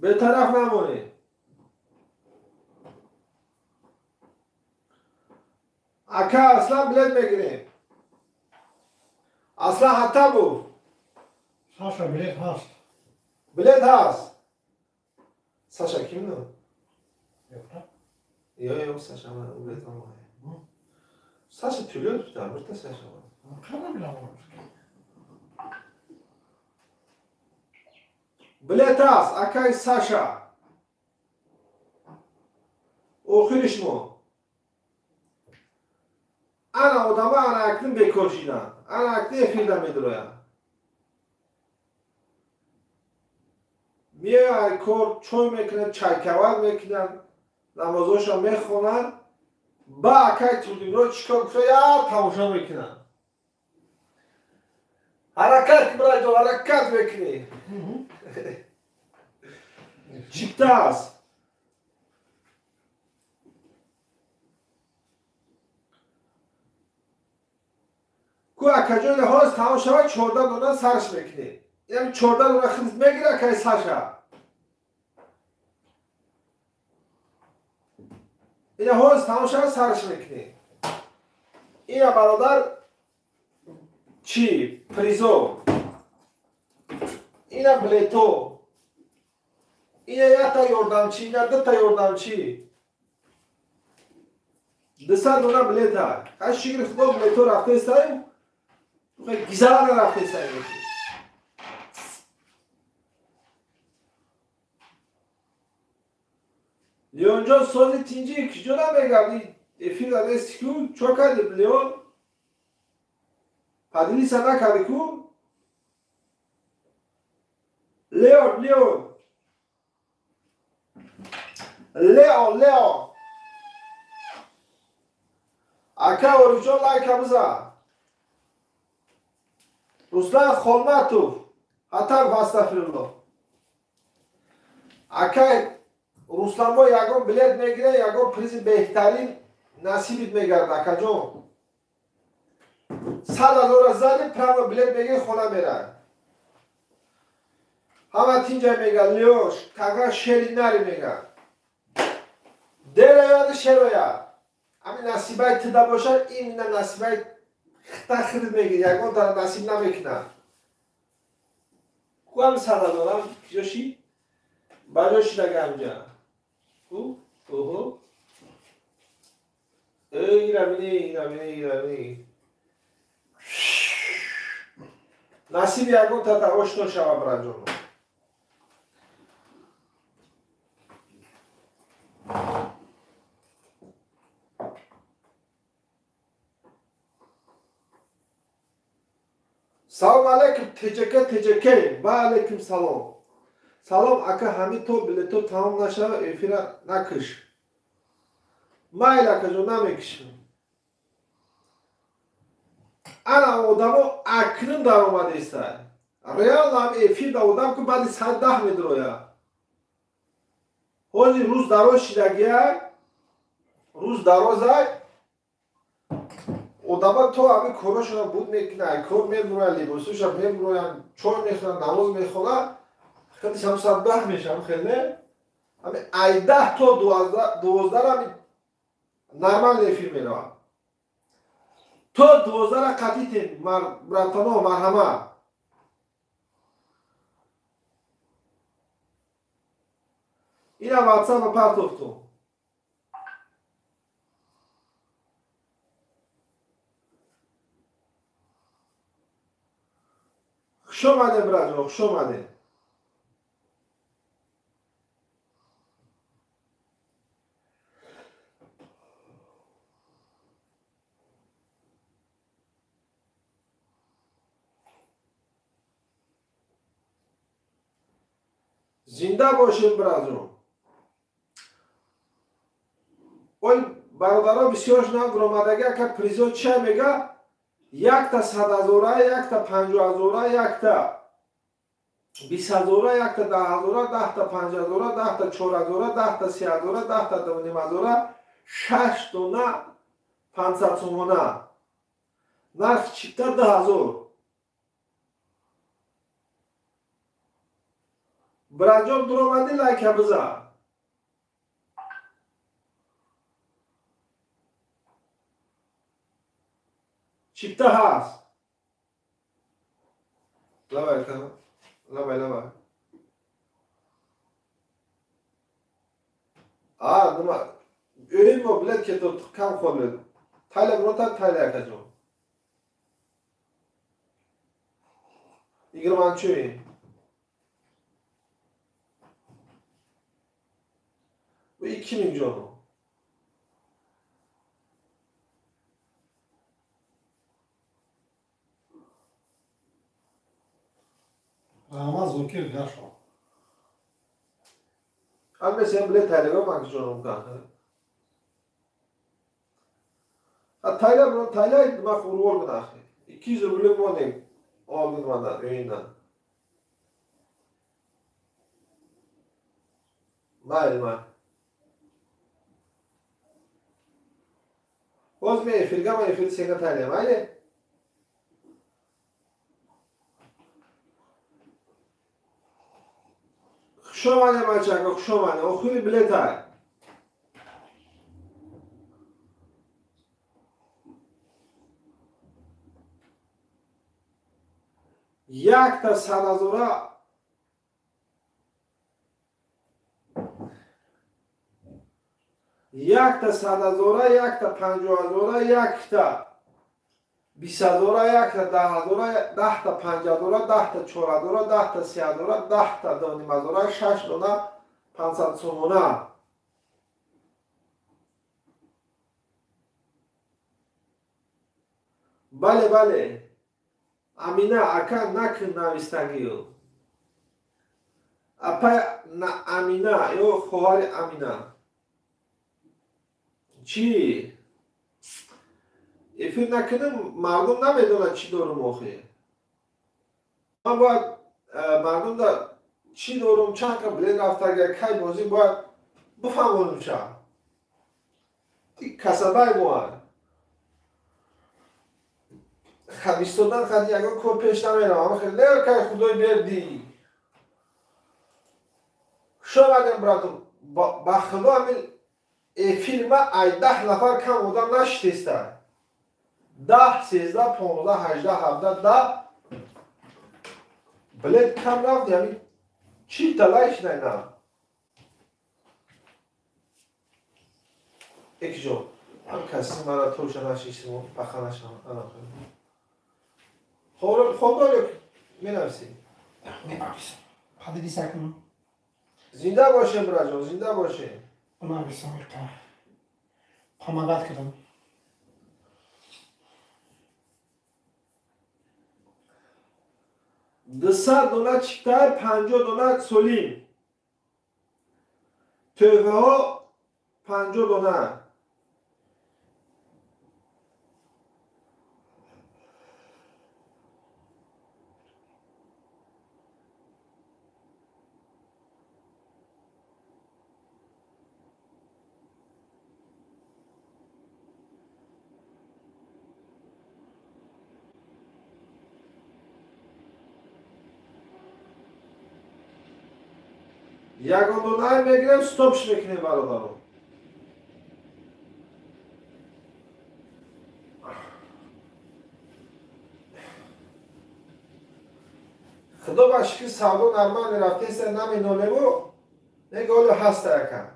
Бетараф намонед. Ака Аслан билет мегирем. Аслан Ҳаттабов. Саша билет ҳаст. Билет ҳаст. Саша ким ну? Ё, ё, Саша ман билет омад. Саша тӯлёт буда, бирта Саша. Билет ҳаст, акай Саша. Охириш мо. Ана одама ана акнун бекор шиданд. Ана акнун эфирда медуроянд. Меоянд кор, чой мекунанд, чайкавар мекунанд, намозошон мехонанд, ба акай Турдибро чикор гуфта я тамошо мекунанд. Ҳаракат бираҷо, ҳаракат мекунӣ. Чипта аст. Ку акаҷони ҳоз тамом шавад, 14 дона сарш мекунӣ. Инам 14 дона хиз мегира акай Саша. Ина ҳоз тамом шавад сарш мекунӣ. Ина бародар чӣ? Призо. Ина билето. Ина якта ёрдамчӣ, ина дута ёрдамчӣ. 200 дона билета. Ҳар шукри Худо билето рафтаистаем. Гизара рафтаистаем. Леонҷон сози тинҷи киҷо намегардӣ? Эфир дадести ку? Чо кардӣ Леон? Поделиться накардӣ ку? Леон, Леон. Лео, Лео. Ака Орифҷон лайка бизан. Руслан Холматов. Ҳатар астағфируллоҳ. Акай Руслан мо ягон билет мегирад, ягон призи беҳтарин насибит мегардад, акаҷон. 100 ҳазора зани право билет мегирад, хона мерад. Ҳама тинҷа мегӯяд, Леош, тага шери нари мегӯяд. Дер ояд, шер ояд. Ҳамин насибаи тида бошад, именно насибаи хита хирд мегирад, ягон тара насиб намекунад. Ку ҳам 100 ҳазорам киҷо шид? Ба ҷо шидага ҳамҷа. Ку? Оҳо. Ира бини, ира бини, ира бини. Насиби ягон тата ошно шава, браҷоно. Салом алейкум, ТЖК, ТЖК. Ва алейкум салом. Салом, ака, ҳамин то билето тамом нашава, эфира накиш. Майл, акаҷон, намекишам. Ана одамо акнун даромадеста. Реал ҳам эфир да одам ку баъди соат 10 медрояд. Ҳозир рӯз дароз шидагиай, рӯз дарозай. Одама то ҳамин корошона буд мекунад, кор мебуроянд, либосоша мебуроянд, чой мехӯранд, намоз мехонанд. Хеле шам соат 10 мешавам, хеле. Ҳамин ай 10 то 12 ҳамин нормал эфир меравад. То 12 қатитем, братано, марҳамат. Ина WhatsApp партофтум. Хуш омадем, браҷон, хуш омадем. Зинда бошем, браҷон. Ой, бародаро бисёр шунав омадаги, ака призо чия мега? Якта 100 ҳазора, якта 50 ҳазора, якта 20 ҳазора, якта 10 ҳазора, 10-та 5 ҳазора, 10-та 4 ҳазора, 10-та 3 ҳазора, 10-та 2.5 ҳазора, 6 дона 500 сомона. Нарх чипта 2 ҳазор. Браҷон дуромадӣ, лайка бизан. Чипта ҳаст. Лабай кана. Лабай, лабай. А, nima? O'yin bu bilet ketib kam qoldi. Tayla birorta tayla akajon. 20-o'yin. Bu 2000 jonim. Rahmat Zokir Gashov. Alme sen bilet taylaga bak jonim kanka. Ha tayla bunu tayla nima qurib olgin axir. 200 rubl moning oldin mandan o'yindan. Mayli, mayli. Hozir men efirga, men efirni senga taylayman, mayli? Xush omading bachaka, xush omading. Oxiri bilet ay. Якта 100 000, якта 100 000, якта 50 000, якта 20 000, якта 10 000, 10 та 50 000, 10 та 4000, 10 та 30 000, 10 та 25 000, шаш дона 500 сомона. Бале, бале. Амина ака накун навистагиё. Апай на Амина ё хоҳари Амина. Чӣ? Эфир накунам, мардум намедонад чӣ дорум охир. Ман бояд мардум да чӣ дорум, чанд ка билет рафтага, кай бозӣ бояд бифаҳмонам ча. Касабаи моа. Истодан хади ягон кор пеш намерам. Ама хеле не кай худой берди. Хуш омадем братум. Ба худо ҳамин эфирма ай 10 нафар кам одам нашитеста. 10, 13, 15, 18, 17, 10 билет кам рафт, ҳамин 40 та лайк шидай на. Экиҷон, ҳам каси мара тоша нашиштимо, паха нашам. Ана хобдор ё менависӣ? Менависам. Поделиться кунам. Зинда бошем, браҷон, зинда бошем. Нависам иқа. Помогать кардам. 200 дона чиптар, 50 дона солим. Тӯҳфаҳо 50 дона. Ягон донае мегирем, стопш мекунем, бародаро. Худо ба шукри, савдо нормально рафтеста, намедонему, нега оло ҳаста якам.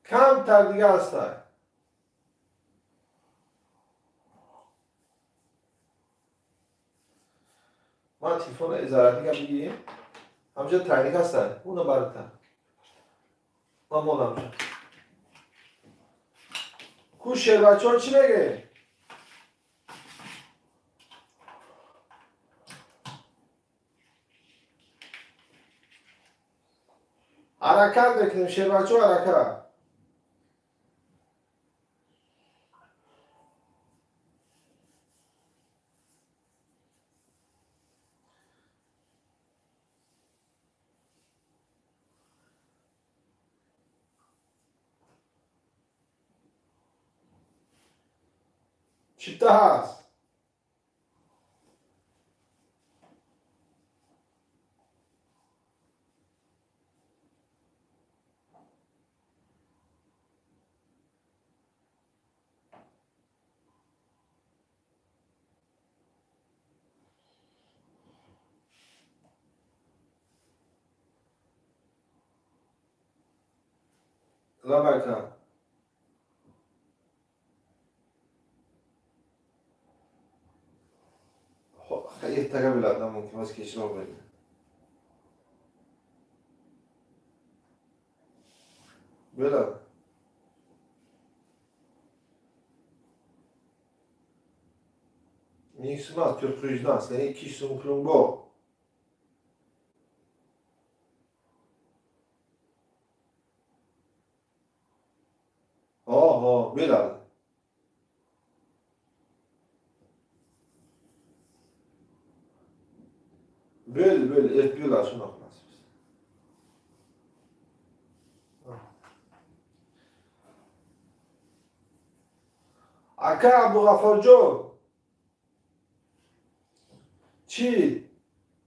Камтар дига ҳаста. Ман телефона зарядника бигирем. Ҳамҷа тайник ҳастан. Уна барата. Ман монам. Ку шербачон чӣ меге? Ҳаракат мекунем, шербачо, ҳаракат. Чипта ҳаст. Лабайка. Ertaga bo'ladi, mumkin emas, kechroq bo'ladi. Bo'ladi. 1000 so'm emas, 400dan, sening 200 so'm puling bor. Ha, bo'ladi. Bo'l, bo'ladi, shunaqa qilasiz. Aka Abdug'afforjon, чӣ?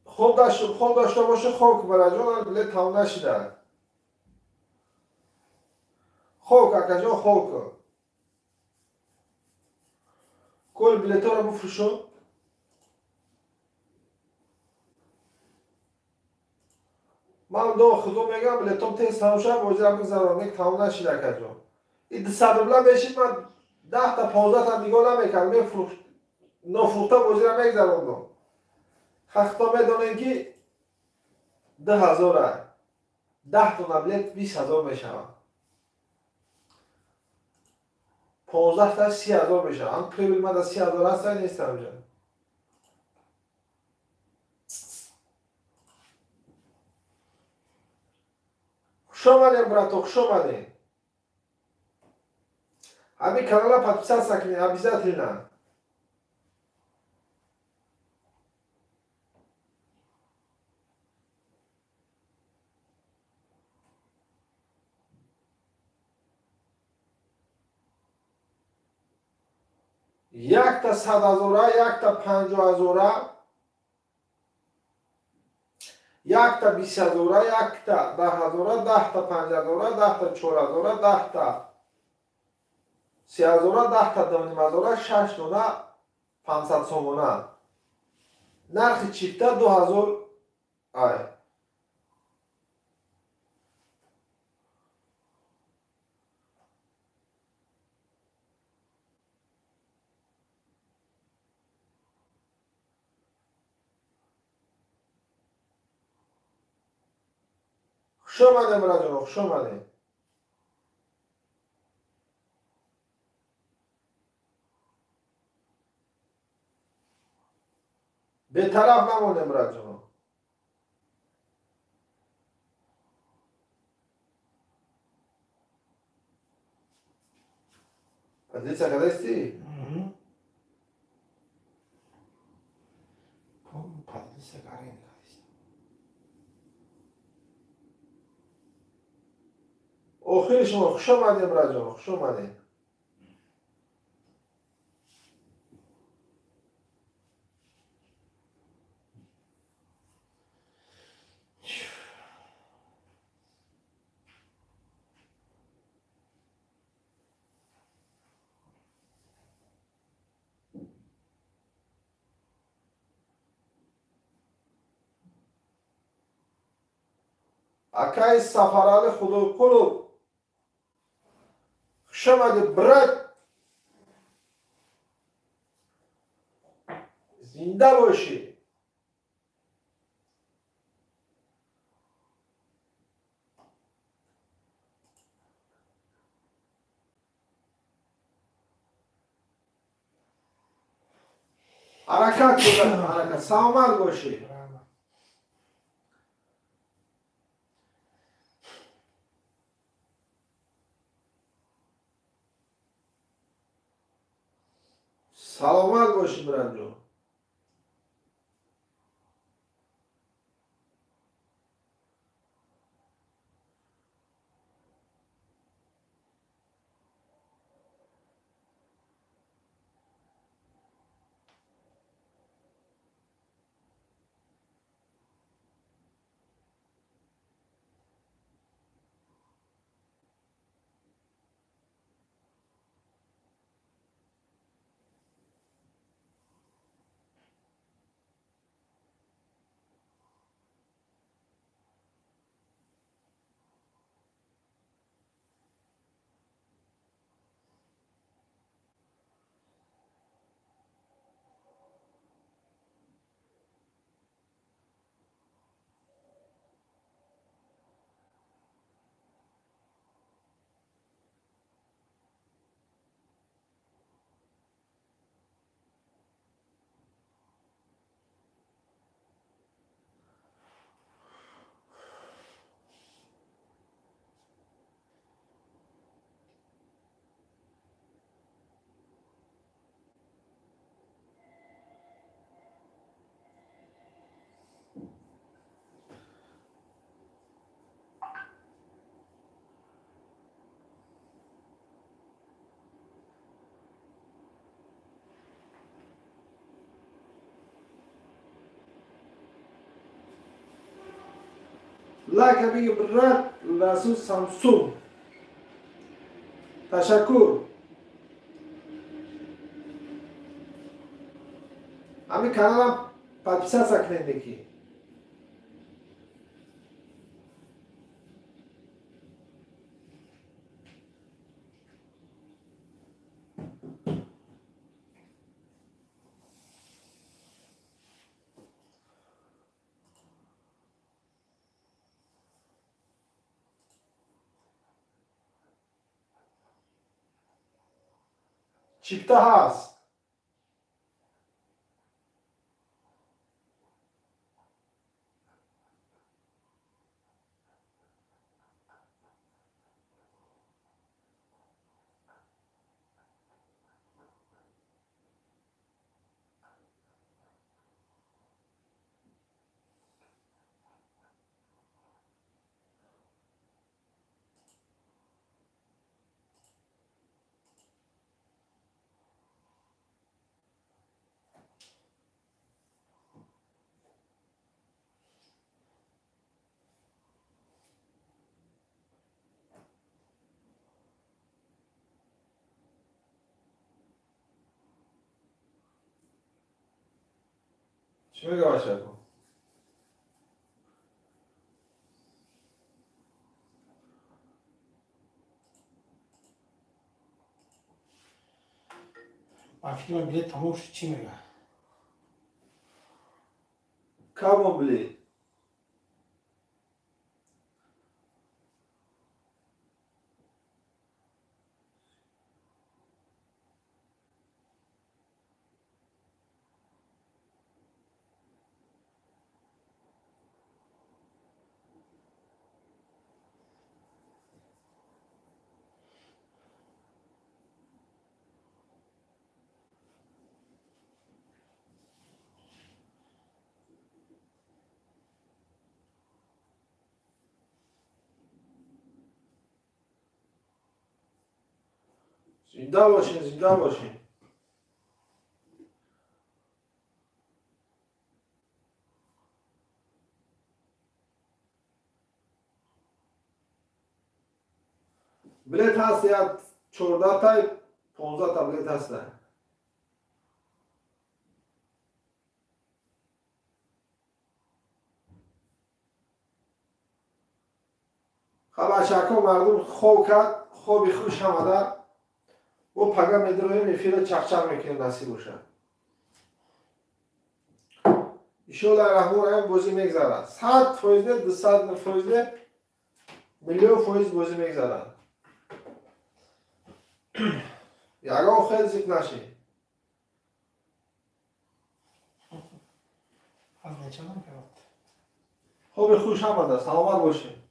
Хоб дошта боша, хоб бараҷон, билет тамом нашида. Хоб, акаҷон, хоб кун. Кол билетҳоро бифурӯшон. Ман до худо мегам, билетом тез тамом шавад, бозиро бигзаронам, нек тамом нашида, акаҷон. Ин 200 рубла мешид, ман 10 та 15 та нигоҳ намекардам, нофурӯхта бозиро мегзарондам. Хато медонем ки 2000 10 дона билет 20 000 мешавад. 15 та 30 000 мешавад. Ҳам прибыль мада 30 000 аст, нест ҳамҷа. Хуш омадем, брато, хуш омадем. Ҳамин канала подписаться кунед обязательно. Якта 100 000, якта 50 000, якта 20 000, якта 10 000, 10 та 5 000, 10 та 4 000, 10 та 3 000, 10 та 2 500, 6 дона 500 сомона. Нархи чипта 2000 ай. Хуш омадем, браҷоно, хуш омадем. Бетараф намонем, браҷоно. Поделиться кадасти? Поделиться карен. Охири шумо хуш омадем, браҷоно, хуш омадем. Акаи Сафарали Худойқулов, хуш омадӣ, брат. Зинда бошӣ. Ҳаракат кун, ҳаракат. Саломат бошӣ. Саломат бошӣ, братҷон. Лайка биги брат Расул Самсун. Ташаккур. Ҳамин каналам подписаться кунед неки. Чипта ҳаст. Чӣ мега бачако? Ба фикри ман билет тамом шуд, чӣ мега? Кабон билет? Зинда бошин, зинда бошин. Билет ҳаст як 14 та 15 та билет ҳаста. Хаб бачако мардум хоб кард, хоби хуш омада. О пага медроем эфира чақчақ мекунем насиб бошад. Иншоаллоҳ Раҳмон Раҳим бозӣ мегзарад. 100% не, 200% не, 1,000,000% бозӣ мегзарад. Ягон хел зикр нашед. Хоби хуш омада, саломат бошед.